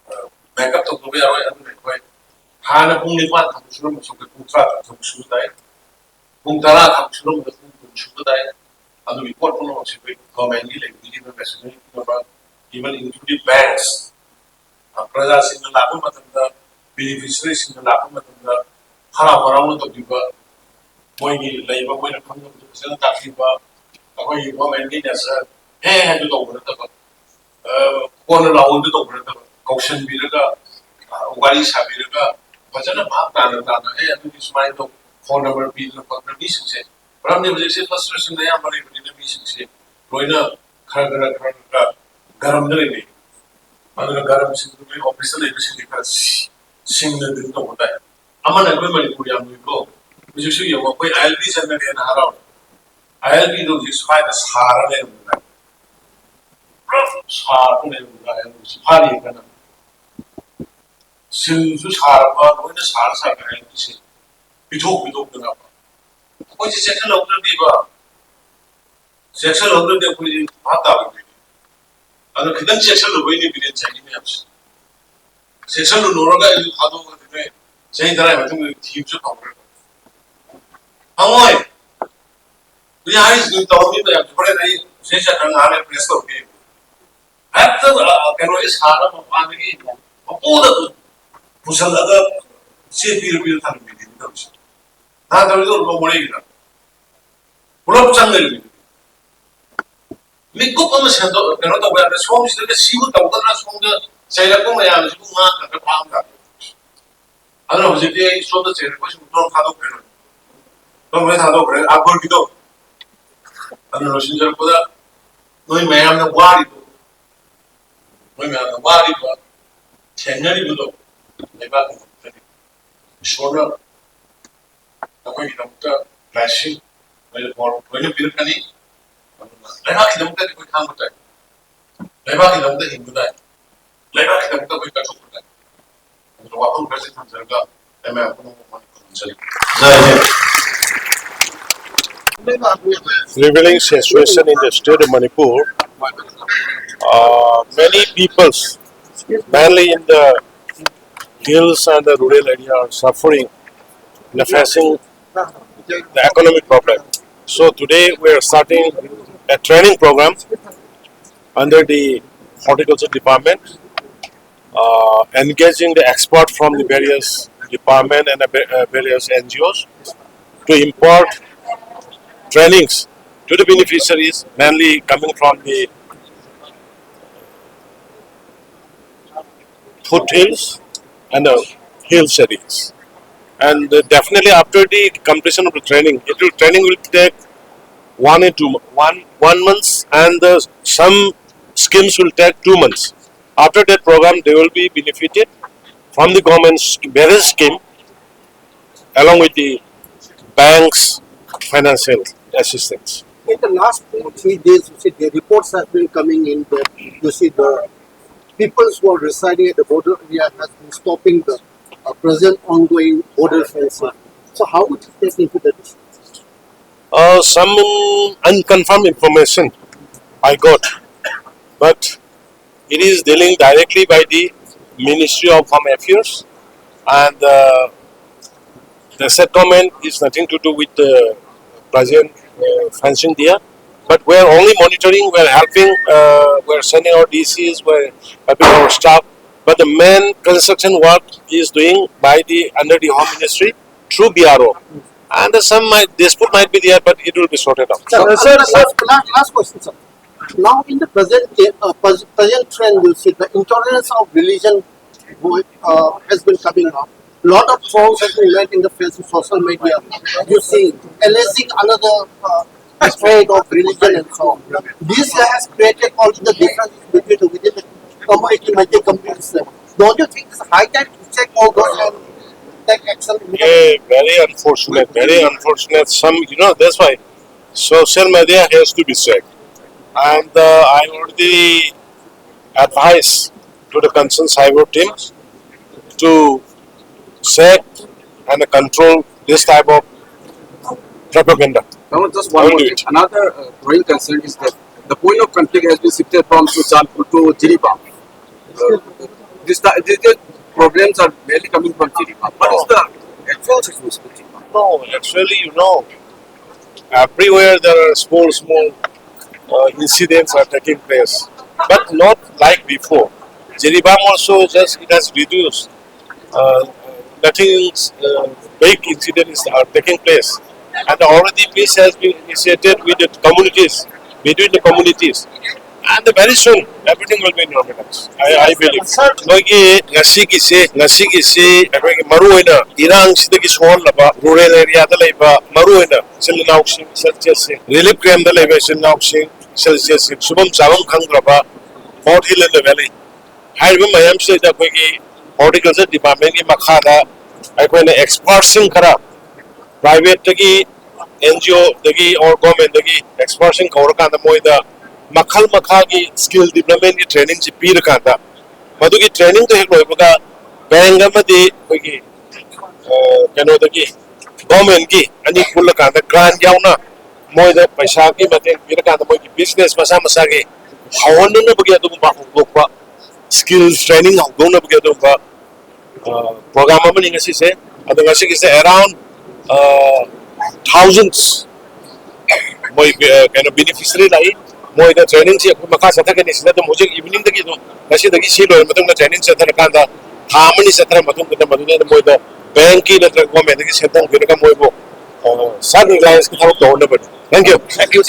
ꯑ, ꯃꯦꯀꯞ ꯇꯧꯗꯕ ꯌꯥꯔꯣꯏ꯫ ꯑꯗꯨꯅ ꯑꯩꯈꯣꯏ ꯍꯥꯟꯅ ꯄꯨꯡ ꯅꯤꯄꯥꯟ ꯊꯕꯛ ꯁꯨꯔꯝꯕꯁꯨ ꯑꯩꯈꯣꯏ ꯄꯨꯡ ꯇꯔꯥ ꯊꯕꯛ ꯁꯨꯕ ꯇꯥꯏ꯫ ꯄꯨꯡ ꯇꯔꯥ ꯊꯕꯛ ꯁꯨꯔꯝꯕꯗ ꯄꯨꯡ ꯀꯨꯟ ꯁꯨꯕ ꯇꯥꯏ꯫ ꯑꯗꯨꯒꯤ ꯄꯣꯠ ꯄꯨꯝꯅꯃꯛꯁꯦ ꯑꯩꯈꯣꯏ ꯒꯣꯔꯃꯦꯟꯒꯤ ꯂꯩꯕꯤꯔꯤꯕ ꯅꯦꯁꯅꯦꯜ ꯄꯤꯅꯕ, even including banks, ꯑ, ꯄ꯭ꯔꯖꯥꯁꯤꯡꯅ ꯂꯥꯛꯄ ꯃꯇꯝꯗ, ꯕꯦꯅꯤꯐꯤꯁꯔꯤꯁꯤꯡꯅ ꯂꯥꯛꯄ ꯃꯇꯝꯗ ꯍꯔꯥꯎ ꯍꯔꯥꯎꯅ ꯇꯧꯕꯤꯕ, ꯃꯣꯏꯒꯤ ꯂꯩꯕ, ꯃꯣꯏꯅ ꯈꯪꯗꯕꯗꯨ ꯐꯖꯅ ꯇꯥꯛꯄꯤꯕ, ꯑꯩꯈꯣꯏꯒꯤ ꯒꯣꯔꯃꯦꯟꯒꯤ ꯅꯦꯆꯔ ꯍꯦ ꯍꯥꯏꯗꯨ ꯇꯧꯕ ꯅꯠꯇꯕ, ꯑ, ꯀꯣꯟꯅ ꯂꯥꯛꯑꯣꯗꯨ ꯇꯧꯕ ꯅꯠꯇꯕ, ꯀꯧꯁꯟꯕꯤꯔꯒ, ꯑ, ꯋꯥꯔꯤ ꯁꯥꯕꯤꯔꯒ, ꯐꯖꯅ ꯚꯥꯞ ꯇꯥꯅ ꯇꯥꯅ, ꯑꯦ, ꯑꯗꯨꯗꯤ ꯁꯨꯃꯥꯏꯅ ꯇꯧ, ꯐꯣꯟ ꯅꯝꯕꯔ ꯄꯤꯗꯅ ꯈꯣꯠꯇꯅ ꯃꯤꯁꯤꯡꯁꯦ, ꯃꯔꯝꯗꯤ ꯍꯧꯖꯤꯛꯁꯦ ꯐ꯭ꯔꯁꯇ꯭ꯔꯦꯁꯟ ꯑꯌꯥꯝꯕ ꯂꯩꯕꯅꯤꯅ ꯃꯤꯁꯤꯡꯁꯦ ꯂꯣꯏꯅ ꯈꯔ ꯈꯔ ꯈꯔ ꯈꯔ ꯒꯔꯝꯗ ꯂꯩꯅꯩ꯫ ꯑꯗꯨꯅ ꯒꯔꯝꯁꯤꯡꯗꯨ ꯅꯣꯏ ꯑꯣꯐꯤꯁꯇ ꯂꯩꯕꯁꯤꯡꯗꯤ ꯈꯔ ꯁꯤ-, ꯁꯤꯡꯅ ꯗꯤꯜ ꯇꯧꯕ ꯇꯥꯏ꯫ ꯑꯃꯅ ꯑꯩꯈꯣꯏ ꯃꯅꯤꯄꯨꯔ ꯌꯥꯝ ꯂꯨꯏꯀꯣ꯫ ꯍꯧꯖꯤꯛꯁꯨ ꯌꯦꯡꯉꯣ, ꯑꯩꯈꯣꯏ ꯑꯥꯏ ꯑꯦꯜ ꯄꯤ ꯆꯪꯒꯅꯤꯅ ꯍꯔꯥꯎꯔꯦ꯫ ꯑꯥꯏ ꯑꯦꯜ ꯄꯤꯗꯣ ꯍꯧꯖꯤꯛ ꯁ꯭ꯋꯥꯏꯗ ꯁꯥꯔ ꯂꯩꯔꯝꯗꯅ, ꯄꯨꯂꯞ ꯁꯥꯔꯒ ꯂꯩꯔꯝꯗꯅ, ꯑꯥꯏ ꯑꯦꯜ ꯄꯤ ꯁꯤ ꯐꯥꯔꯤ ꯀꯟꯅ꯫ ꯁꯤꯜꯁꯨ ꯁꯥꯔꯕ, ꯂꯣꯏꯅ ꯁꯥꯔ ꯁꯥꯔꯒ ꯑꯥꯏ ꯑꯦꯜ ꯄꯤ ꯁꯤ ꯄꯤꯊꯣꯛ ꯄꯤꯊꯣꯛꯇꯅ꯫ ꯑꯩꯈꯣꯏꯁꯦ ꯆꯦꯛꯁꯤꯜꯍꯧꯗ꯭ꯔꯗꯤꯕ, ꯆꯦꯛꯁꯤꯜꯍꯧꯗ꯭ꯔꯗꯤ ꯑꯩꯈꯣꯏꯗꯤ ꯚꯥꯞ ꯇꯥꯔꯣꯏꯗꯣꯏꯅꯤ꯫ ꯑꯗꯣ ꯈꯤꯇꯪ ꯆꯦꯛꯁꯤꯜꯂꯨꯕꯩꯅꯦ ꯕꯤꯔꯦꯟ ꯆꯍꯤ ꯃꯌꯥꯝꯁꯦ꯫ ꯆꯦꯛꯁꯤꯜꯂꯨꯅꯣꯔꯒ ꯑꯩꯁꯨ ꯊꯥꯗꯣꯛꯑꯒꯗꯤ ꯅꯣꯏ ꯆꯍꯤ ꯇꯔꯥꯒꯤ ꯃꯇꯨꯡꯗ ꯊꯤꯕꯁꯨ ꯐꯪꯉꯔꯣꯏ꯫ ꯐꯪꯉꯣꯏ꯫ ꯍꯧꯖꯤꯛ ꯍꯥꯏꯔꯤꯁꯤꯗꯤ ꯇꯧꯔꯝꯃꯤ ꯃꯌꯥꯝꯁꯦ ꯍꯣꯔꯦꯟ ꯑꯩ ꯁꯤꯗꯩ ꯆꯠꯈ꯭ꯔ ꯉꯥꯏꯍꯥꯛ ꯂꯩꯔ press ꯇꯧꯔꯛꯀꯦ꯫ ꯍꯦꯛꯇ, ꯑ, ꯀꯩꯅꯣꯁꯦ ꯁꯥꯔ ꯃꯄꯥꯟꯗꯒꯤ ꯃꯄꯨꯗ ꯄꯨꯁꯜꯂꯒ ꯆꯦ ꯄꯤꯔ ꯄꯤꯔ ꯊꯝꯃꯤꯅꯦ ꯇꯧꯔꯤꯁꯦ꯫ ꯅꯍꯥꯟ ꯇꯧꯔꯤꯗꯣ ꯎꯔꯕꯣ ꯃꯣꯔꯦꯒꯤꯗ? ꯄꯨꯂꯞ ꯆꯪ ꯂꯩꯔꯝꯃꯤ꯫ ꯃꯤꯀꯨꯞ ꯑꯃ ꯁꯦꯝꯗꯣꯛ-, ꯀꯩꯅꯣ ꯇꯧꯕ ꯌꯥꯗ꯭ꯔꯦ꯫ ꯁꯣꯝꯁꯤꯗ ꯁꯤꯕꯨ ꯇꯧꯒꯗ꯭ꯔꯥ, ꯁꯣꯝꯗ ꯆꯩꯔꯛꯄ ꯃꯌꯥꯝꯁꯤꯕꯨ ꯉꯥ ꯈꯛꯇ ꯐꯥꯕ ꯌꯥꯗ꯭ꯔꯦ꯫ ꯑꯗꯨꯅ ꯍꯧꯖꯤꯛꯇꯤ ꯑꯩ ꯁꯣꯝꯗ ꯆꯩꯔꯛꯄꯁꯤꯡ ꯄꯨꯝꯅꯃꯛ ꯊꯥꯗꯣꯛꯈ꯭ꯔꯦ꯫ ꯄꯨꯝꯅꯃꯛ ꯊꯥꯗꯣꯛꯈ꯭ꯔꯦ꯫ ꯑꯀꯕꯔꯒꯤꯗꯣ꯫ ꯑꯗꯨꯅ ꯂꯣꯏꯁꯤꯟꯖꯔꯛꯄꯗ ꯅꯣꯏ ꯃꯌꯥꯝꯅ ꯋꯥꯔꯤꯗꯣ, ꯅꯣꯏ ꯃꯌꯥꯝꯅ ꯋꯥꯔꯤꯕ, ꯊꯦꯡꯅꯔꯤꯕꯗꯣ ꯂꯩꯕꯥꯛꯀꯤꯗꯃꯛꯇꯅꯤ꯫ ꯏꯁꯣꯔꯅ ꯅꯈꯣꯏꯒꯤꯗꯃꯛꯇ blessing, ꯅꯣꯏꯗ ꯕꯣꯔ ꯂꯣꯏꯅ ꯄꯤꯔꯛꯀꯅꯤ꯫ ꯑꯗꯨꯅ ꯂꯩꯕꯥꯛꯀꯤꯗꯃꯛꯇꯗꯤ ꯑꯩꯈꯣꯏ ꯈꯥꯡꯕ ꯇꯥꯏ, ꯂꯩꯕꯥꯛꯀꯤꯗꯃꯛꯇ ꯍꯤꯡꯕ ꯇꯥꯏ, ꯂꯩꯕꯥꯛꯀꯤꯗꯃꯛꯇ ꯑꯩꯈꯣꯏ ꯀꯠꯊꯣꯛꯄ ꯇꯥꯏ꯫ ꯑꯗꯨꯅ ꯋꯥꯐꯝ ꯈꯔꯁꯤ ꯊꯝꯖꯔꯒ ꯑꯩ ꯃꯌꯥꯝ ꯄꯨꯝꯅꯃꯛ ꯃꯅꯤꯄꯨꯔ ꯅꯤꯡꯁꯤꯡꯒꯦ꯫ ꯖꯥꯏ ꯍꯤꯟꯗ꯫ Prevailing situation in the state of Manipur, uh, many peoples, mainly in the hills and the rural area, are suffering and facing the economic problem. So today we are starting a training program under the horticulture department, uh, engaging the expert from the various department and the va-, uh, various N G Os to impart trainings to the beneficiaries, mainly coming from the foothills and the hills areas. And, uh, definitely after the completion of the training, it will, training will take one and two mo-, one, one months, and, uh, some schemes will take two months. After that program, they will be benefited from the government's various scheme along with the bank's financial assistance. In the last two, three days, you see, the reports have been coming in that, you see, the peoples who are residing at the border area has been stopping the, uh, present ongoing border fencing. So how would you take into that issue? Uh, some unconfirmed information I got, but it is dealing directly by the Ministry of Home Affairs And uh, the said government is nothing to do with the present uh, fencing there. But we are only monitoring, we are helping, uh, we are sending our D Cs, we are helping our staff. But the main construction work is doing by the under the Home Ministry through B R O. And some might, dispute might be there, but it will be sorted out. Sir, sir, last, last, last question, sir. Now, in the present uh, present trend, you see the intolerance of religion uh, has been coming up. Lot of trolls have been made in the face of social media. You see, alleging another uh, trade of religion and so on. This has created all the difference between within the community, multi communities level. Don't you think it's high time to check all those and take action? Yeah, very unfortunate, very unfortunate. Some, you know, that's why social media has to be checked. And uh, I already advise to the concerned cyber teams to check and control this type of propaganda. Now, just one more thing. Another uh, growing concern is that the point of conflict has been shifted from Churachandpur to Jiribam. Uh, this, this, these problems are mainly coming from Jiribam. What is the actual situation of Jiribam? No, actually, you know, everywhere there are small, small uh, incidents are taking place, but not like before. Jiribam also just it has reduced. Uh, nothing uh, big incidents are taking place, and already peace has been initiated with the communities, between the communities, and very soon everything will be normalized. I, I believe. ꯅꯣꯏꯒꯤ ꯉꯁꯤꯒꯤꯁꯦ ꯉꯁꯤꯒꯤꯁꯤ ꯑꯩꯈꯣꯏꯒꯤ ꯃꯔꯨꯑꯣꯏꯅ ꯏꯔꯥꯡꯁꯤꯗꯒꯤ ꯁꯣꯛꯍꯜꯂꯕ rural ꯑꯦꯔꯤꯌꯥꯗ ꯂꯩꯕ ꯃꯔꯨꯑꯣꯏꯅ ꯏꯆꯤꯜ ꯏꯅꯥꯎꯁꯤꯡ ꯏꯆꯜ ꯏꯆꯦꯁꯤꯡ relief ꯀꯦꯝꯗ ꯂꯩꯕ ꯏꯆꯤꯜ ꯏꯅꯥꯎꯁꯤꯡ ꯏꯆꯜ ꯏꯆꯦꯁꯤꯡ ꯁꯨꯐꯝ ꯆꯥꯐꯝ ꯈꯪꯗ꯭ꯔꯕ ꯃꯥꯎꯟ ꯍꯤꯜ ꯑꯦꯟ ꯚꯦꯂꯤ ꯍꯥꯏꯔꯤꯕ ꯃꯌꯥꯝꯁꯤꯗ ꯑꯩꯈꯣꯏꯒꯤ ꯍꯣꯔꯇꯤꯀꯜꯆꯔ ꯗꯤꯄꯥꯔꯠꯃꯦꯟꯒꯤ ꯃꯈꯥꯗ ꯑꯩꯈꯣꯏꯅ ꯑꯦꯛꯁꯄꯥꯔꯠꯁꯤꯡ ꯈꯔ ꯄ꯭ꯔꯥꯏꯚꯦꯠꯇꯒꯤ ꯑꯦꯟ ꯖꯤ ꯑꯣꯗꯒꯤ ꯑꯣꯔ ꯒꯣꯔꯃꯦꯟꯗꯒꯤ ꯑꯦꯛꯁꯄꯥꯔꯠꯁꯤꯡ ꯀꯧꯔꯀꯥꯟꯗ ꯃꯣꯏꯗ ꯃꯈꯜ ꯃꯈꯥꯒꯤ ꯁ꯭ꯀꯤꯜ ꯗꯤꯕ꯭ꯂꯞꯃꯦꯟꯒꯤ ꯇ꯭ꯔꯦꯅꯤꯡꯁꯤ ꯄꯤꯔꯀꯥꯟꯗ ꯃꯗꯨꯒꯤ ꯇ꯭ꯔꯦꯅꯤꯡꯗꯨ ꯍꯦꯛ ꯂꯣꯏꯕꯒ ꯕꯦꯡꯛ ꯑꯃꯗꯤ ꯑꯩꯈꯣꯏꯒꯤ ꯀꯩꯅꯣꯗꯒꯤ ꯒꯣꯔꯃꯦꯟꯒꯤ ꯑꯅꯤ ꯄꯨꯜꯂꯀꯥꯟꯗ ꯒ꯭ꯔꯥꯟ ꯌꯥꯎꯅ ꯃꯣꯏꯗ ꯄꯩꯁꯥꯒꯤ ꯃꯇꯦꯡ ꯄꯤꯔꯀꯥꯟꯗ ꯃꯣꯏꯒꯤ ꯕꯤꯖꯤꯅꯦꯁ ꯃꯁꯥ ꯃꯁꯥꯒꯤ ꯍꯧꯍꯟꯅꯅꯕꯒꯤ ꯑꯗꯨꯒꯨꯝꯕ ꯍꯧꯗꯣꯛꯄ ꯁ꯭ꯀꯤꯜ ꯇ꯭ꯔꯦꯅꯤꯡ ꯍꯧꯗꯣꯛꯅꯕꯒꯤ ꯑꯗꯨꯒꯨꯝꯕ ꯄ꯭ꯔꯣꯒ꯭ꯔꯥꯝ ꯑꯃꯅꯤ ꯉꯁꯤꯁꯦ꯫ ꯑꯗꯣ ꯉꯁꯤꯒꯤꯁꯦ around thousands ꯃꯣꯏ ꯑ, ꯀꯩꯅꯣ, ꯕꯦꯅꯤꯐꯤꯁꯔꯤ ꯂꯥꯛꯏ꯫ ꯃꯣꯏꯗ ꯇ꯭ꯔꯦꯅꯤꯡꯁꯤ ꯑꯩꯈꯣꯏ ꯃꯈꯥ ꯆꯠꯊꯒꯅꯤ꯫ ꯁꯤꯗ ꯑꯗꯨꯝ ꯍꯧꯖꯤꯛ ꯏꯚꯤꯅꯤꯡꯗꯒꯤ ꯑꯗꯨꯝ, ꯉꯁꯤꯗꯒꯤ ꯁꯤ ꯂꯣꯏꯔ ꯃꯇꯨꯡꯗ ꯇ꯭ꯔꯦꯅꯤꯡ ꯆꯠꯊꯔꯀꯥꯟꯗ ꯊꯥ ꯑꯃꯅꯤ ꯆꯠꯊꯔ ꯃꯇꯨꯡꯗꯨꯗ ꯃꯗꯨꯗ ꯑꯩꯅ ꯃꯣꯏꯗ ꯕꯦꯡꯀꯤ ꯅꯠꯇ꯭ꯔꯒ ꯒꯣꯔꯃꯦꯟꯗꯒꯤ ꯁꯦꯟꯐꯝ ꯄꯤꯔꯒ ꯃꯣꯏꯕꯨ ꯁꯦꯜꯐ ꯔꯤꯂꯥꯏꯟꯁꯀꯤ ꯊꯕꯛ ꯇꯧꯍꯟꯅꯕꯅꯤ꯫ Thank you. Thank you.